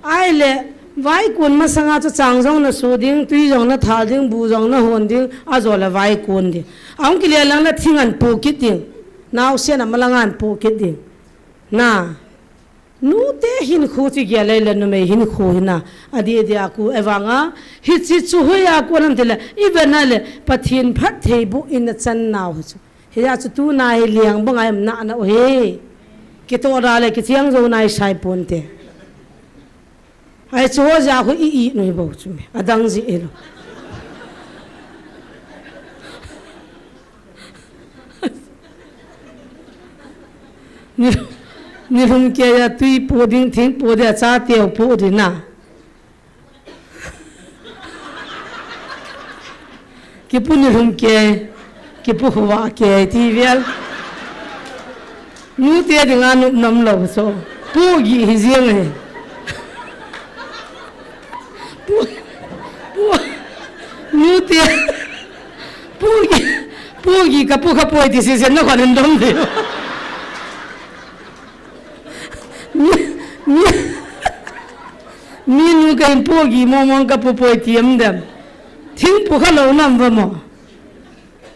Ahile, vaikun masanga chu chang jong na su ding, tui jong na thal ding, bu jong na hon ding, ajo le vaikun ding. Ahung kile lang le thing an pu kit ding. Naosen a malang an pu kit ding. Na, nute hinkho chu gel le numei hinkho hina. Adi adi a ku evanga, hichi chu hoi a ku nam tile, i vena le, Pathen phattheiboh in na chan nau hi chu. Hia chu tuna hi liang banga em na na u hi. Kitoh ra le kichiang jo nai sai ponte. Ai chu ho ja khu i i noi bou chu me. Adang ji elo. Ni, nilhum kei a tui po ding thing po dia cha teu po ding na. Kipu nilhum kei, kipu khovah kei ti vel. Nute dinga nop nam lou so. Pu gi hi jeng e. Pu, pu, nute. Pu gi, pu gi kapu kapoi ti sisen na khon dom de. Mi, mi, mi nu ka in pu gi momong kapu poi ti em dem. Thing pu kha lou nam va mo.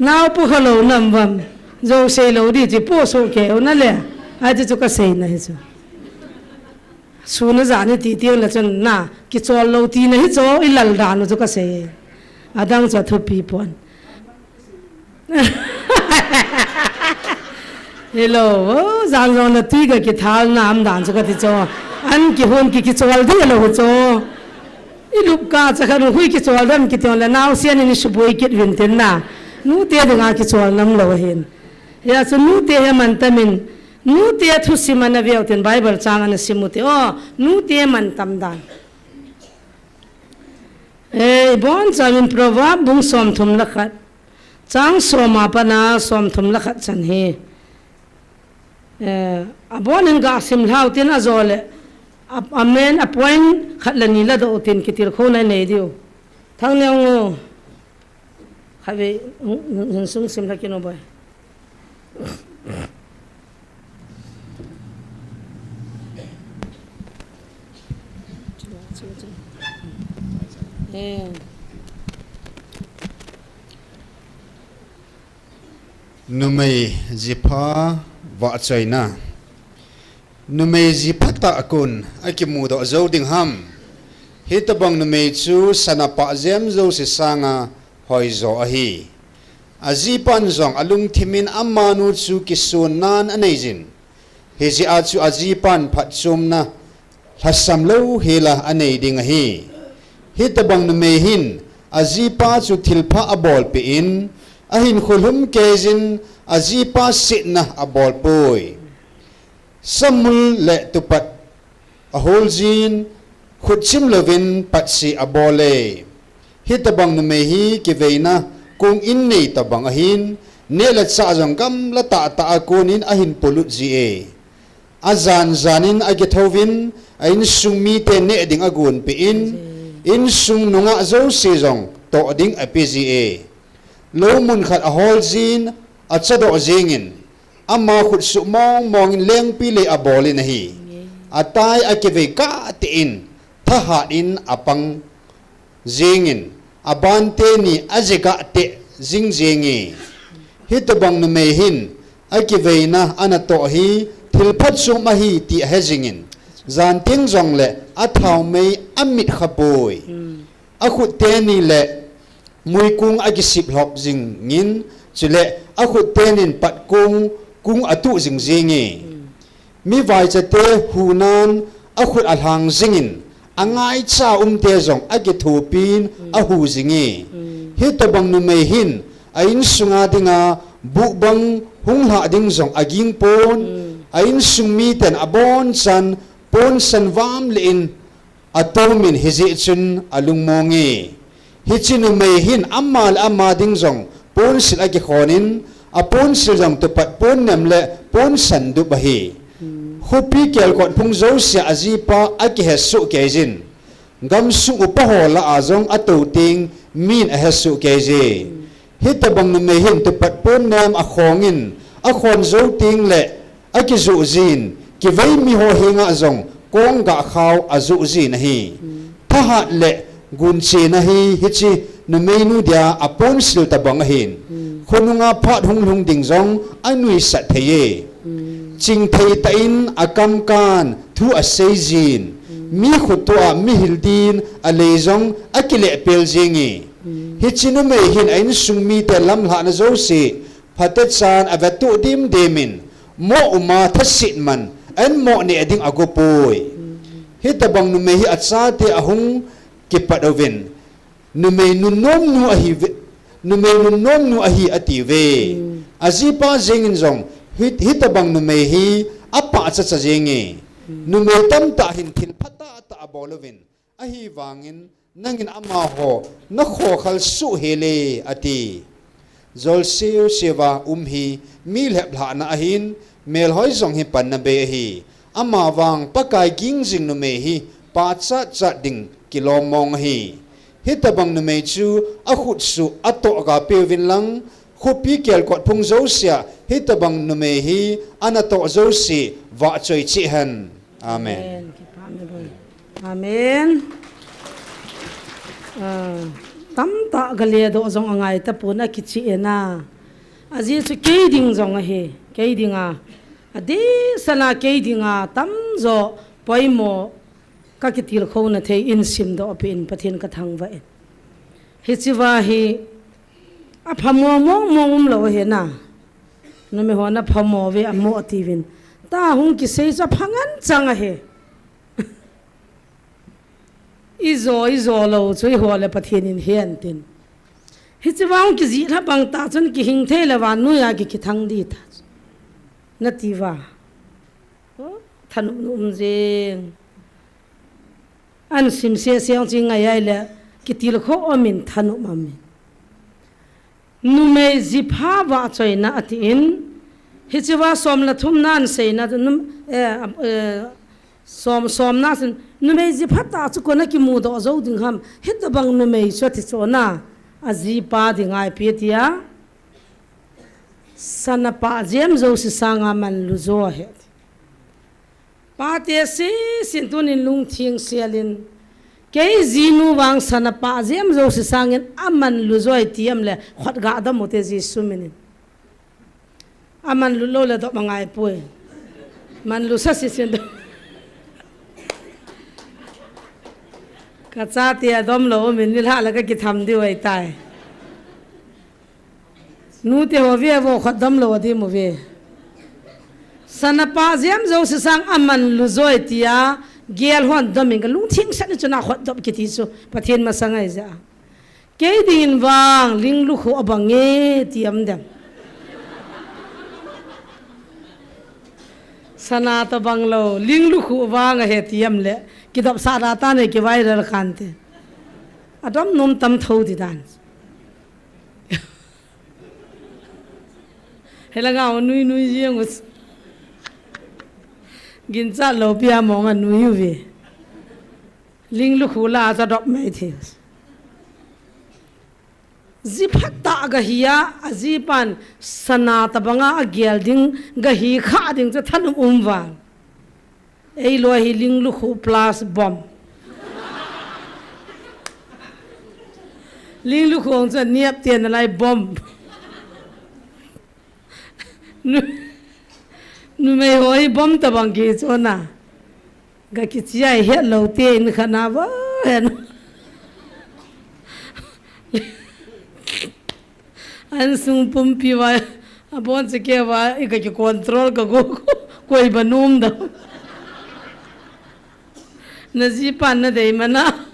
Nau pu kha lou nam vam. Jou sei lou di chi pu so ke u na le. Ai ti chu ka sei na hi chu. Su na ja ni ti tiang le chun na kichol lou ti na hi chu i lal dan u chu ka sei. Adang chu thupi pon. Hello, oh, jang jong na tui ka kithal na am dan chu ka ti chu. An kihon ki kichol di lo chu. I lup ka cha khan hui kichol dam kiti le naosen in i suboi kit vin tin na. Nute dinga kichol nam lou hin. Hia chu nute hi man tamin. Nute thusim ana veu tin Bible chang ana sim u te. Oh, nute man tam dan. Eh, i bon changin Proverb bung som thum le khat. Chang som a pat na som thum le khat chan hi. Eh, a bon in ga sim lhau tin ajo le. A, a main a point khat le ni la doh tin kitilkhouna nei diu. Thang Neo ngo. Khatvei, hin sung sim lha kit un boi. Eh. Numei jipha vahchoina. Numei jipha tah a kon akimudoh jou ding ham. Hitobang numei chu sana pah jem jouse sanga hoijo ahi. Ajipan jong alungthim in amanu chu kisunnan anei jin. Hijeh a chu ajipan phatchomna lhasam louhela anei ding ahi. Hitobang numei hin ajipa chu thilpha abolpeh in, ahinkho lhumkei jin ajipa setna abolpoi. Samul le tupat ahol jin, khutchim louvin patse abol e. Hitobang numei hi kiveina kong in nei tobang ahin, neh le chah jong gamla tahtah a konin ahin polut ji e. Ajan janin akithouvin, a insung mite neh ding agonpeh in, insung nungah jouse jong toh ding ape ji e. Lou mun khat ahol jin, achadoh jengin, ama khutsuh mongmong in lengpilei abol in ahi. Atai akivei kahtah in, thahat in apang jengin, aban teni aje kahtah jing jenge. Hitobang numei hin, akiveina anatoh hi, thil phatchom ahi ti ahe jingin, jan teng jongle athaomei amit khapoi. Akhut teni le muikung akisip lhop jingin, chule akhut tenin patkung, kung atuh jing jenge. Mivaichate hunan akhut alhang jingin, angaicha umte jong akithopin ahu jinge. Hitobang numei hin, a insunga dinga buhbang hung lhah ding jong aging pon, a insung miten abonchan ponsan vam leh in Atomin hijeh chun alungmonge. Hiche numei hin ama le ama ding jong ponsil akikhon in, aponsil jong tupat ponnem le ponsan dup ahi. Khopi kelkot phung jousea ajipa akihesoh keijin. Gamsung upa ho lah a jong atou teng min ahesoh keije. Hitobang numei hin tupat ponnem akhongin, akhon jou teng le akijoh jin, kivei mi ho henga jong konggah khao ajoh jin ahi. Thahat le gunchena hi hiche numeinu dia aponsil tobang ahin. Khonunga phat hunglhung ding jong anuisat thei e. Chingthei tah in akamkan thu asei jin. Mi khoto a mihil din alei jong akilehpel jenge. Hiche numei hin a insung mite lamlhahna jouse phatechan avetoh dimdemin, moh uma thasetman, ahin moh neh ding agopoi. Hitobang numei hi achate ahung kipat uvin, numei nunnomnu ahi ve, numei nunnomnu ahi atiuve. Ajipa jengin jong hi, hitobang numei hi apahchacha jenge. Numei tamtah hin thil phatah tah abol uvin, ahivangin nangin amaho nakhokhal soh hel e ati. Jolseu seuva um hi mi lheplhahna ahin, melhoi jong hi panna bei ahi. Amavang Pakai ging jing numei hi pachatchat ding kilom mong ahi. Hitobang numei chu akhutsuh atohga peuvin lang, khopi kelkot phung jousea hitobang numei hi anatoh jouse vahchoi cheh hen. Amen. Amen. Tamtah galedoh jong angaitapon akicheh ena. Ajeh chu kei ding jong ahi, kei dinga, adehsela kei dinga tamjo poimo kakitilkhouna thei in simdoh peh in Pathen kathangvah in. Hicheva hi aphamo mongmong umlou ahina. Numei hon aphamo ve amo tiuvin, tua hung kisei chu aphangan chang ahi. Ijo, ijo lou chu eiho le Pathen in hen tin. Hicheva hung kijih lha bang tah chun kihing thei le vannoiya ki, kithang ding tah chu. Natiuva. Thanopna um jeng. Ahin simsese jong chu ngai ahile, kitilkhou umin thanop umin. Numei jipha vahchoina atin, hicheva som le thumna ahin seina, num-, eh, eh, som, somna ahin, numei jipha tah chu kona kimudoh jou ding ham, hitobang numei chu ati chu na, ajipa dinga ipi atia, sana pah jem jouse sanga manlu jo ahi. Pate sesen tunin lungtheng selin, kei jinu vang sana pah jem jouse sangin amanlu joi ti am le, khut ga dom ute Jesu minin. Amanlut lou le dop angaipoi. Manlu sa sesen dom. Kachate adom lou min nilhah le kakitham diu ahitai. Nute ho ve vo, khut dom lou adim uve. Sana pah jem jouse sang amanlu joi tia, gel hon domin kalungtheng sat ni chun akhut dop kiti chu Pathen masang ahi jeh a. Kei dingin vang, ling lukhuh abange ti am dem. Sana tobang lou, ling lukhuh vang ahi ti am le, kidopsah da tan e, kiviral kan te. Adom nom tam tho ti dan. Helanga u nui nui jeng u. Ginchat lou pia mong anui uve. Ling lukhuh la a cha dop mai thei. Jipha tah gahi a, ajipan sana tobanga agel ding, gahi kha ding chu thanop um val. Eiloi hi ling lukhuh plus bomb. Ling lukhuh chu aniap te nalai bomb. Nu-, numei ho hi bomb tobang kichon a. Ga kichia ihet lou te in khana va hen. An sung pumpi va, abon che ke va, i ga ki control ka go, koi ba num da. Na jipan na dei mana,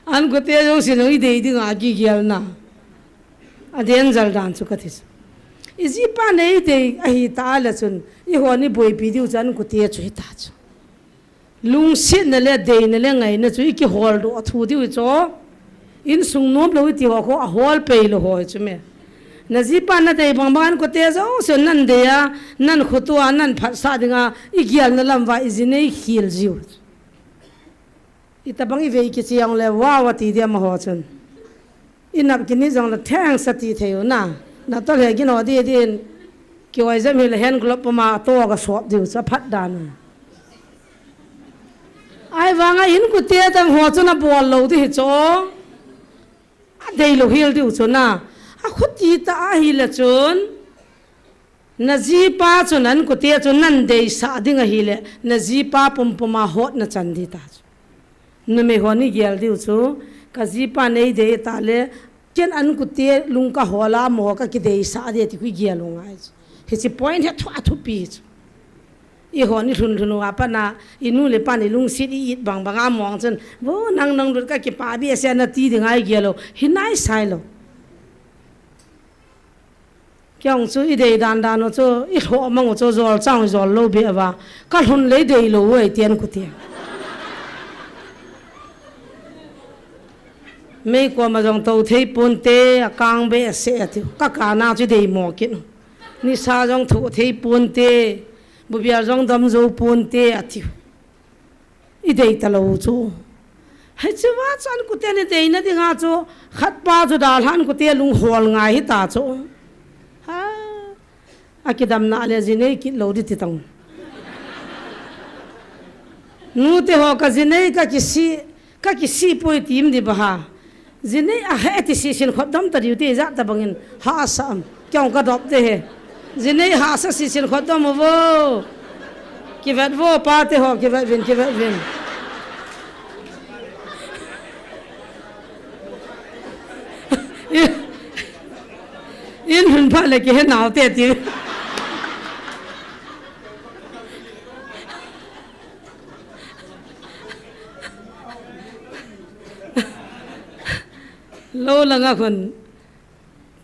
an ko te jo si no i dei ding a kigel na. A danger dan chu kati chu. I jipan nei dei ahi ta le chun, eiho ni boipi diu chan ko te chu hita chu. Lungsetna le deina le ngaina chu i kihol doh a thu diu hi chu. Insung nom lou i ti ho khu a hol pei lou ho hi chu me. Na jipa na dei bang bang an kote jouse nan dei a, nan khoto a, nan phatsah ding a, i gelna lam uva i ji nei khel jiu. I tabang i vei kichiang le wow a ti dia amaho chun. I nap kini jong le thanks a ti thei u na. Na tol he gin ho di din. Kioi jam hi le hand glove puma to ka sop diu cha phat dan. Ahivanga in kote dang ho chun a bol lou di hi chu. A dei lou hel diu chu na. A khuti ta a hi le chun. Na jipa chu nan kote chu nan deisah ding ahi le, na jipa pumpum a hot na chan di ta chu. Numei hon i gel diu chu, ka jipa nei dei ta le, ken an kote lung ka hol a mo ka kideisah di ti khu i gel u ngai chu. Hichi point hi thu a thupi chu. I hon i lhun lhun u a pat na, i nu le pa ni lungset i it bang bang a mong chun, vo nang nang lut ka kipa behseh na ti ding a i gel u, hi nai sai lou. Kei jong chu i dei dan dan u chu, i lhoh mang u chu, jol chang jol lou beh uva. Ka lhun le i dei lou u ahi ti an kote. Meikom a jong tou thei ponte, a kang behseh a tiu. Ka kana chu i dei mo kit u. Nisa jong thoh thei ponte, bubial jong dam jou ponte a tiu. I dei ta lou chu. Hichi uva chu an kote ni deina ding a chu, khat pa chu dalhan kote lung hol ngai hi ta chu. Ha. A kidam na le ji nei kit lou di ti tang. Nu te ho ka ji nei ka kisi, ka kisi poi tim di ba ha. Ji nei a he ti si sin khot dom ta diu te ja ta bangin ha sa am. Kei jong ka dop te he. Ji nei ha sa si sin khot dom vo. Kivet vo pa te ho, kivet vin, kivet vin. In, in hun pha le ki he nau te ti. Lou langa khun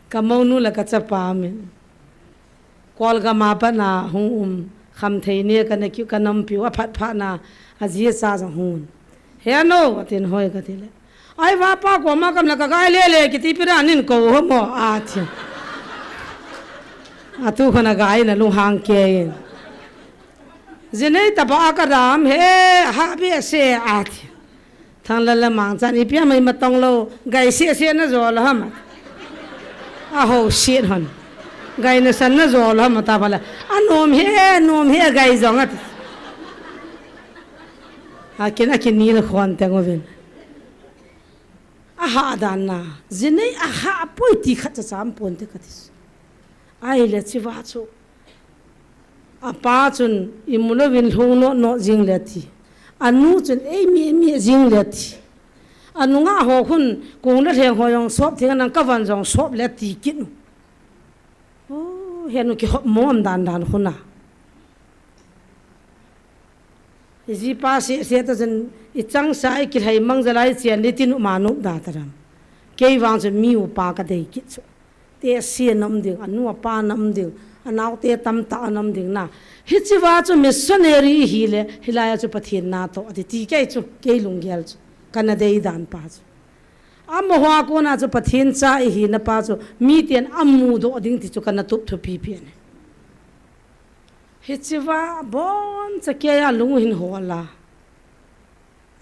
ka mounu le ka chapa min. Kolgam a pat na hung um, Khamthei ne ka na kiu ka nampiu a phat phat na a ji a cha jong hung un. He no, a tin hoi ka ti le. Ai va pa ko ma kam la ka gai le le ki ti pi ra nin ko ho mo a ti. A tu khana gai na lung hang ke in. Ji nei ta ba ka dam he ha behseh a ti. Thang la la mang chan i pia mai ma tong lou, gai se se na jo lo ham. A ho se hon. Gai na san na jo lo ham ta ba la. A nom he, nom he gai jong a ti. A kin a kin ni la khon teng uvin. A ha dan na. Ji nei a ha poi ti khat cha cham ponte ka ti. Ai le chi va chu. A pa chun i mu louvin lhung no no jing le ti. A nu chun ei mi mi jing le ti. A nunga ho khun kong le thleng ho jong sop theng nang ka van jong sop le ti kit nu. Oh, he nu kihop mom dan dan khun a. I jipa se se ta chun i chang sa i kilhai mang ja lai chian ni tin u ma nu da ta ram. Kei vang chun mi upa ka dei kit chu. Te se nam ding, a nu a pa nam ding, a nau te tam ta nam ding na. Hichi va chu missionary hi le, hilai a chu Pathen na to, a ti ti kei chu, kei lunggel chu. Ka na dei dan pa chu. A mo hoa ko na chu Pathen cha i hi na pa chu, mi ten a mu do ding ti chu ka na tup thu pi pi ne. Hichi va bon cha kei a lung hin ho la.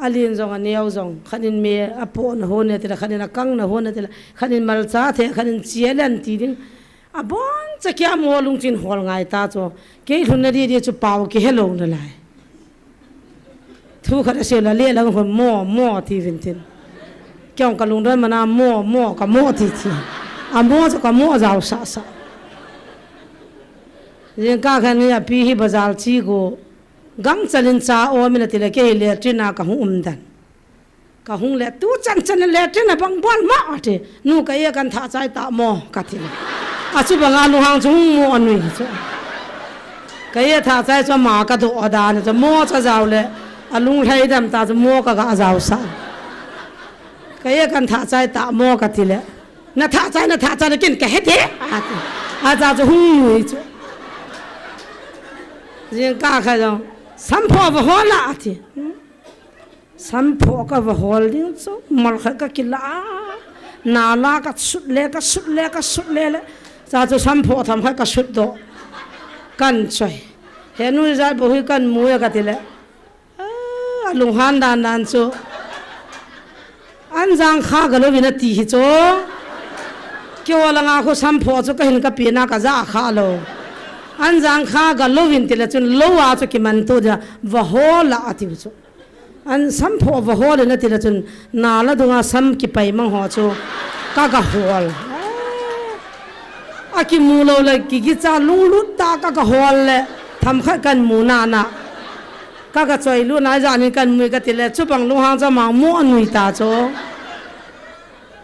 A lin jong a neo jong, khat in me a po na ho ne ti la, khat in a kang na ho ne ti la, khat in malcha the, khat in chia len ti ding. A bon cha kia mo lungchin hol ngai ta chu. Kei lhun na di di chu pau ki hello na lai. Thu khat a se la le lang hon mo, mo ti vin tin. Kei ong ka lungdon mana mo, mo, ka mo ti ti. A mo chu ka mo jao sa sa. Jing ka khan ni a pi hi bazar chi go. Gangchal in cha om in a ti le, kei hi latrine a ka hung um dan. Ka hung le, tu chan chan in latrine a bang bol mo a ti. Nu ka e kan thah chai ta mo ka ti le. A chu bang a lunghang chu hung mo a nui chu. Ka e thah chai chu ma ka do a dan chu mo cha jao le. A lung hlai dam ta chu mo ka ga jao sa. Ka e kan thah chai ta mo ka ti le. Na thah chai, na thah chai, na kin ka he the. A ti. A cha chu hung nui chu. Jing ka kha jong. Sampho va hol a ati. Sampho ka va hol ding chu, mol khat ka kila a. Nala ka sut le, ka sut le, ka sut le le. Cha chu sampho tham khat ka sut doh. Kan choi. He nu jat bo hi kan mu ya ka ti le. A, a lunghan dan dan chu. An jang kha ga lovin ati hi chu. Kio langa khu sampho chu ka hin ka pina ka ja kha lo. An jang kha ga lovin ti le chun lo a chu kiman tu dia va hol a ati chu. An sampho va hol na ti le chun nala dunga sam kipai mang ho chu ka ga hol. A kimu lo le ki ki cha lunglut ta ka ga hol le tham khat kan mu na na. Ka ga choi lu nai ja ni kan mu ka ti le chu bang lunghang cha mang mu a nui ta chu.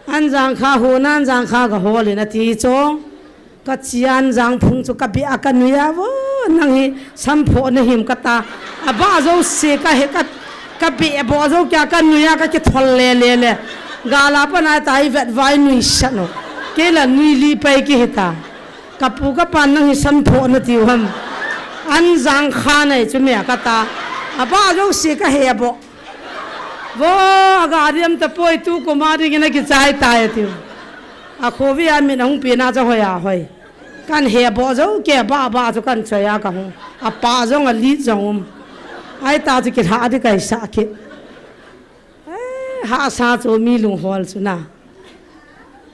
An jang kha hu nan jang kha ga hol in ati chu. Ka chian jang phung chu ka bia ka nui a vo, nang hi sampho na him ka ta. A ba jo se ka he ka, ka bia bo jo kya ka nui a ka ki thol le le le. Gala pa na ta i vet vai nui sa no. Ke la nui li pai ki he ta. Ka pu ka pan nang hi sampho na ti u ham. An jang kha nai chu me ka ta. A ba jo se ka he bo. Vo, a ga diam ta poi tu ko ma ding na ki chai ta e ti u. A khovi a min hung pi na cha hoi a hoi. Kan he bo jo ke ba ba chu kan choi a ka hung. A pa jong a lit jong um. Ai ta chu ki lha di kai sa ki. Eh, ha sa chu mi lung hol chu na.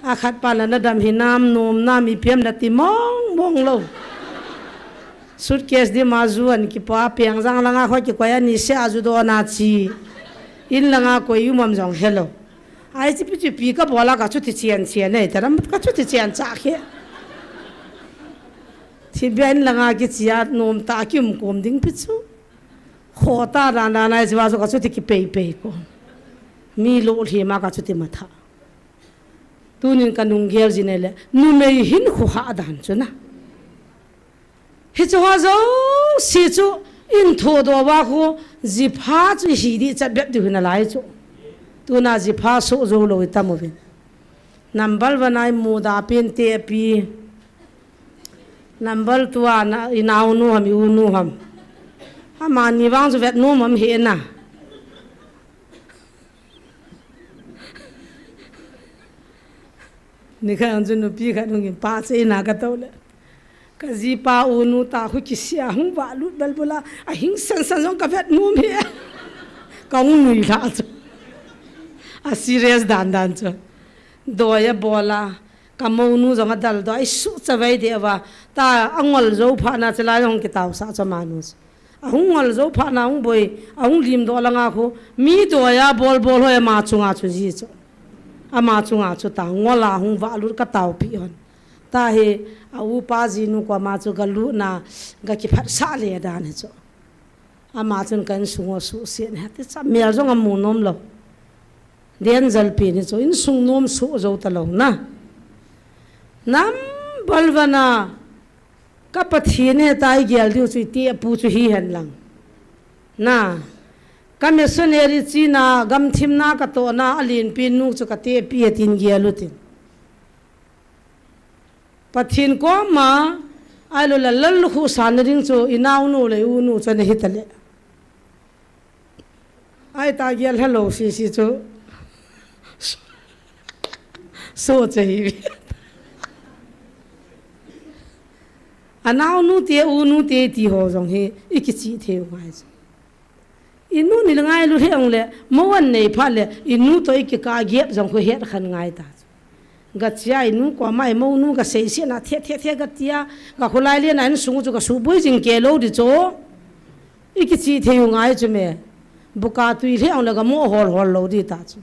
A khat pa la na dam hi nam nom nam i piam la ti mong mong lo. Suitcase di ma zuan ki pa piang jang langa khoi ki koi ani se a zu do na chi. In langa koi u mam jong hello. Ai chi pi chi pi ka bola ka chu ti chian chian nei ta ram ka chu ti chian cha khe. Thi bian langa ki chia nom ta ki um kom ding pi chu. Kho ta dan dan ai chi wa chu ka chu ti ki pei pei ko. Mi lo hli ma ka chu ti ma tha. Tunin ka nung gel jin le numei hin khu ha dan chu na. Hi chu ha jo si chu in tho do wa khu ji pha chu hi di chat bep di hu na lai chu. Tuna ji pha so jo lo i tam u vin. Number one ai mu da pin te pi. Number two a na i nau nu ham i u nu ham. Ama ni vang chu vet nu mam he na. Ni kha ang chu nupi kha nung in pa che na ka to le. Ka ji pa u nu ta khu ki sia hung va lut bal bula a hing san san jong ka vet nu mi. Ka hung nui la chu. A serious dan dan chu. Doi a bola. Ka mo nu jong a dal do ai su cha vai de va. Ta a ngol jo pha na che la jong ki tau sa cha ma nu. A hung ngol jo pha na hung boi, a hung lim do langa khu, mi do ya bol bol hoi ama chunga chu ji chu. Ama chunga chu ta ngol a hung va lut ka tau pi hon. Ta hi a u pa ji nu ko ama chu ga lu na ga ki phat sa le dan hi chu. Ama chun kan sung o su si ne ti cha mel jong a mu nom lo. Den jal pi ni chu in sung nom su jo ta lo na. Nam bal va na Ka Pathen he ta i gel diu chu i ti a pu chu hi hen lang. Na, ka missionary china, gamthim na ka to na, a lin pi nu chu ka te pi a tin gel u tin. Pathen koma, ai lo la lal khu sa na ding chu, i nau nu le u nu chu na hi ta le. Ai ta gel hello si si chu. So che hi. A nau nu te, u nu te, ti ho jong hi, i kichi thei u ngai chu. I nu ni le ngai lu he ong le, mo an nei pha le, i nu to i ki ka gep jong khu het khan ngai ta chu. Ga chia i nu ko mai mo nu ga sei si na the, the, the ga tia, ga khulai le na in sung chu ga su bui jing ke lo di chu. I kichi thei u ngai chu me. Buka tui le ong le ga mo hol hol lo di ta chu.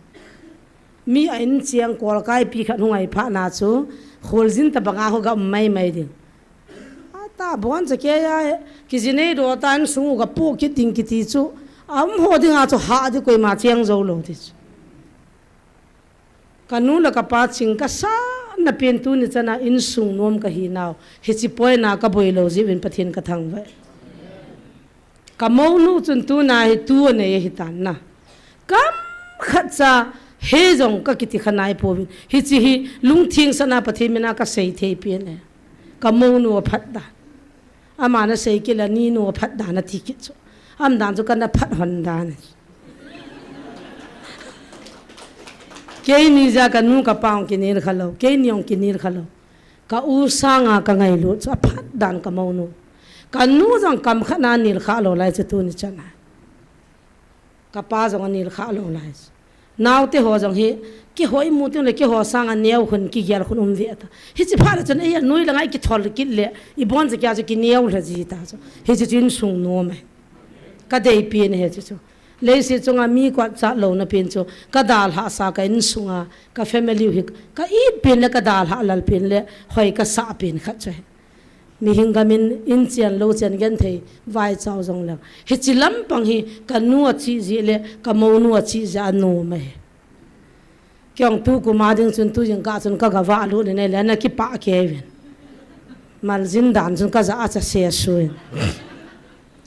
Mi a in chiang kol kai pi khat hung ai pha na chu, khol jin ta banga ho ga um mai mai ding. A ta bon cha ke ya, ki ji nei do ta in sung u ga pu ki ding ki ti chu. A um ho ding a chu ha di koi ma chiang jo lo di chu. Ka nu le ka pa ching ka sa na pen tu ni chana in sung nom ka hi nau. Hi chi poi na ka boi lo ji vin Pathen ka thang ve. Ka mo nu chun tu na hi tu a nei hi tan na. Kam khat cha he jong ka kiti kha nai po vin. Hi chi hi lungthing sa na Pathen mina ka sei thei pi ne. Ka mo nu a phat da. Ama na sei ki la ni nu a phat da na ti ki chu. Aumdan chu kana phat hon dan. Keini jeh a kanu kapa hung kinel khalou, keini hung kinel khalou. Ka u sanga ka ngailut chu aphat dan ka mounu. Kanu jong kam khat na nel khalou lai chu tuni chan a. Kapa jong anel khalou lai chu. Naote ho jong hi, keiho imu teng le keiho sanga neo khun kigel khun um ve ta. Hichi phat le chun, ei, anoi langa ikithol kit le, ibon jeh a chu kineo lha ji ta chu. Hichi chu insung nom e. Ka deipen ahi chu chu. Leiset chunga mi kotchat louna pen chu, ka dalhah sa ka insunga, ka family u hi, ka it pen le ka dalhah lal pen le, hoi ka sah pen khat chu ahi. Mihing gamin in chen lou chen genthei vaichao jong leng. Hichi lampang hi kanu achi jeh le, ka mounu achi jeh a nom ahi. Kei jong tukum a ding chun tujing kah chun ka gavah lut in ahile ana kipah kei uvin. Maljin dan chun ka jah a cha se suin.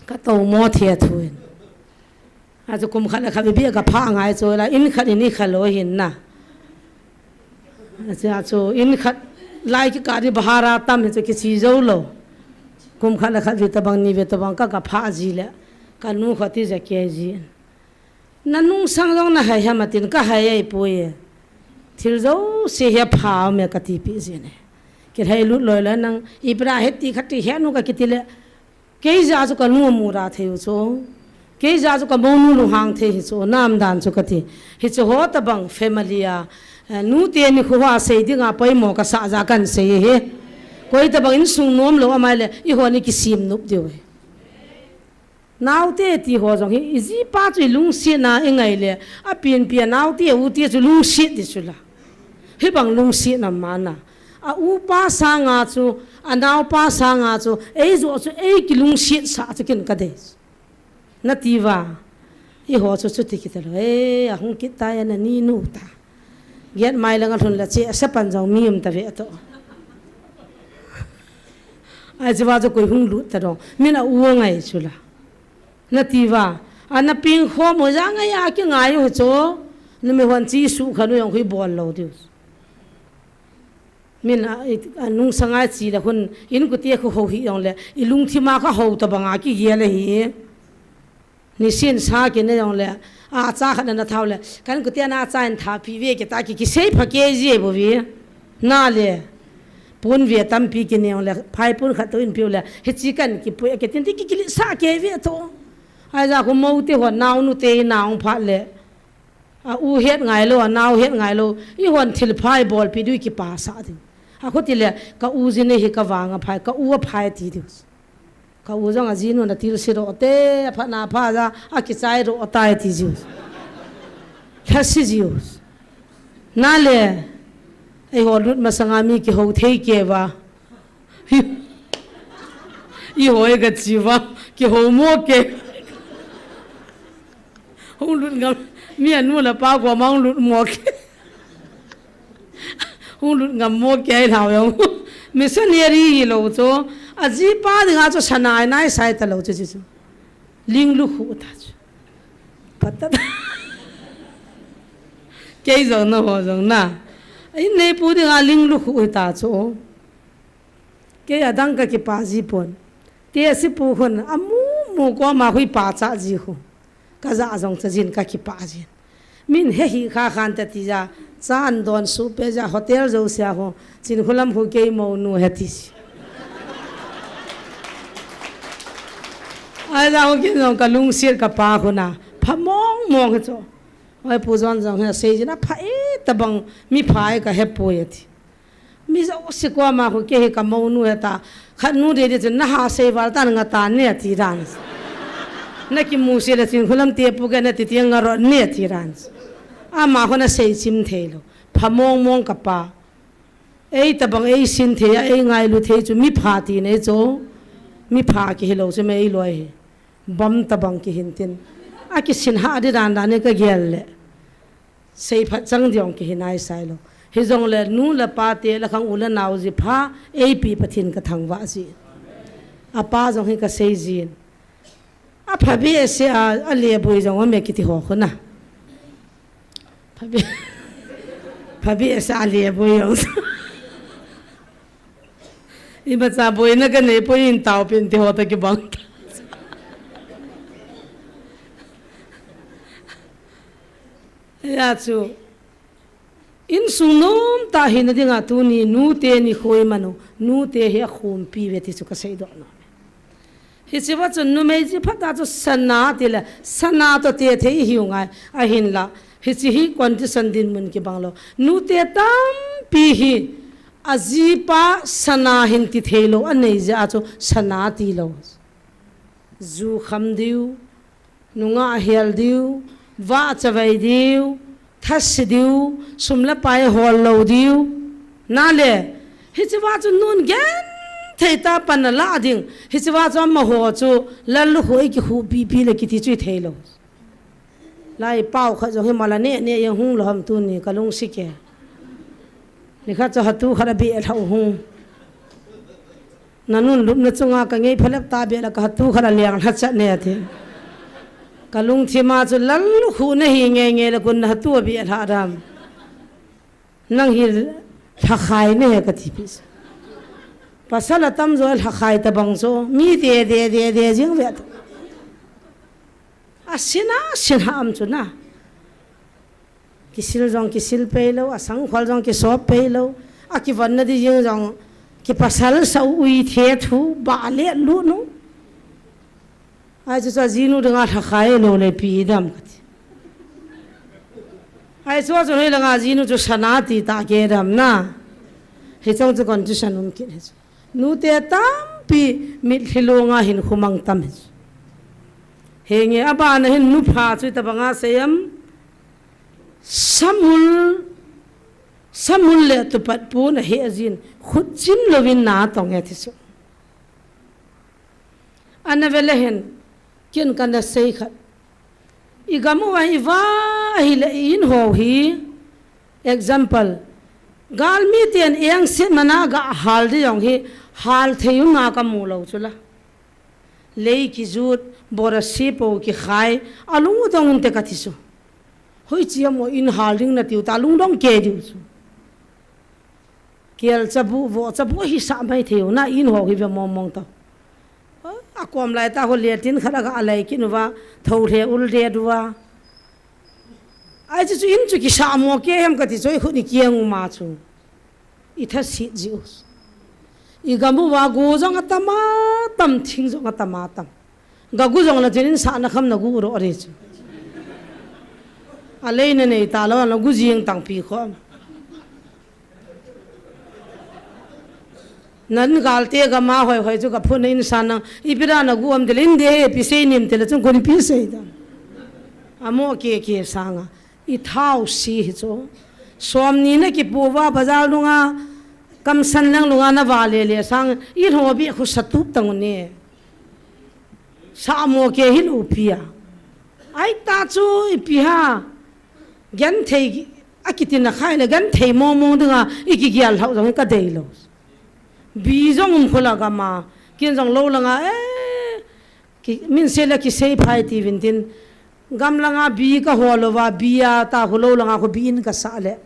Ka tomo thethu in. Achu kum khat le khat vei beh a ka phah ngai chu la, in khat in ikha lou hin na. Achu, achu in khat lai kikah di bhara tam hi chu kiche jou lou. Kum khat le khat vei tabang ni vei tabang ka, ka phah ji le. Kanu khat ti ja kei ji. Na nungsang jong na hai ham atin, ka hai ahipoi. Thil jouse hi apha um e kati pi jin e. Kihailut loi loi nang, ipi ra hiti khat ti he nu ka kiti le, kei jeh a chu kanu amura thei u chu. Kei jeh a chu ka mounu lunghang thei hi chu, na umdan chu kati. Hichu ho tabang family a, eh, nute nikho a sei dinga poimo ka sah jeh a kan sei hi. Koi tabang insung nom lou amai le, eiho ni kisem nop diu e. Naote ti ho jong hi, ijipa chu ilungsetna ingai le, apenpi a naote ute chu lungset di chu la. Hibang lungsetna mana. A upa sanga chu, anaopa sanga chu, ei joh chu, ei kilungset sah chu kin ka dei. Nati uva, eiho chu chuti kiti lou, eh, ahung kit tai ana ni nu ta. Gate mai langa lhun le che, asa pan jong mi um ta ve to. Ahi chu va chu koi hung lut ta dong. Min a u angai chu la. Nati uva. Ana peng khom u ja ngai a kingai u hi chu. Numei hon chi su khan u jong khu ibol lou diu. Min a, i, anungsanga chi le khun in kute khu ho hi jong le. Ilungthim a kha ho tabang a kigel ahi. Nisin sa kine jong le, acha khat ana thau le, kan kutia na acha in tha pi ve kita ki, kisei pha kei ji e bou ve. Na le, pon ve tampi kine jong le, phai pon khat to in piu le, hichi kan kipui, akitin ti ki, kilit sa kei ve to. Ahi jeh a khu moute ho, naonu te, nao phat le. A u het ngai lou, anao het ngai lou, eihon thil phai bolpi diu kipa sa diu. A khu ti le, ka u jin hi ka vang aphai, ka u aphai ti diu. Ka u jong ajinu na tilsi roh te, aphat na pha ja, akichai roh tai ti jiu. Lhasi jiu. Na le, eiho lut masanga mi kihou thei kei uva. Eiho e ka chi uva, kihou mo kei. Hung lut ngam, mi anu le apa koma hung lut mo kei. Hung lut ngam mo kei lhau jong. Missionary hilou chu. Ajipa dinga chu sanai nai sai talou chu chu chu. Ling lukhu ta chu. Phat ta. Kei jong na ho jong na. In neipu dinga ling lukhu ta chu. Kei adang ka kipa ji pon. Tehsi pu khun amu mu koma khu ipa cha ji khu. Ka ja jong cha jin ka kipa jin. Min he hi kha khan ta ti ja, cha an don su pe ja hotel jo sia ho, Chinkholam khu kei mounu he ti si. Ahi ja ho kei jong ka lungset ka pa khu na, pha mong mong he chu. Oi pu jon jong he sei jin a pha e tabang mi pha e ka he poi a ti. Mi jouse koma khu kei hi ka mounu he ta. Khat nu de de chun na ha sei val tan nga ta ne ti dan. Na kimu se le Chinkholam te pu ke na ti ti nga ro ne ti dan. Ama khu na sei chim thei lou. Pha mong mong ka pa. Ei tabang ei sin thei a, ei ngailu thei chu mi pha ti nei chu. Mi pha ki hilou chu me ei loi hi. Bom tabang ki hin tin. A kisin ha di dan dan ne ka gel le. Seiphat chang diong kihi nai sai lou. Hijong le nu le pa te le khang u le nao ji pha, eipi Pathen ka thangvah ji. Apa jong hi ka sei jin. A phabeh se a, a leboi jong a me kiti ho khu na. Phabeh, phabeh se a leboi jong. Imacha boina ka nei poi in tao pen ti ho ta kibang. Hijeh chun, insung nomtah hina dinga tuni nute nikho imanu, nute hi akhompi uve ti chu kaseidoh nom e. Hichea chun numei jiphat a chu sana tile, sana toh tethei ihiu ngai, ahinla, hiche hi condition dinmun kibang lou. Nute tampi hi, ajipa sana hin ti theilou, anei jeh a chu sana tilou. Ju kham diu, nungah hel diu, vah chavai diu, thase diu, sum le pai hol lou diu. Nale, hichea chu nun genthei tah a pan alah ding. Hichea chu amaho chu lallukhuh ikikhuh pipi le kiti chu itheilou. Lai pao khat jong hi mala neh neh jeng hung lou ham tuni kalungset e. Nikhat chu hatu khat abeh lhau hung. Nanun lupna chunga kangei phalep tah beh le kahatu khat aleng lhachat ne ati. Kalungthima chu lallukhuh nahi ngeingei le kon nahatu abeh lhah dam. Nang hi lhakhai nahi kati pi. Pasal atamjo lhakhai tabang chu mi de de de de jing ve. Asina, sina am chu na. Kisil jong kisil peilou, asangkhol jong kisop peilou. Akivon na ding jong kipasal sau ui the thu, ba le lu nu. Ahi chu chu ajinu dinga lhakhai lou le ipi dam kati. Ahi chu chu hoilanga ajinu chu sana ti tah kei dam na. Hichong chu condition um kit hi chu. Nute tampi mitlhi longa hin khumang tam hi chu. Henge abana hin nupha chu itobanga seiyem. Samul, samul le tupat pon ahe ajin. Khutchim louvin na tong e ti chu. Ana vele hin, ken kana sei khat. Igam uva iva ahile i-in ho hi, example, galmi ten engset mana gahal ding jong hi, hal thei u na kamu lou chu la. Lei kijut, bora sipo kikhai, alung u dong inte kati chu. Hoiche mo in hal ding natiu ta lungdong kei diu chu. Kelcha bu, vohcha bu hisah mai thei u, na in ho hi ve mong mong tau. Akom lai tah ho le tin khat aga alai kit uva, thou le ul de duva. Ahi chu chu in chu kisah mo kei ham kati chu, ikhut ni kiang u ma chu. Ithasit jiu. Igam uva go jong atam atam, thing jong atam atam. Gagu jong la jin in sahna kham nagu ro re chu. Alei na nei talou, nagu jing tangpi khom. Nan galte gama hoi hoi chu kaphun na in sa nang, ipi da nagu am tile in de, ipi sei nim tile chun kon ipi sei da. Amo ke ke sanga. Ithau si hi chu. Som ni na kipu uva bazar nunga, kamsan lang nunga na vale le sang, ilhobi khu satup tang u ne. Sa mo ke hi lou pi a. Ahi ta chu ipi ha. Genthei akiti na khai le genthei mong mong dinga ikigel lhau jong kadei lou. Bi jong um khula gama. Ken jong lou langa, eh, ki, min se le kisei phai ti vin tin. Gam langa bi kahol uva, bi a ta khu lou langa khu bi in kasah le.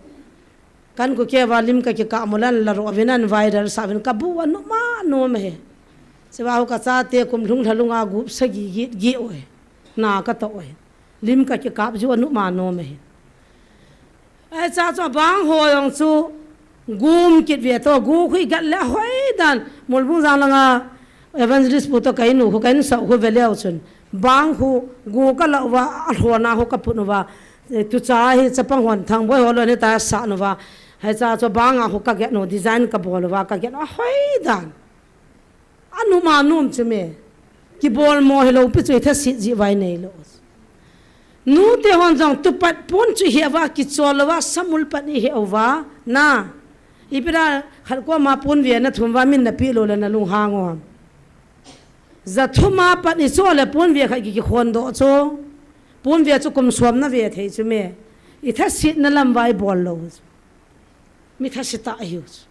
Kan ku keva lim kakikap mo lan la ro vin an viral sa vin kabu a numa numa he. Cheva ho kachate kum lhung lha lunga gup sagi git gi oi. Na kato oi. Lim kakikap ju a numa numa he. Ahi cha chu bang ho jong chu gum kit ve to, gu khu igat le hoi dan. Molbung jang langa Evangelist pu to kahin u khu, kahin sau khu veleu chun. Bang khu, gu kala uva, alhona khu kapun uva. Eh, tucha hi chapang hon thang boi holo ni ta sa uva. Hicha chu banga khu kaget u, design kabol uva, kaget u, ahoi dan. Anuma num chu me. Kibol mo hilou pi chu ithasit ji vai neilou. Nute hon jong tupat pon chu hi ava kichol uva, samul pat ihi uva, na. Ipi da khat koma pon ve na thum uva min napi lou le nalung hang u ham. Ja thum a pat ichol le pon ve khat ki, kikhon doh chu. Pon ve chu kum som na ve thei chu me. Ithasit na lam vai bol lou. Mi thasit ta ahiu chu.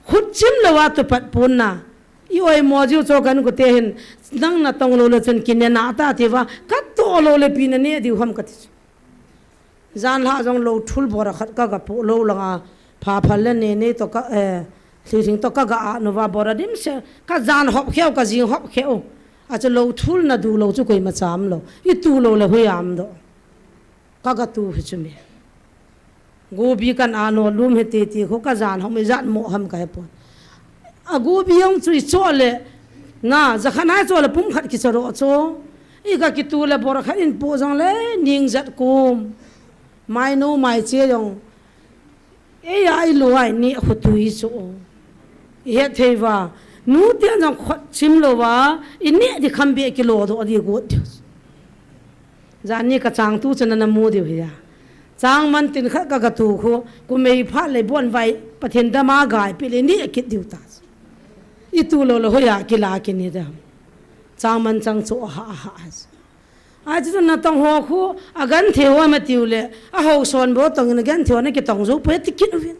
Khutchim louva tupat pon na. I oimo jiu chu kan kute hin, nang natong lou le chun kine na ta tiva, kato lou le pi nane diu ham kati chu. Jan lha jong lou thul bora khat ka, kapo lou langa, pha phal le ne ne to ka, eh, thli thing to kaga a nuva bora dim se, kajan hop kheu, kajing hop kheu. Achu lou thul nadu lou chu koima cham lou. Itu lou le hui am do. Ka gatu hi chu mi. Gobi kan ano lum hi titi khu ka jan hom ijat mo ham ka hepon. A gobi jong chu icho le. Na, jakhat nai cho le pum khat kicharo cho. I ka kitu le bor khat in po jong le ning jat kum. Mai no mai che jong. Ei a i lo ai ni khu tui cho. I het thei va. Nu tia jong khot chim lo va. I ni di kham be kilo do di got. Jani ka chang tu chana na mu diu hi a. Chang man tin khat ka ka tu khu, ku mei pha le bon vai, Pathen dama gai pi le ni a kit diu ta. I tu lo lo hoya kila kini da. Chang man chang chu ha ha. Ai chu na tong ho khu, a gan the ho ma tiu le, a ho son bo tong in a gan the ho na ki tong zo pe ti kit uvin.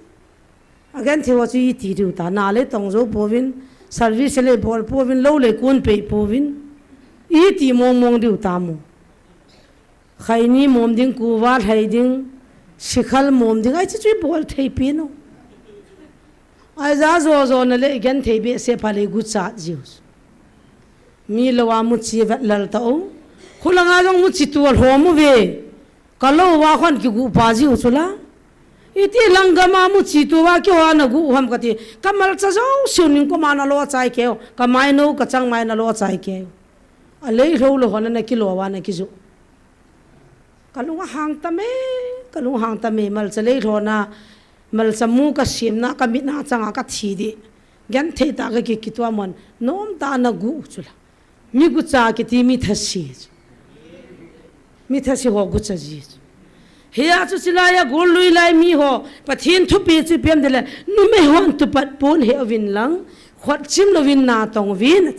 A gan the ho chu i ti diu ta, na le tong zo povin, service le bol povin, lo le kun pe povin. I ti mong mong diu ta mo. Khaini mom ding, kuva thei ding, sikhal mom ding, ai chu chu i bol thei pi no. Ai ja jo jo na le i gan thei be se pha le gu cha jiu. Mi lo a mu chi vet lal ta o. Khulanga jong mu chi tu a lhom u ve. Ka lo va khon ki gu pa jiu chu la. Iti lang gama mu chi tu va ki ho na gu ham ka ti. Ka mal cha jo su ning ko ma na lo chai keu. Ka mai no ka chang mai na lo chai keu. A lei lo lo hon na ki lo va na ki ju. Ka lung a hang ta me, ka lung hang ta me, malcha lei lhona, malcha mu ka sim na, ka mit na changa ka thi di. Gan thei ta ka ki, ki tua mon, nom ta na gu chu la. Mi gu cha ki ti mi tha si. Mi tha si ho gu cha ji. He a chu sila ya gul lui lai mi ho, Pathen thu pi chu piam de le, nu me hon tu pat pon he vin lang, khot chim lo vin na tong vin.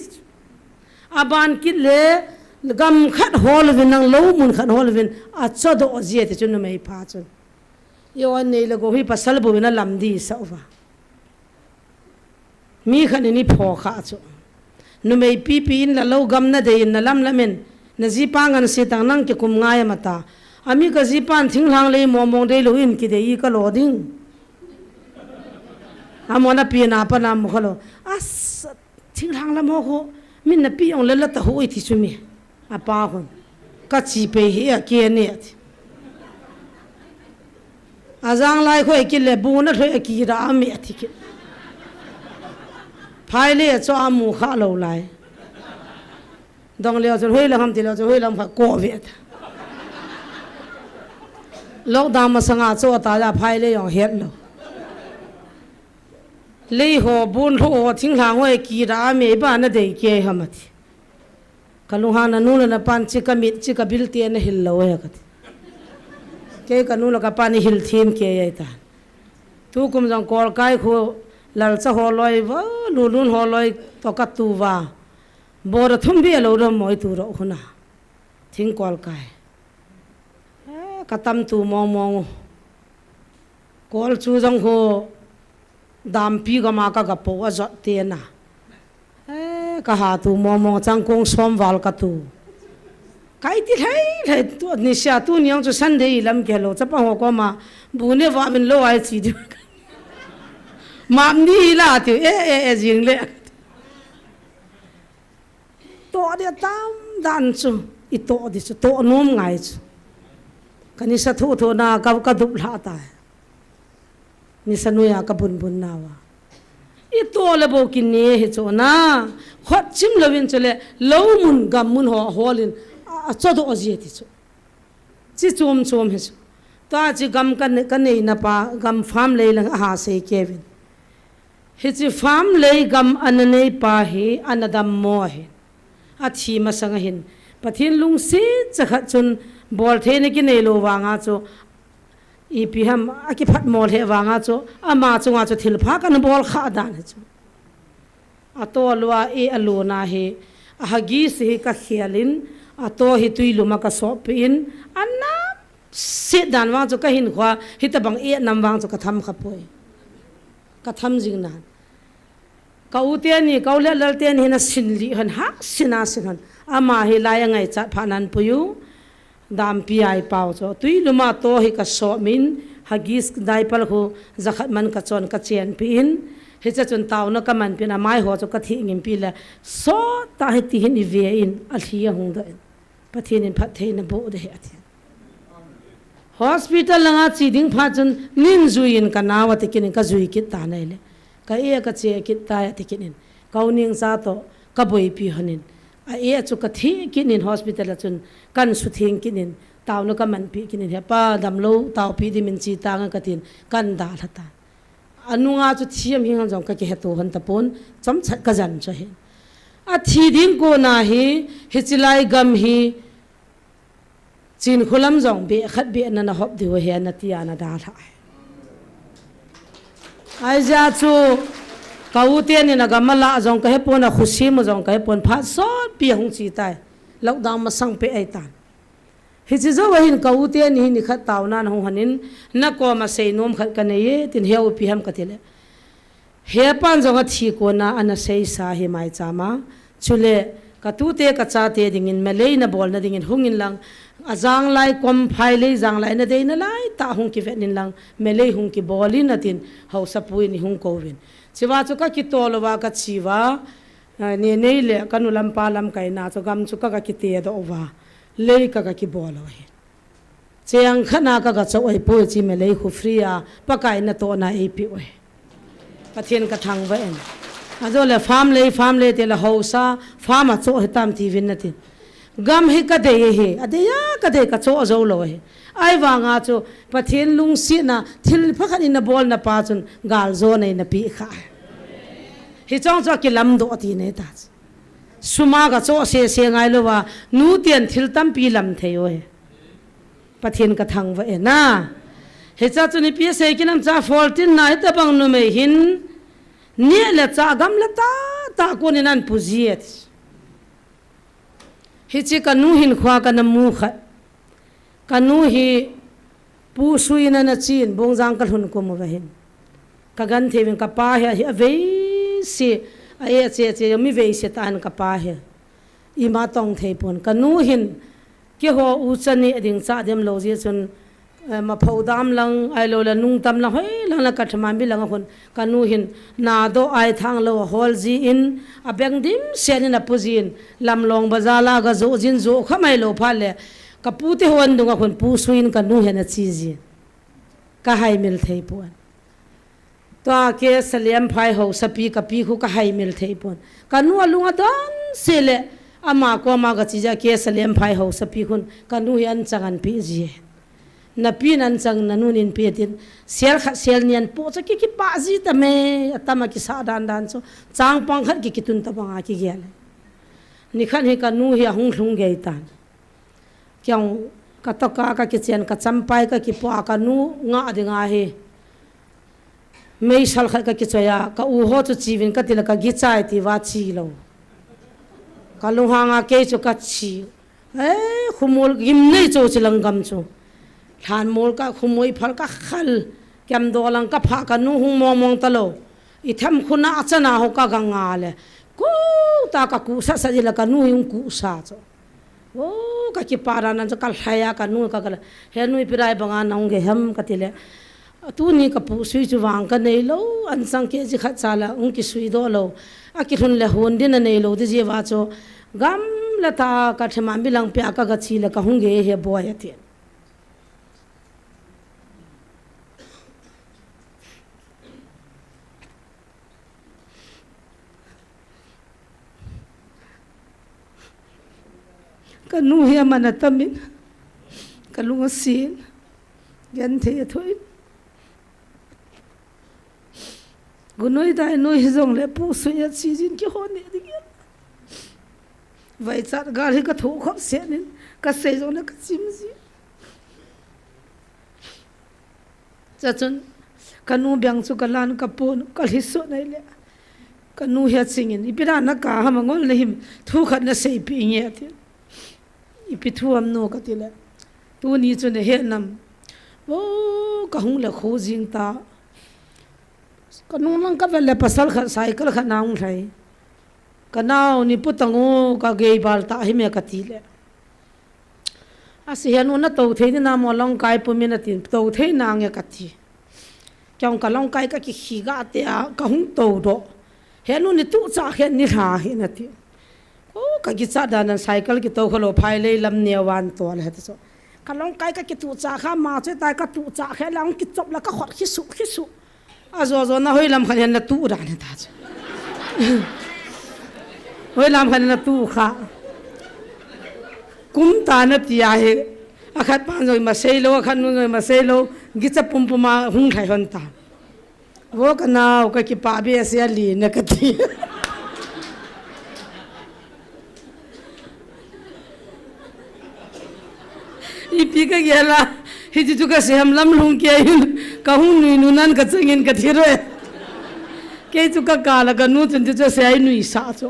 A ban kit le, gam khat hol uvin nang lo mun khat hol uvin, a chodoh jia ti chu numei pha chun. Yo an nei le go hi pasal bu in a lam di sa uva. Mi khat in i pho kha chu. Numei pi pi in la lo gam na dei in na lam lam in, na ji pa ngan si tang nang ki kum ngai ma ta. A mi ka ji pan thing hlang le mo mong dei lo in ki dei i ka lo ding. A mo na pi na pa na mo kha lo. As Thinglhang lam ho khu, min na pi ong le la ta hu i ti chu mi. A pa hun. Ka chi pe hi a ke ne ti. A jang lai khu e ki le bu na thloi a ki ra a mi a ti ki. Phai le a cho a mu kha lo lai. Dong le a cho hoi lam ham ti le a cho hoi lam kha ko ve ta. Lockdown masanga cho ta ja phai le ong het lo. Lei ho, bun ho, thinglhang ho, e ki ra, a mei ba na dei ke ham a ti. Ka lung hang na nu le na pan chi ka mit, chi ka bil ti na hil lo e ka ti. Ke ka nu le ka pan i hil thim ke e ta. Tu kum jong kol kai khu lal cha ho loi va, lu lun ho loi to ka tu va. Bo ra thum bi lo ro moi tu ro khu na. Thing kol kai. Eh, ka tam tu mong mong. Kol chu jong ho. Dampi gama ka ga po a jot te na. Eh, ka ha tu mong mong chang kong som val ka tu. Kai ti hlei hlei tu ni sia tu niang chu Sunday lam ke lo chapa ho ko ma bu ne va min lo ai chi di. Mam ni la ti e e e jing le. To de tam dan chu i to di chu to nom ngai chu. Ka ni sa thu thu na ka ka dup hla ta. Ni sa nuya ka bun bun na wa. I to le bo kin ni hi chu na. Khot chim lo in chu le lo mun gam mun ho hol in a, a cho do ji ti chu. Chi chom chom hi chu. Ta chi gam ka ne, ka nei na pa gam farm lei lang a ha sei ke vin. Hi chi farm lei gam ana nei pa hi ana dam mo hi. A thi masang a hin. Pathen lungset cha khat chun bol thei na ki nei lo vang a chu. Ipi ham a ki phat mo le vang a chu. Ama chunga chu thil pha kan bol kha dan hi chu. A to lua e a luna hi, a hagi si hi ka khial in, a to hi tui luma ka sop in, a nam sit dan vang chu ka hin khua, hi ta bang e nam vang chu ka tham kha poi. Ka tham jing nan. Ka u te ni, ka u le lal te ni hin a sin li han ha, sin a sin han. Ama hi lai a ngai chat pha nan pui u. Dampi ai pau chu. Tui luma to hi ka sop min, hagis diaper khu jakhat man ka chon ka chen pi in. Hi cha chun tau na ka man pin a mai ho chu ka thi ngim pi le. So ta hi ti hin i ve in, a thli a hung da in. Pathen in phat thei na bo de hi a thi. Hospital langa che ding phat chun, "Nin jui in ka nau," ati kit in ka jui kit tan ahile. Ka e ka che kit tai ati kit in. Ka u Nengcha toh ka boipi hon in. A e chu ka thi kit in hospital a chun kan sutheng kit in. Taona ka manpi kit in, "He pa, damlou taopi ding in che tange," ka tin kan dalha tan. Anunga chu thi am hing ham jong ka kiheto hon tapon, chomchat ka jan chu ahi. A thi ding kona hi, hiche lai gam hi, Chinkholam jong beh khat beh na na hop diu ahi, ana ti ana dalha. Ahi jeh chu, ka u teni na gam a la jong ka hepon, a khosem u jong ka hepon, phat sotpi a hung che tai. Lockdown masang peh ahi tan. Hiche jou a hin ka u teni hi nikhat taona ana hung hon in, na koma seinom khat ka nei e, tin he u ipi ham ka ti le. He pan jong a thi kona ana seisa hi maicham a. Chule ka tute ka chate dingin melei na bolna dingin hung in lang, a janglai kom phailei janglai na deina lai tah hung kivet in lang, melei hung kibol in atin, haosapu in eihung kouvin. Chua chu ka kitol uva ka che uva, a, Nenei le ka nu lam pa lamkai na chu gam chu ka, ka kite doh uva, lei ka, ka kibol u ahi. Cheng khat na ka, ka cho u ahipoi, hiche melei khu free a, Pakai natohna eipeh u ahi. Pathen ka thangvah in. Ajole farm lei, farm lei ti le haosa, farm a cho u hitam tiuvin nati. Gam hi ka dei ahi, adei a ka dei, ka cho jou lou ahi. Ahivanga chu Pathen lungsetna, thil pha khat in na bolna pa chun galjona eina peh kha. Hiche chu a kilamdoh tina ahi ta. Sum a ka cho sese ngai louva, nu ten thil tampi lam thei u ahi. Pathen ka thangvah e na. Hiche chu ipi asei kit nam cha, fourteen na hitabang numei hin, neh le chah gam le tah tah kon in ana pu ji e. Hiche ka nu hin kho a ka na mu khat. Ka nu hi Pu Sui in ana chen, Bongjang ka lhun kum uva hin. Ka genthei uvin ka pa hi, hi a veise, a e che che, mi veise tah ahin ka pa hi. Ima tong thei pon. Ka nu hin, keiho u cha neh ding chah dem lou jeh chun, eh, Mapho dam lang, ahilou le Nungtam lang, hoilang le Kathmandu lang a khun, ka nu hin, nadoh aithang lou a hol jin, a beng dimset in a pu jin, Lamlong bazar la ga jo jin jo kha mai lou phat le, ka pu te hon dung a khun Pu Sui in ka nu hi ana che jin. Ka haimil thei pon. Tua K. Saliamphai haosapi ka pi khu ka haimil thei pon. Ka nu a lung a don se le ama koma ka che jeh a K. Saliamphai haosapi khun ka nu hi anchang ana pe ji. Na pi in anchang na nun in pe tin sel khat sel ni ana pu chu ki, kipah ji ta me, atam a kisa dan dan chu changpang khat ki, kitun ta banga kigel. Nikhat hi ka nu hi ahung lhung gei tan. Kei jong ka toka ka kichen ka champai ka kipo a ka nu ngah ding ahi. Meisal khat ka kichoi a ka u ho chu che uvin ka ti le ka gichai ti uva che lou. Ka lunghang a kei chu ka che. Eh, khumol gimnei chu chi lang gam chu. Lhanmol ka khumoi phal ka khal. Kemdol lang ka phah ka nu hung mong mong ta lou. I them khuna a chana ho ka ga nga le. Ku ta ka ku sa sa ji le ka nu hung ku sa chu. O, ka kipah dan dan chu ka lhai a ka nu ka, ka la, "He nu, ipi lai banga na hung gei ham?" ka ti le. Tuni ka Pu Sui chu vang ka nei lou, anchang K G khat cha la hung kisui doh lou. A kilhun le hon din a nei lou ti jeh uva chu gam le tah a Kathmandu lang pia ka ga che le ka hung gei ahi boi ati. Ka nu hi aman atam in, ka lung asen, genthei athoh in. Gunoi dainoi hijong le Pu Sui a che jin kihon ne ding in. Vaichat gal hi ka thoh khop sen in, ka sei jong le ka chim ji. Chuchun, ka nu beng chu ka lan ka pon, ka lhi sut nai le. Ka nu hi aching in, "Ipi dan na ka ham a ngol na him, thu khat na seipeh nge," ati. "Ipi thu ham nu?" ka ti le. "Tuni chu na he nam. O, ka hung le kho jing ta. Ka nung lang ka vet le pasal khat, cycle khat na hung lhai. Ka nao ni pu tang u, ka gei bal ta hi me," ka ti le. "Ase, he nu na to thei ni na mo, longkai pum in," atin, "To thei nange," ka ti. Kei jong ka longkai ka kikhi ga te a, ka hung to doh. "He nu ni tu cha khen ni lha hi," na ti. O, ka kicha dan dan cycle kito kha lou phai lei lam ne wan to le he ta so. Along kai ka kituh cha kha ma chu tai ka tuh cha khe lang kichop la ka khot khisu khisu. A jo jo na hoi lam khan hen la tu dan ta chu. Hoi lam khan la tu kha. Kum ta na ti a hi. A khat pan jong ma sei lo, a khat nu jong ma sei lo. Gicha pum pum a hung thai hon ta. Vo ka nau, ka kipah behseh a li na ka ti. Ipi ka gel a, hichu chu ka sei ham lam lhung kei in, ka hung nui nu nan ka chang in ka thi re. Kei chu ka kal a ka nu chun chu chu sei a i nui sa chu.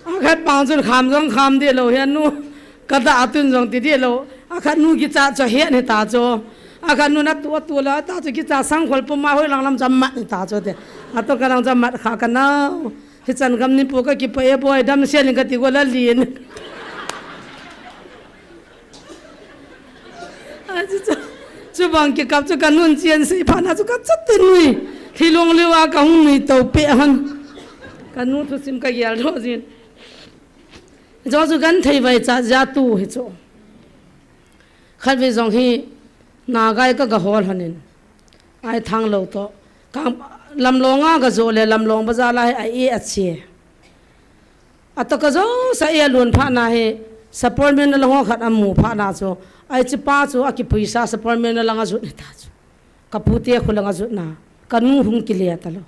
A khat pang chun kham jong kham deh lo hi a nu. Ka da a tun jong ti deh lo. A khat nu kicha chu het ni ta chu. A khat nu na tu a tu la ta chu kicha sang khol pum a hoi lang lam cha mat ni ta chu te. A to ka lang cha mat kha ka nau. Hichan gam ni pu ka kipah e boi dam sia ni ka ti go la lin. A chu chu. Chu bang kikap chu ka nun chian sei pha na chu ka chat te nui. Thilong liu a ka hung nui to pe han. Ka nu thusim ka gel lo jin. Chu chu kan thei vai cha ja tu hi chu. Khat ve jong hi Nagai ka ga hol hanin. Ai thang lo to. Kang lam long a ga jo le lam long bazar la hi a e a che. A to ka jo sa e lun pha na hi. Support men la ho khat a mu pha na chu. Ai chi pa chu a ki puisa support men la nga jut ni ta chu. Ka pu te khu la nga jut na. Ka nu hung ki le ta lo.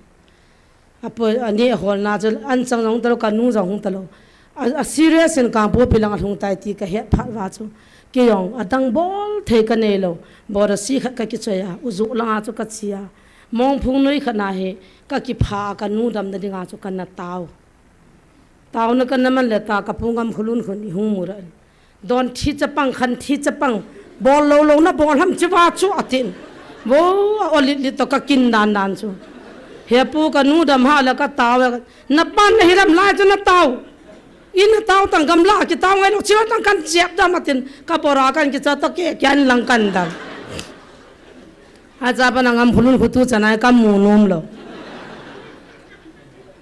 A po, a ni a hol na chu an chang jong ta lo, ka nu jong hung ta lo. A, a serious in kang po pi lang a hung tai ti ka het phat va chu. Kei jong a dang bol thei ka nei lo. Bor a si khat ka ki choi a, u zu lang a chu ka chi a. Mong phung nui khat na hi, ka ki pha ka nu dam na ding a chu ka na tao. Tao na ka na man le ta ka pu ngam khulun khun i hung mu ra. Don thi chapang, khan thi chapang. Bol lo lo na bol ham chi va chu a tin. Vo, a o lit lit to ka kin dan dan chu. He pu ka nu dam ha la ka tao. Na pan na hi lam lai chu na tao. I na tao tang gam la ki tao ngai lo chi tang kan chep dam a tin. Ka bor a kan ki cha to ke kian lang kan dam. A cha pa na ngam khulun khu tu cha nai ka mu nom lo.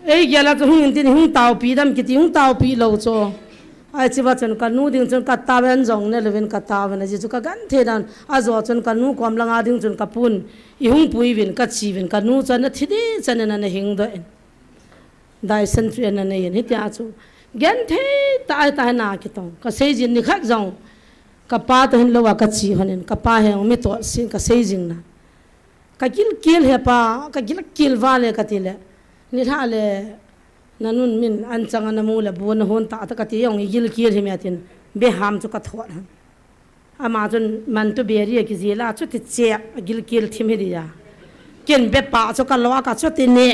Ei gel a chu hung in tin hung tao pi dam ki ti hung tao pi lo chu. Ai chi va chun ka nu ding chun ka tao en jong ne lo vin ka tao en a ji chu ka gan the dan a jo chun ka nu kom lang a ding chun ka pun i hung pui vin ka chi vin ka nu chun na thi di chan na na hing do en. Dai san chu en na nei en hi ti a chu. Gan the ta ai ta na ki tong. Ka sei jin ni khat jong. Ka pa to hin lo a ka chi hon in. Ka pa he mi to sin ka sei jing na. Ka gil kil he pa, ka gil kil va le ka ti le. Ni tha le, na nun min an chang a na mu le bu na hon ta ta ka ti jong i gil kil hi mi a tin. Be ham chu ka thot han. Ama chun man tu be ri a ki ji la chu ti che a gil kil thim hi di ya. Ken be pa chu ka lo a ka chu ti ne.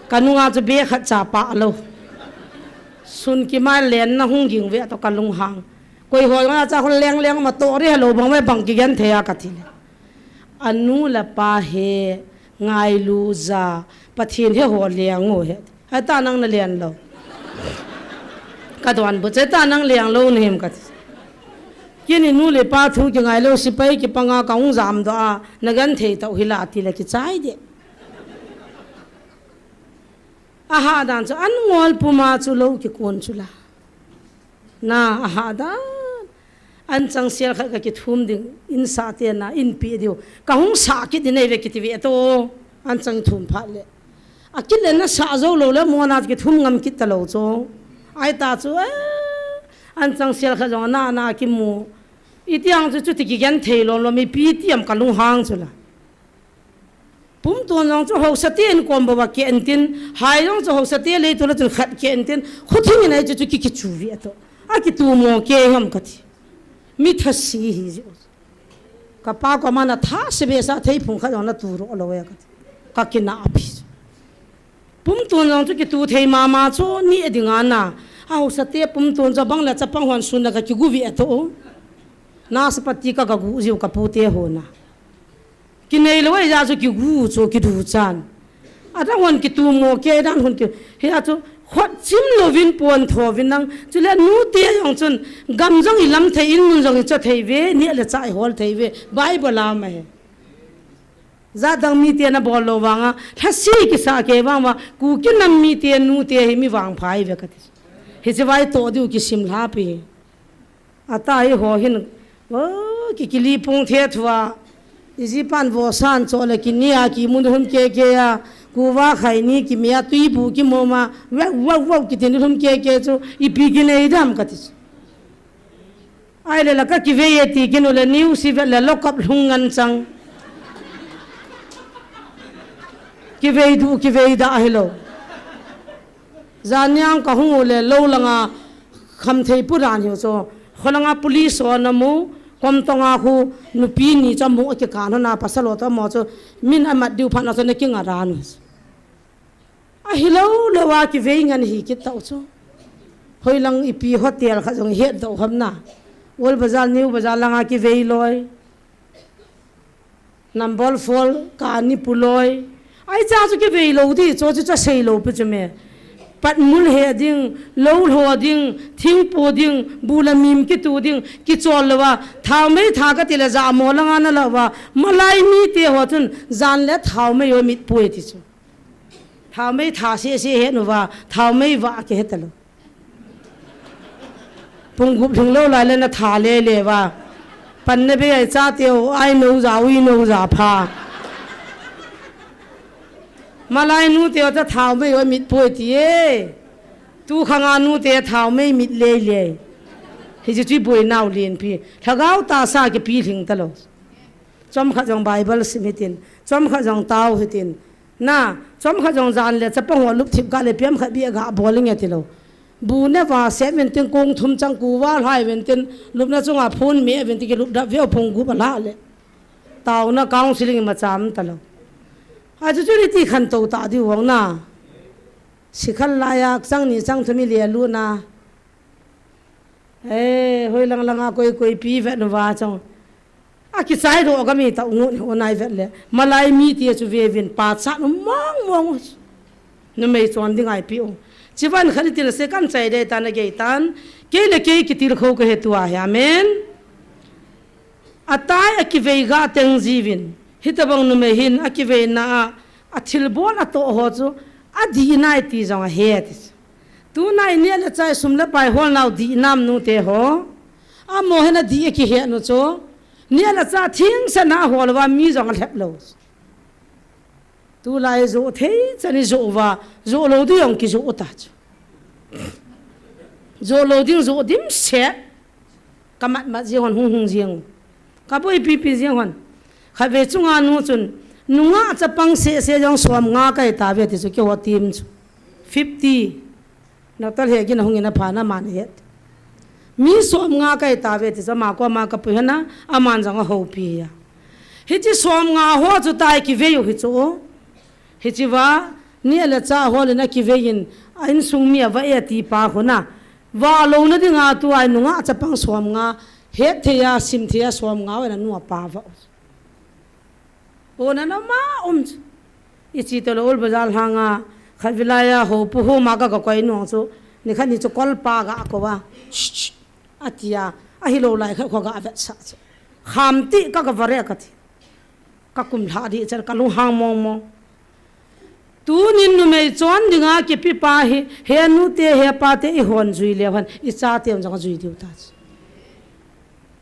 Ka nung a chu be khat cha pa lo. Sun ki ma len na hung ging ve to ka lung hang. Koi hol nga cha hol leng leng ma to ri ha lo bang ve bang ki gen the a ka ti le. A nu le pa he ngailu ja, Pathen he ho liang u he. Heta nang na lian lo. Ka don bu che ta nang liang lo ni hem ka ti. Kini nu le pa thu ki ngai lo sipai ki panga ka hung jam do a, na gan thei tau hi la ti le ki chai de. A ha dan chu an ngol puma chu lo ki kon chu la. Na a ha dan. An chang sial khat ka kithum ding, in sa te na, in pi diu. Ka hung sa kit di nei ve kiti ve to. An chang thum phat le. A kit le na sa zo lo le mo na kithum ngam kit ta lo chu. Ai ta chu, eh, an chang sial khat jong na, na ki mu. I tiang chu chu ti ki gen thei lo lo mi pi tiam ka lung hang chu la. Pumtun jong chu hausa te in kom bou a ke entin, hai jong chu hausa te lei tu la chun khat ke entin, khuthing in ai chu chu ki, ki chu vi ato. A ki tu mo ke ham ka ti. Mi tha si hi ji. Ka pa ko ma na tha si be sa thei phung khat jong na tu ro lo e ka ti. Ka ki na a phi. Pumtun jong chu ki tu thei mama chu ni a ding a na. A hausa te pumtun chu bang la chapang hon sun la ka ki gu vi ato. Na sa pati ka ka gu jiu ka pu te ho na. Ki nei lo ai ja chu ki gu chu ki du chan. A dang hon ki tu mo ke dan hon ki. He a chu khot chim lo vin pon tho vin nang. Chu le nu te jong chun gam jong i lam thei in mun jong i cho thei ve, ni le cha i hol thei ve. Bible a ma he. Ja dang mi te na bol lo vang a. Tha si ki sa ke vang va. Ku ki nam mi te nu te hi mi vang phai ve ka ti. Hi chi vai to diu ki sim hla pi. A ta hi ho hin. Wo. Ki, kili pung the thua. Iji pan vo san cho le ki ni a ki mun hum ke ke a. Kuva khai ni ki mia tui bu ki mo ma. Wow, wow, wow, ki tin hum ke ke chu. Ipi ki nei dam ka ti chu. Ai le la ka ki ve ye ti ki nu le niu si ve le lo kap lhung ngan chang. Ki ve du, ki ve da hi lo. Zaniang ka hung u le lo langa kham thei pu dan hiu chu. Kholanga police o na mu, kom tonga khu nupi ni chu mu a ki kan hona pasal o to mo chu min a mat diu phan a chu na ki nga ran. A hi lo lo a ki vei ngan hi ki tau chu. Hoi lang ipi hotel kha jong het do ham na. Old Bazar, New Bazar langa ki vei loi. Number four, ka ni puloi. Ai cha chu ki vei lo di, cho chu cha sei lo pu chu me. Pat mul he ding, lo lo ding, thing pu ding, bu la mim ki tu ding, ki chol lo wa. Thau mei tha ka ti la ja mo la nga na la wa. Malai mi te ho chun, jan le thau mei o mit pu e ti chu. Thau mei tha se se he nu wa, thau mei wa ki he ta lo. Pung gup lhing lo lai le na tha le le va. Pan na be ai cha teo, ai no za, ui no za pha. Malai nu teo ta thau mei o mit poi ti e. Tu khanga nu te thau mei mit le le. Hi chu chu boi nau lien pi. Lhagao ta sa ki pi lhing ta lo. Chom khat jong Bible sim hitin. Chom khat jong tau hitin. Na, chom khat jong jan le chapang ho lup thip ka le piam khat bi ga bol nge ti lo. Bu ne va se ven tin kong thum chang ku va lai ven tin lupna chunga phun me ven tin ki lup da veu phong gu ba la le. Tau na counseling ma cham ta lo. A chu chu ni ti khan to ta di wang na. Sikhal la ya chang ni chang thumi le lu na. Eh, hoi lang langa koi koi pi ve nu va chong. A kichai do ka mi ta ungu ni unai vet le. Malai mi ti chu ve vin pa cha nu mong mong. Nu mei chon ding ai pi u. Chi van khan ti la se kan chai de ta na gei tan. Kei le kei ki til kho ka he tu a he. Amen. A tai a ki vei ga teng ji vin. Hi ta bang nu mei hin a ki vei na a. A thil bol a to ho chu. A di nai ti jong a he ti. Tu nai ni le chai sum le pai hol nau di nam nu te ho. A mo he na di a ki he nu chu. Ni le cha thing sa na hol va mi jong a lhep lo. Tu lai zo thei chani zo va, zo lo di jong ki zo ta chu. Zo lo ding zo dim se. Ka mat mat jeng hon hung hung jeng. Ka boi pi pi jeng hon. Kha ve chunga nu chun. Nunga chapang se se jong som nga kai ta ve ti chu ki ho tim chu. Fifty. Natal he gin a hung in a pha na man het. Mi som nga kai ta ve ti chu ama ko ama ka pui hana, aman jong a ho pi ya. Hi chi som nga ho chu tai ki ve u hi chu. Hi chi va, ni le cha ho le na ki ve in, a insung mi a va e ti pa ho na. Va lo na ding a tu ai nunga chapang som nga, het thei a, sim thei a som nga, na nu a pa va. O na na ma um chu. I chi to lo ul bazar hanga, khat vilai a ho pu ho ma ka ka koi nong chu. Ni khat ni chu kol pa ga ko wa. Shh, shh. A ti a, a hi lo lai khat ko ga vet sa chu. Kham ti ka ka vare ka ti. Ka kum lha di chan ka lung hang mong mong. Tunin numei chon dinga kipi pa hi, he nu te, he pa te i hon jui leu hen, i cha te jong jui diu ta chu.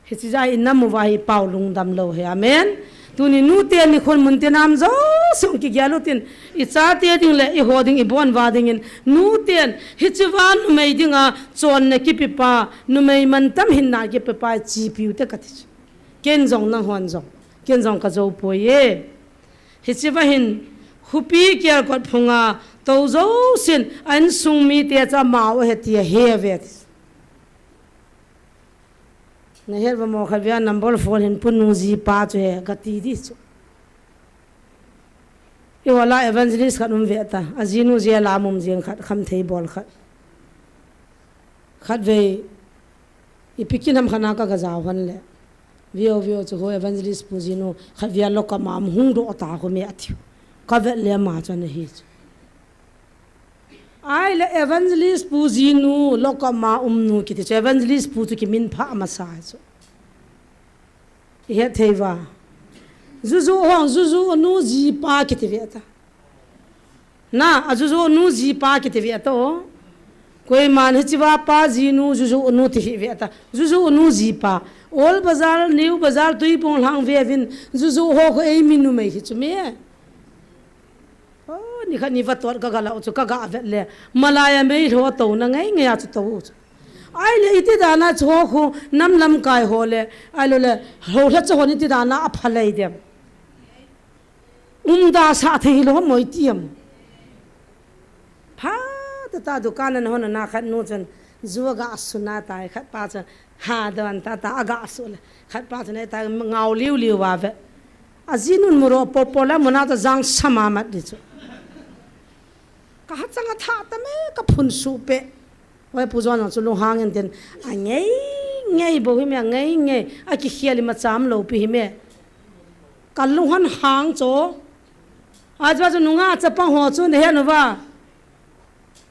Hi chi ja i nam u va hi pau lungdam lo he, amen. Tuni nu te ni khun mun te nam jo sung ki gel u tin, i cha te ding le i ho ding i bon va dingin, nu ten hi chi va numei dinga chon na kipi pa, numei man tam hin na kipi pa chi piu te ka ti chu. Ken jong nang hon jong, ken jong ka jo poi e. Hi chi va hin, khupi kial kot phunga, to jo sin, an sung mi te cha mau he ti he ve ti. Na het va mo kha via number four hin punu ji pa chu he ka ti di chu. I wala evangelist khat um ve ta, a jinu je la mum jing khat, kham thei bol khat. Khat vei, i pikin ham khana ka ga jao han le. Vio, vio chu ho evangelist pu jinu, khat via lo ka mam hung do ta ho me a thiu. Ka vet le ma chu na hi chu. Ai le evangelist pu jinu, lo ka ma um nu ki ti chu evangelist pu chu ki min pha ma sa chu. I het thei va. Juju hong, juju nu ji pa ki ti ve ta. Na, a juju nu ji pa ki ti ve ta o. Koi man hi chi va pa jinu, juju nu ti hi ve ta. Juju nu ji pa. Old Bazar, New Bazar, Tuiphum lang veuvin, juju ho khu eimi numei hi chu me. Oh, nikhat ni vatot ka ga lau chu ka ga vet le. Malai a meilhou touna ngai ngai a chu tou chu. Ahile iti dan a chu ho khu nam lamkai ho le. Ahilou le, ho lha chu ho ni ti dan a phalei dem. Umda sa thei lou mo itiam. Pha ta ta dukan a hon na khat nu chun ju aga suna tai khat pa chun ha don ta ta aga su le khat pa chun ta ngau liu liu va ve. Ajinun muro po po la muna ta jang sama mat di chu. Ka hat chang a tha ta me ka phun su pe. Oi, Pu John chu lunghang in tin, a ngei, ngei bou hi me, a ngei, ngei, a kikhel i macham lou pi hi me. Ka lunghan hang chu. A chu, chu nunga chapang ho chu, ne he nu va.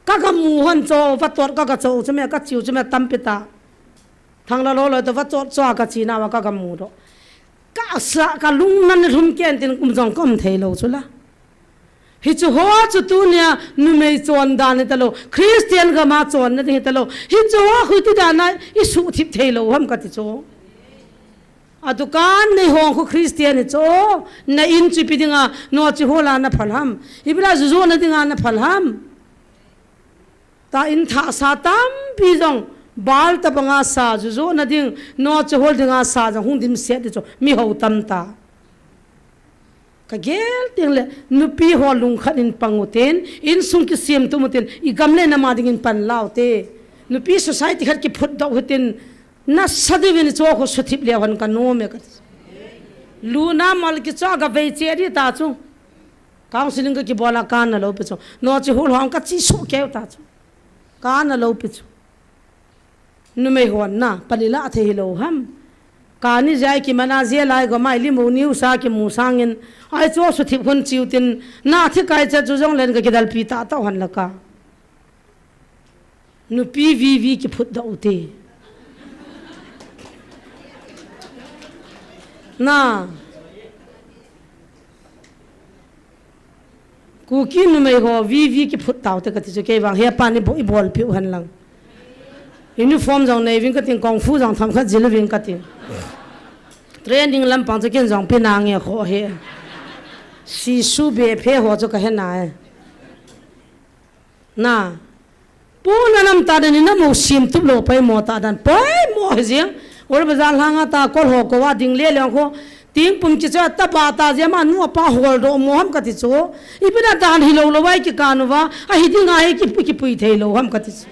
Ka ga mu hon chu, vatot ka ga chu, chu me, ka chiu chu me, tampi ta. Thang la lo lo, to vatot chu, ka chi na va, ka ga mu do. Ka sa, ka lung nan lum ken tin, kum jong ka um thei lou chu la. Hichu ho chu tunia numei chon dan hita lou, Christian gam a chon na ding hita lou. Hichu ho khu iti dan a i suhthip thei lou ham kati chu. A dukan nei hong khu Christian hi chu, na in chu ipi dinga, no chu ho la na phal ham. Ipi la juju na dinga na phal ham. Ta in thah sa tampi jong, bal ta banga sa, juju na ding, no chu hol dinga sa jong, hung dim set di chu, mi ho tam ta. Ka gel ding le, nupi ho lungkhat in pang utin, insung kisem tum utin, i gam le nam a dingin pan lau te. Nupi society khat kiphut doh utin, nasa diuvin chu khu suthip le hon ka nom e ka ti. Luna mal ki chu ga vei che di ta chu. Counseling ka kibol a ka na lou pi chu. No chu hul hong ka chi su keu ta chu. Ka na lou pi chu. Numei hon na, pali la thei hi lou ham. Ka ni jai ki mana je lai go mai li mu niu sa ki mu sangin. Ai chu suthip hun chiu tin, na thi kai cha chu jong len ka kidal pi ta ta hon la ka. Nupi vivi kiphut doh u te. Na. Kuki numei ho vivi kiphut tau te kati chu kei vang he pa ni bo i bol piu hen lang. Uniform jong nei ving kati, kung fu jong tham khat jil ving kati. Training lampang chu ken jong pi na nge kho he. Si su be phe ho chu ka he na e. Na. Pona nam ta dan in na mo sim tup lou pai mo ta dan pai mo he jeng. Ol bazar hanga ta kol ho ko wa ding le le ko. Ting pum ki cha ta ba ta je ma nu apa hol do mo ham kati chu. Ipi na dan hi lou lou wai ki ka nu wa. A hi ding a hi ki pu ki pui thei lou ham kati chu.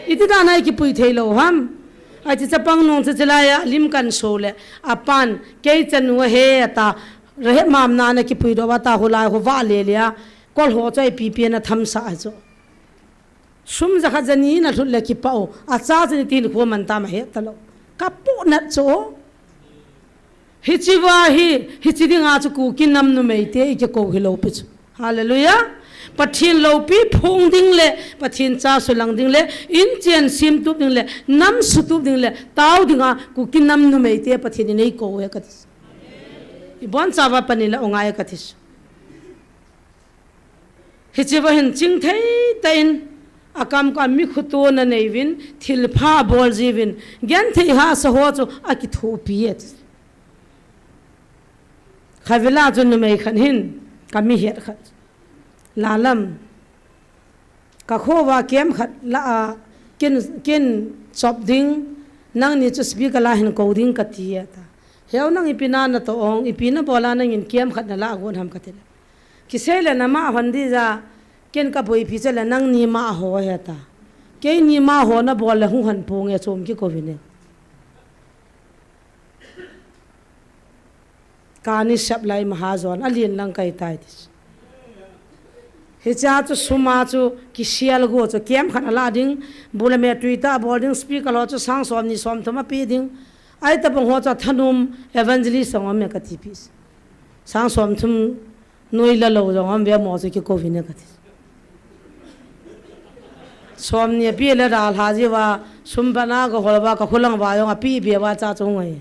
Iti dan a hi ki pui thei lou ham. A chi chapang nung chu chi lai a lim kan so le. A pan kei cha nu he ta. Re mam na na ki pui do wa ta ho lai ho wa le le a. Kol ho choi pi pi na tham sa a chu. Sum jakhat jani na lhut le kipah u. A cha chu ni tin khu man ta ma he ta lou. Ka pu nat chu. Hichi va hi, hichi ding a chu Kuki nam numei te i ki ko hi lou pi chu. Hallelujah. Pathen loupi phong ding le, Pathen cha sulang ding le, in chen sim tup ding le, nam su tup ding le, tau ding a Kuki nam numei te Pathen in ei ko e ka ti. I bon cha va pani la u ngai ka ti. Hichi va hin ching thei ta in, a kam ka mi khutu na nei vin, thil pha bol ji vin, gen thei ha sa ho chu a ki thu pi et. Khavila chu numei khan hin, ka mi het khat. La lam. Ka kho va kem khat la a, kin, kin chop ding, nang ni chu speaker la hin ko ding ka ti et ta. Heu nang ipi na na to ong, ipi na bola nang in kem khat na la a gon ham ka ti le. Kisei le na ma hon di ja, ken ka boipi che le nang ni ma ho he ta. Kei ni ma ho na bol le hung han pu nge chom ki ko vin e. Ka ni sep lai ma ha jon, a lien lang kai tai ti. Hicha chu suma chu kisial go chu kem khat a la ding, bu le me tui ta bol ding, speaker lo chu sang som ni som thum a pi ding. Ai ta bang ho chu thanum evangelist song me ka ti pi. Sang som thum Noi la lo jong am ve mo chu ki ko vin e ka ti. Som ni a pi le ra lha ji va, sum bana ka hol va, ka khulang va jong a pi be va cha chu ngai.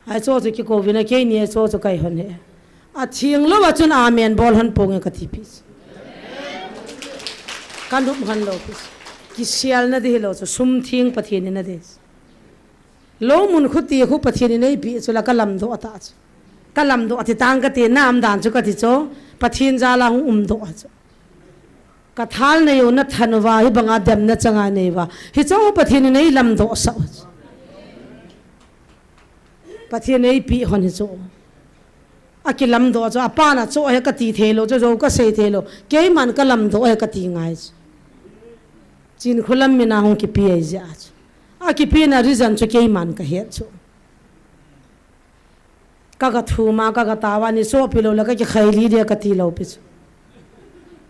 Ai chu chu ki ko vin e, kei ni chu chu kai hon he. A thing lo va chun amen bol hon pong e ka ti pi. Ka nup hon lo pi. Kisial na di hi lo chu sum thing Pathen ni na di. Lou mun khu ti khu Pathen in eipeh chu la ka lamdoh ta chu. Ka lamdoh ti tang ka ti, na umdan chu ka ti chu. Pathen jal a hung umdoh chu. Ka thal nei u na than uva, hi banga demna chang a nei uva. Hichu Pathen in eilamdoh sah u chu. Pathen eipeh hon hichu. Akilamdoh chu, apan a chu ahi ka ti thei lou, chu jou ka sei thei lou. Keiman ka lamdoh ahi ka ti ngai chu. Chinkholam min a hung kipe ahi jeh a chu. Akipena reason chu keiman ka het chu. Ka ga thum a, ka ga tao a, ni sopi lou le ka kikhai li dia ka ti lou pi chu.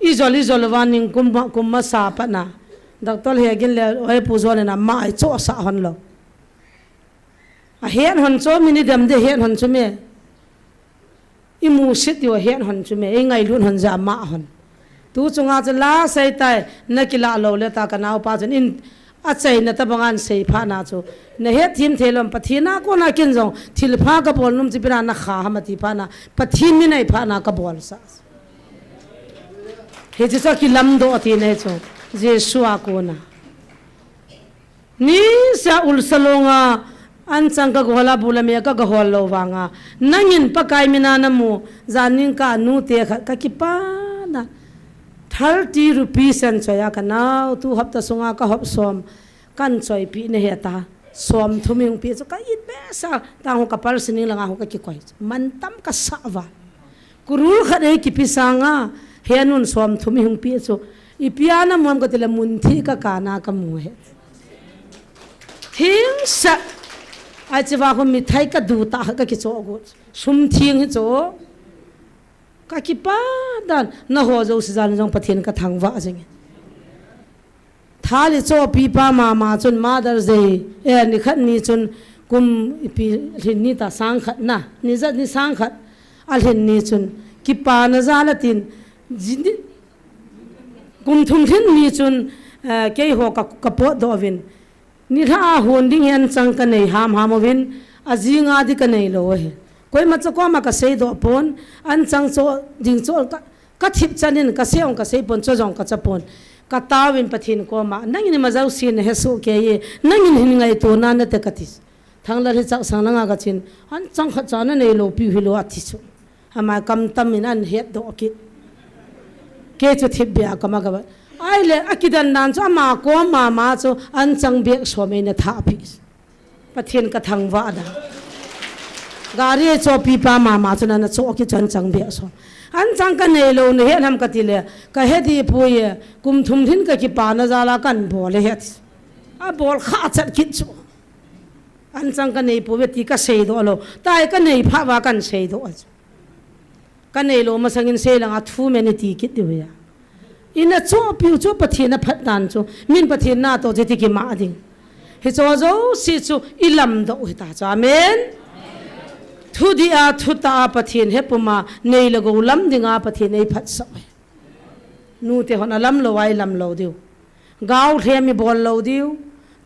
Ijol, ijol uva ning kum, kum masa pat na. Doctor Hegin le Oipu John in ama eichohsah hon lou. Ahet hon chu, mi ni dem di ahet hon chu me. Imusit diu ahet hon chu me. Ingailut hon jeh a ama hon. Tu chunga chu la sei tai, na kilah lou le ta ka naopa chun in achaina tabang a asei phat na chu. Na hetthem thei lou, Pathen a kona kin jong, thilpha ka bol nom chu ipi na na kha ham ati phat na, Pathen min ahi phat na ka bolsah. Hichu chu kilamdoh tina chu. Jesu a kona. Nisa Ulsalong a, anchang ka ga hol a, bu le me ka ga hol lou vang a. Nangin Pakai min a na mu, jan ning ka nu te khat ka kipa na. Thirty rupees an choi a ka nao, tu hapta sunga ka hop som, kan choi pi na he ta. Som thum hung pi chu ka it be sa, ta hung ka pal sining langa hung ka kikoi. Mantam ka sa va. Kurul khat ei kipe sanga, he nun som thum hung pi chu. Ipi a na mu ham ka ti le mun thi ka kana ka mu he. Thing sa. Ai chi va khu mithai ka du ta ka kicho gu. Sum thing hi chu. Ka kipa dan na ho jo si jan jong Pathen ka thangvah jing. Thal i chohpi pa mama chun Mother's Day, eh, nikhat ni chun kum ipi lhin ni ta sang khat na, ni jat ni sang khat a lhin ni chun kipana jal a tin, ji-, ni, kum thum lhin ni chun, eh, keiho ka, ka potdoh uvin, nilhah a hon ding hi anchang ka nei hamham uvin, ajing a di ka nei lou ahi. Koima cha koma ka seidoh pon, anchang choh ding choh ka, ka thip chan in ka sei ong ka sei pon, cho jong ka cha pon. Ka taovin Pathen koma, nangin ima jouse na he soh kei e, nangin hin ngaito na nate ka ti. Thanglal hi chaksang langa ka chin, anchang khat cha na nei lou piu hilou ati chu. Ama kam tam in an hetdoh kit. Kei chu thip beh a ka ma ka ba. Ai le, akidan dan chu ama kom mama chu anchang bag som eina thah pi. Pathen ka thangvah dan. Gari ei chohpi pa mama chun ana choh kit chu anchang bag som. Anchang ka nei lou na he nam ka ti le, ka he di poi e, kum thum lhin ka kipana jal a kan bol e he. A bol kha chat kit chu. Anchang ka nei poi e ti ka seidoh lou. Tai ka nei phat uva kan seidoh a chu. Ka nei lou masang in sei langa thu men i ti kit diu hi a. Ina chohpiu chu Pathen a phat dan chu. Min Pathen na toh chu ti kima ding. Hicho jouse chu i lamdoh u hi ta chu. Amen. Thudih a, thutah a Pathen hepum a nei le gou lam dinga Pathen ei phatsah u hi. Nute hon a lam lou a i lam lou diu. Gao lhem i bol lou diu.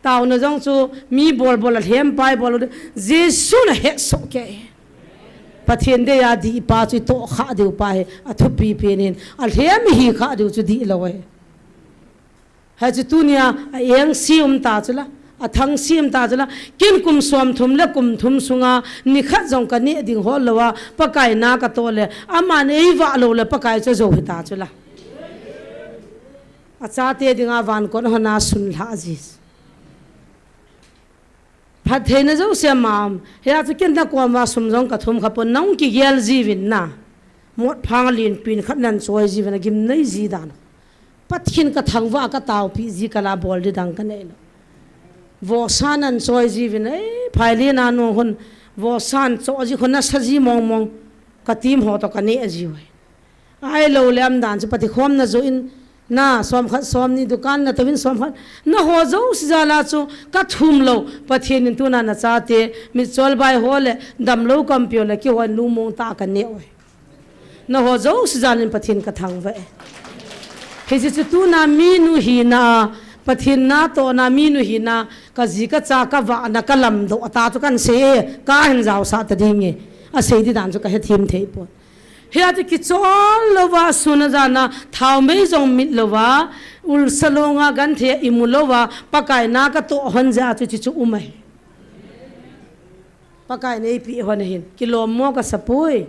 Taona jong chu mi bol bol a lhem pa i bol lou diu. Jesu na he soh kei. Pathen dei a dih pa chu i toh kha diu pa hi. A thupi pen in. A lhem i hi kha diu chu dih lou ahi. Hichu tunia a eng si um ta chu la. A thang si um ta chu la. Kin kum som thum le kum thum sunga nikhat jong ka neh ding hol lou a. Pakai na ka toh le. Aman ei vah lou le Pakai chu jou hi ta chu la. A chate dinga van kon hon a sun lha ji. Phattheina jouse ama um. Hia chu kin na kom uva sum jong ka thum kha pon nang kigel ji uvin na. Mot phang lin pin khat nan choi ji uvin a gimnei ji dan. Pathen ka thangvah a ka taopi ji ka la bol di dang ka nei lou. Vohsa nan choi ji uvin ei phai lin a nung hon. Vohsa nan choh ji hon na sa ji mong mong. Ka team ho toh ka neh ji uve. Ahilou le umdan chu Pathen khom na jo in na som khat som ni dukan na toh in som khat. Na ho jouse jal a chu ka thum lou. Pathen in tuna na chate, mitchol bai ho le, damlou kampi ho le, kihon lungmong tah a ka neh uve. Na ho jouse jal in Pathen ka thangvah e. Hiche chu tuna minu hina, Pathen natohna minu hina, ka ji ka cha ka vahna ka lamdoh a ta chu kan sei e, ka hin jaosah ta ding e. A sei di dan chu ka hethem thei pon. Hia chu kichol louva, sun a jan a, thaomei jong mit louva, Ulsalong a genthei a imu louva, Pakai na ka toh hon jeh a chu hiche chu um ahi. Pakai neipi hon hin kilom mo kasa poi.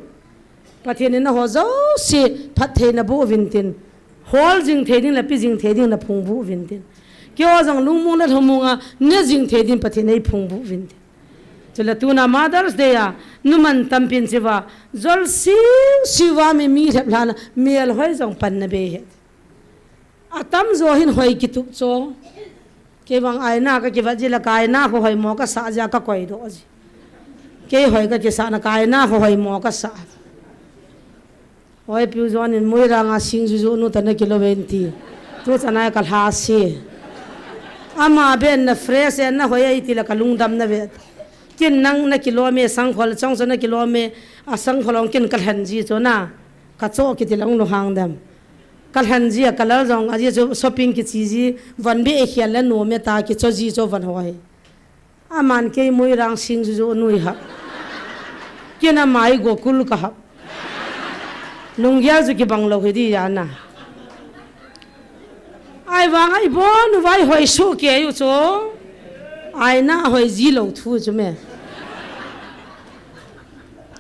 Pathen in naho jouse phatthei naboh uvin tin. Hol jing thei ding le pi jing thei ding naphung boh uvin tin. Keiho jong lungmong le lhomong a ne jing thei ding Pathen neiphung boh uvin tin. Chule tuna Mother's Day a, numan tampin chiva, jol siu siu a mi mi lhep lhana, melhoi jong panna bei ahi. Atamjo hin hoi kitup cho. Kei vang aina kakivat ji le ka aina kho hoimo kasah ji a kakoi doh ji. Kei hoi kakisah na ka aina kho hoimo kasah. Oi, Piu John in Moirang a singjuju nu ta nakilo ve inti. Tu chanai kalha si. Ama ben na fresh en na hoi ai ti le kalungdam na ve. Kin nang nakilo me sangkhol chong cho nakilo me a sangkhol ong kin kalhen ji cho na. Kacho kiti lang nu hang dam. Kalhen ji a kalal jong a ji cho shopping kichi ji van be e khial le nu me ta kicho ji cho van hoi. Aman kei Moirang singjuju nui hap. Kei na mai Gokul ka hap. Lunggel ju kibang lou hi di ya na. Ai vang ai bon vai hoi su ke yu cho. Aina hoi ji lou thu chu me.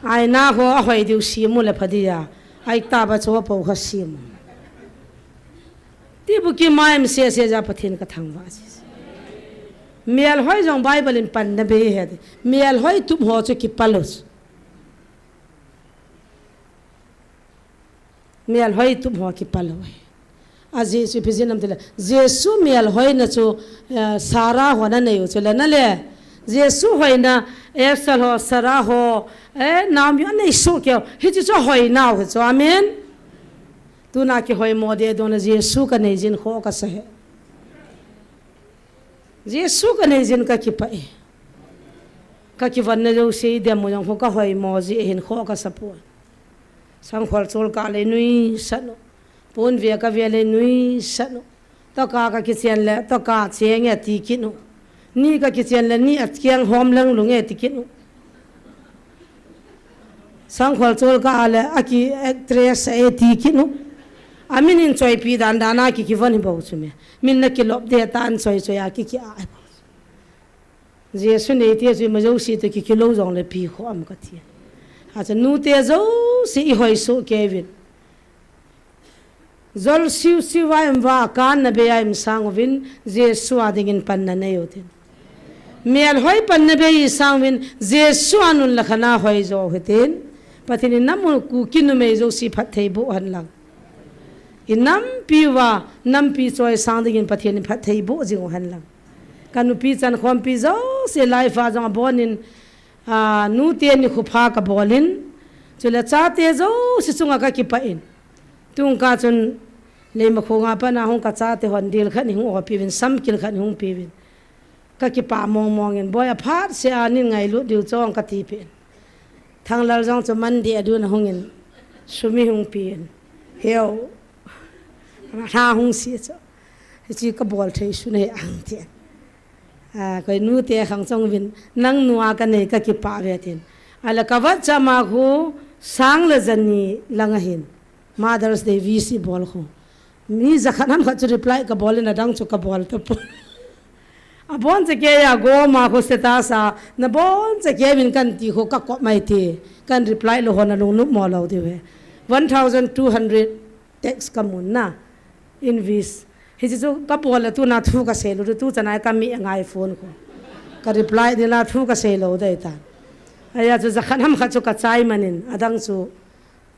Aina ho a hoi diu si mu le pha di ya. Ai ta ba cho po kha si mu. Ti bu ki mai mi se se ja Pathen ka thangvah ji. Melhoi jong Bible in panna bei ahi. Melhoi tup ho chu kipah lou. Melhoi tup ho kipah lou. A Jesu ipi jeh ham ti le. Jesu melhoi na chu, eh, Sarah ho na nei u chu le na le. Jesu hoina Esther ho, Sarah ho, eh, Naomi ho nei su keu. Hichu chu hoina u hi chu. Amen. Tuna kihoi mo de dona Jesu ka nei jin kho kasa he. Jesu ka nei jin kakipah e. Kakivan na jouse dem mo jong kho kahoi mo ji hin kho kasa poi. Sangkhol chol ka le nuisat u. Pon ve ka ve le nuisat u. Toka kakichen le, toka cheng e ti kit u. Ni kakichen le, ni a kiang hom lang lung e ti kit u. Sangkhol chol ka le, aki actress e ti kit u. Amin in choipi dan dan a ki kivon hi bou chu me. Min na kilop de tan choi choi a ki ki a. Jesu nei te chu ima jouse to ki kilou jong le pi kho am ka ti. Acha nu te jouse i hoi su kevin. Jol siu siu a im va, kan na be a im sang uvin, Jesu a dingin panna nei u tin. Melhoi panna be i sang uvin, Jesu a nun la khana hoi jo u hitin. Pathen in nam u Kuki numei jouse phatthei boh hen lang. I nampi uva, nampi choi sang dingin Pathen in phatthei boh jing u hen lang. Ka nupi chan khompi jouse life a jong abonin, a, nu te ni khupha ka bolin, chule chate jouse chunga ka kipah in. Tungka chun Leimakhong a pat na hung ka chate hon dil khat ni hung opi uvin, samkil khat ni hung pi uvin. Ka kipah mong mong in, boi aphat se a nin ngailut diu chong ka ti pen. Thanglal jong chu Monday a dun a hung in, sum i hung pi in. Heu. Hna hung si chu. Hichi ka bol thei sun he ang ti. A, koi nu te khang chong vin, nang nu a ka nei ka kipah ve tin. Ala ka vat cha ma khu sang le jani lang a hin. Mother's Day wish i bol khu. Mi jakhat ham khat chu reply ka bol in adang chu ka bol ta pon. Abon che ke ya go ma khu status a, na bon che ke min kan ti khu ka kop mai ti. Kan reply lou hon a lungnup mo lou diu he. One thousand two hundred text ka mun na. In wish. Hichi chu ka bol le tuna thu ka sei lou, tu chanai ka mi ngai phone khu. Ka reply ni la thu ka sei lou dei ta. Aya chu jakhat ham khat chu ka chai manin, adang chu.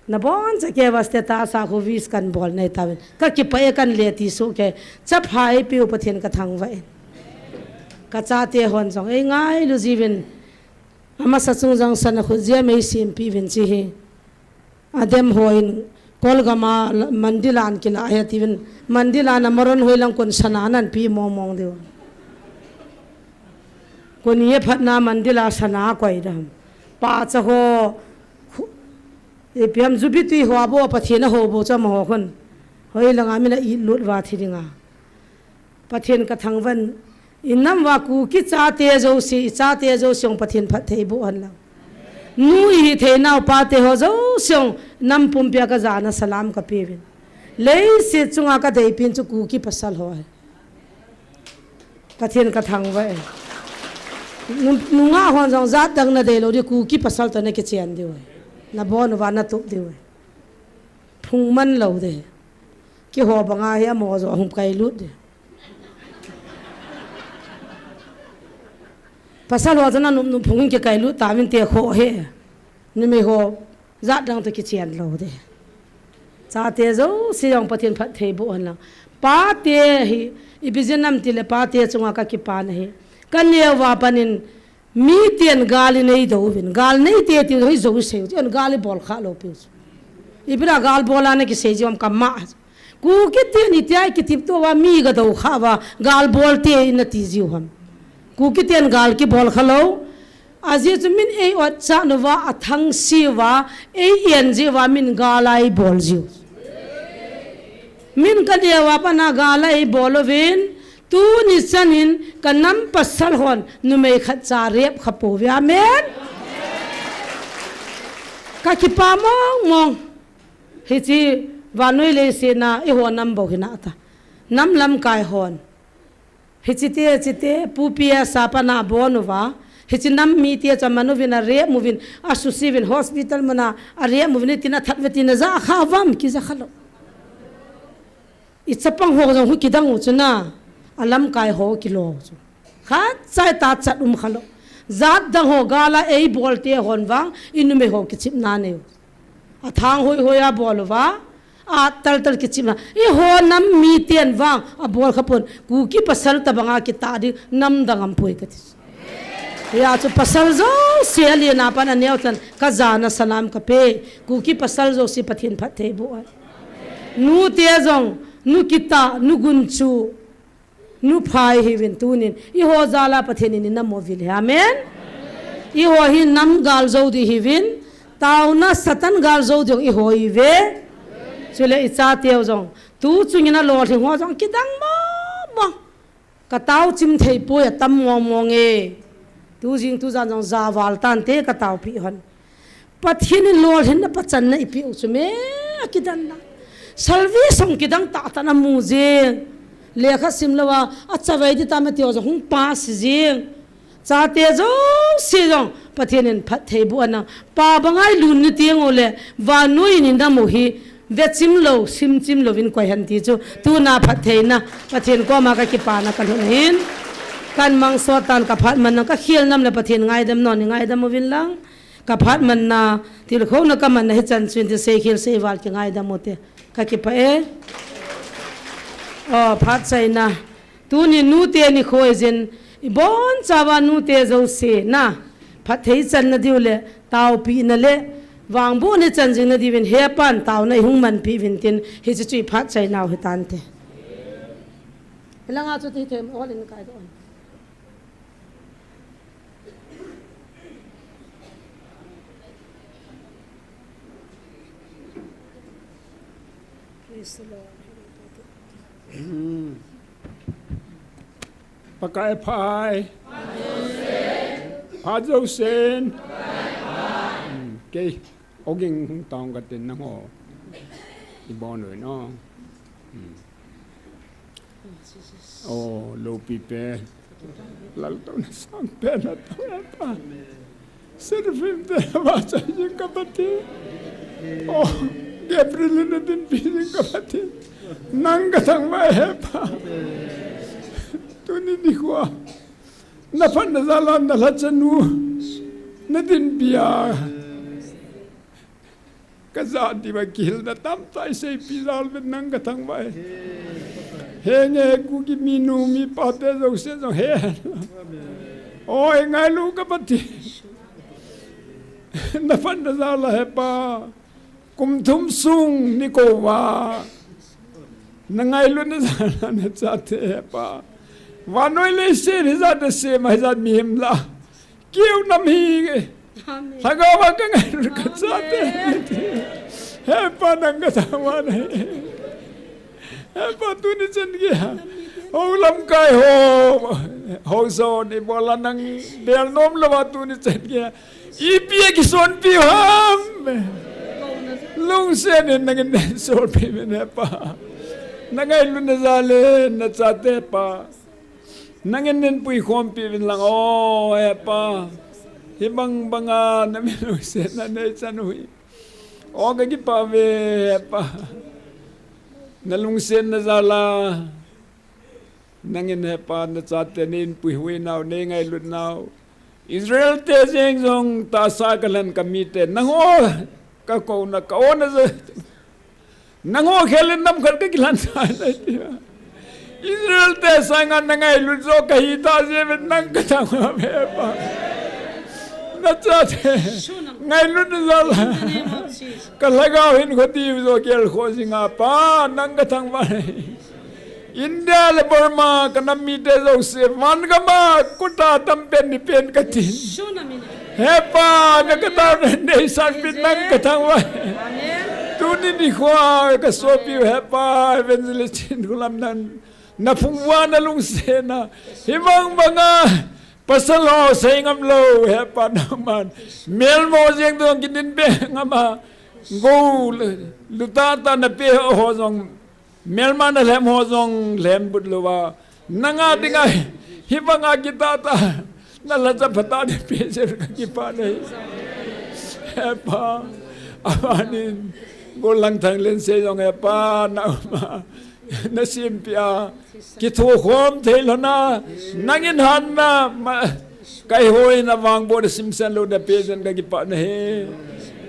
Na bon cha ke va status a khu wish kan bol nei ta ven. Ka kipah e kan le ti su ke. Chapha e piu Pathen ka thangvah in. Ka chate hon jong ei ngailu jiuvin. Amasa chung jong sana khu jia mei sim pi vin chi hi. Adem ho in Kolgam a la-, Mandila an kila he ti vin. Mandila na maron hoi lang kun sana nan pi mong mong diu. Kun ye phat na Mandila sana koi dam. Pa cha ho khu-, Ipi ham jubi tui ho a bo Pathen a ho bo chu amaho khun. Hoi langa min a it lut va thi dinga. Pathen ka thangvah in, i nam va Kuki chate jouse, i chate jouse ong Pathen phatthei boh hen lang. Nu i hi thei nau pate ho jouse ong nam pumpi a ka jana salam ka pe uvin. Leiset chunga ka dei pen chu Kuki pasal ho ahi. Pathen ka thangvah e. Nu, nungah hon jong jat dang nadei lou ding, Kuki pasal toh nakichen diu ahi. Nabon uva natup diu ahi. Phung man lou ding. Keiho banga hi amo joh hung kailut ding. Pasal ho chu nanop nop phung in kikailut tauvin te khoh hi. Numei ho jat dang toh kichen lou ding. Chate jouse jong Pathen phattheiboh hen lang. Pate hi, ipi jeh ham itile pate chunga kakipana hi, kaneo a pat in miten gal inei doh uvin, gal neite tiu hi jou isei u, gal ibol kha lou piu chu. Ipi dia gal bol a nakisei jiu ham kama. Kuki ten itia ikitip to uva mi gadou kha uva, gal bol te inati jiu ham. Kuki ten gal kibol kha lou. Ajeh chu min ei otchat uva, athangse uva, ei en jeh uva min gal a eibol jiu. Min kaneo a pat a gal a eibol uvin, tuni chan in kanam pasal hon numei khatcha rape kha pouve. Amen. Kakipa mong mong. Hiche vannoi leiset a eiho nam bou hina ta. Nam lamkai hon. Hiche te, hiche te, Pu P S a pat a abon uva. Hiche nam mite chu aman uvin, arape uvin, asuse uvin, hospital mun a arape uvin, tin athat uve tin aja kha uvam, kija kha lou. Ichapang ho jong khu kidang u chu na, alamkai ho kilo chu. Khatcha itachat um kha lou. Jat dang ho gal a eibol te hon vang, inumei ho kichepna nei u. Athang hoi hoi a bol uva, atel tel kichepna. Eiho nam miten vang abol kha pon, Kuki pasal tabang a kitah ding, nam dang aum poi kati. Hijeh chun pasal jouse alen a pat aneo chan kajana salam kape. Kuki pasal jouse Pathen phattheiboh hen. Nute jong, nu kitah, nu gunchu, nu phai hiuvin tunin. Eiho jal a Pathen in inam uvin ahi. Amen. Eiho hi nam gal jou ding hiuvin. Taona Satan gal jou ding eiho ive. Chule ichateu jong. Tu chung in alolhing ho jong kidang mong mong. Katao chim thei poi atam mong mong e. Tu jing tu jan jong javal tante kataopi hon. Pathen in lolhinna pachatna eipeh u chu me akidanna. Salvation kidang tah tah in amu jing. Lekha sim lou a, achavai ding tah me tiu jong hung pass jing. Chate jouse jong Pathen in phattheiboh hen lang. Pa banga ilun ni teng uleh, vannoi in inam u hi, vechim lou, simchim louvin koi hen ti chu, tuna phattheina, Pathen koma kakipana kalhun ahin. Kan mang sot tan kaphat man nang, kakhel nam le Pathen ngaidam non, ingaidam uvin lang. Kaphat manna, tilkhouna kamanna hichan chun ti seikhel seival kingaidam u te. Kakipah e. O, phatchaina. Tuni nute nikho ahin, ibonchauva nute jouse na, phatthei channa diu le, taopina le, vangbohna chan jingna diuvin, hepan taona ihung manpeh uvin tin, hiche chu iphatchainau hitante. Hilanga chu ti them ol in kai doh. Praise the Lord. Pakai pha. Pha jousen. Hmm, kei. Ogin hung tong katin nangho. Ibon uvin o. Hmm. O, loupi pen. Laltouna sangpen natong e Pa. Seraphim te vahchoi jing ka Pathen. O, Gabriel in nadinpi jing ka Pathen. Nang kathangvah e Pa. Tuni nikho a. Naphatna jal a nalhachanu. Nadinpi a. Kajah diuva kihilna tamtah iseipi jal uvin nang kathangvah e. Henge Kuki minu mipa te jouse jong he. Oi ngailu ka Pathen. Naphatna jal a he Pa. Kum thum sung nikho uva. Nangailutna jal a nachate he Pa. Vannoi leiset hijat nasem a hijat mihem lah. Keu nam hi. Amen. Lhagao a kangailut kachate. Amen. He Pa nang kathangvah nahi. He Pa tuni chan geiya. Hou lamkai ho. Hou son ibola nang bel nom louva tuni chan geiya. Ipi a kisonpi u ham. Lungset in nangin nasonpi uvin he Pa. Nangailutna jal in nachate Pa. Nangin neipui khompi uvin lang, o Hepa. Hibang banga na mi lungsetna neichan u hi, o kakipah uve Hepa. Na lungsetna jal a nangin Hepa, na chate neinpui huinau, neingailutnau. Israel te jeng jong tahsa kalhen kamite, nangho kakouna, ka-ona jal, nangho khel in nam khat kakilhen tai nai tia. Israel te sanga na ngailut jo kahi tah jeh in nang kathangvah uve Hepa. Na chate ngailutna jal a ka lhagao hin kho diu jo kelkhoh jinga Pa, nang kathangvah e. India le Burma ka nam mite jouse, van gam a kut a tampen nipen katin, Hepa, na kataona neisanpeh in nang kathangvah e. Tuni nikho a ka sopi u Hepa, Evangelist Chinkholam, nang na phung uva na lungsetna, hibang banga pasal ho sei ngam lou Hepa, nangman melmo jeng dong kidin be ngam a, gou lutah tah na pe ho jong, melma na lhem ho jong lhembut louva, nanga dinga hibanga kitah tah na lhacha phatah na pe jeh kakipah nahi Hepa. Aban in golhang Thanglensei jong Hepa, na um a, na sempeh a, kithokhom thei lhona, nangin hatna, ma, keiho in avangbohna simsen lou na pe jeh in kakipah nahi.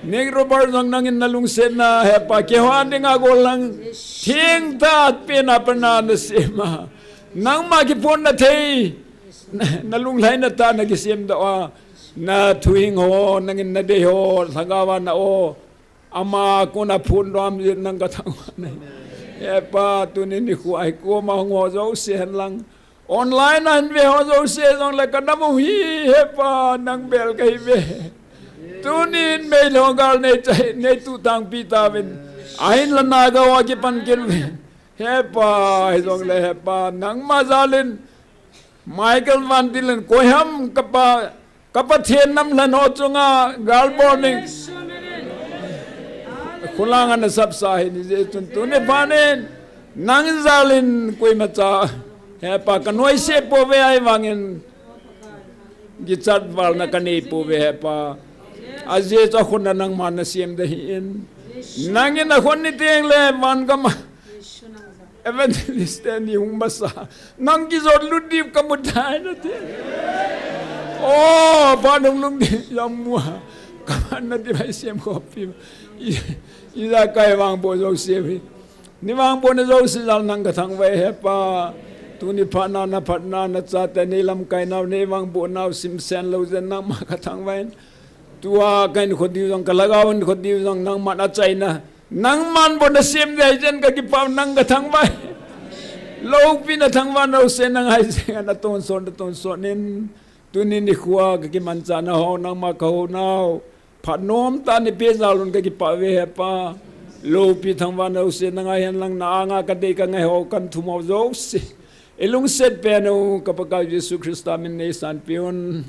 Neng Robert jong nangin na lungsetna Hepa, keiho a dinga golhang thengtah atpehna pana na sem a, nangma kiphonna thei, na lunglhaina tah na kisemdoh a, na thuhing ho, nangin na dei ho, lhagao a na o, ama kona phondoh jeh in nang kathangvah e. Hepa, tuni nikho a hi koma hung ho jouse hen lang, online a hin ve ho jouse jongle ka nam u hi Hepa, nang bel kahi uve. Tunin meilhou gal neichai, neituh tangpi tauvin, ahinla Nagaon a kipan kit uvin, Hepa, hijongle Hepa, nangma jal in, Michael Van Til in, koiham kapa, ka Pathen nam lhen ho chunga gal bol ning, khulang ana sapsa hi, hijeh chun tuni phat in nang jal in koimacha, Hepa, kanoise pouve, ahivangin kichat valna kanei pouve Hepa. Ajeh chu akhonna nangman na semdoh ahin, nangin akhon ni tengle van gam a Evangelist teni hung masa, nang kijot lut diu kamu tai nati. O, phat hung lhung ding jong mua, kaman nati vai semkhopi. I, ijakai vangboh jouse hi, nei vangbohna jouse jal nang kathangvah e Hepa. Tuni phatna, na phatna, na chate neilamkainau, neivangbohnau simsen lou jeh in nangma kathangvah in, tua kahinkho diu jong, kalhagao hinkho diu jong nangman achaina, nangman bou nasem ding ahi jeh in kakipah, nang kathangvah e. Loupina thangvahna jouse nangai jeh in natonsot, natonsot in, tuni nikho a kakimanchahna ho nangma kahounau, phatnom tah neipeh jal un kakipah uve Hepa. Loupi thangvahna jouse nangai hen lang, na anga kadei kangai ho, kathum ho jouse, ilungset pen u ka Pakai Jesu Christa min in neisanpeh un.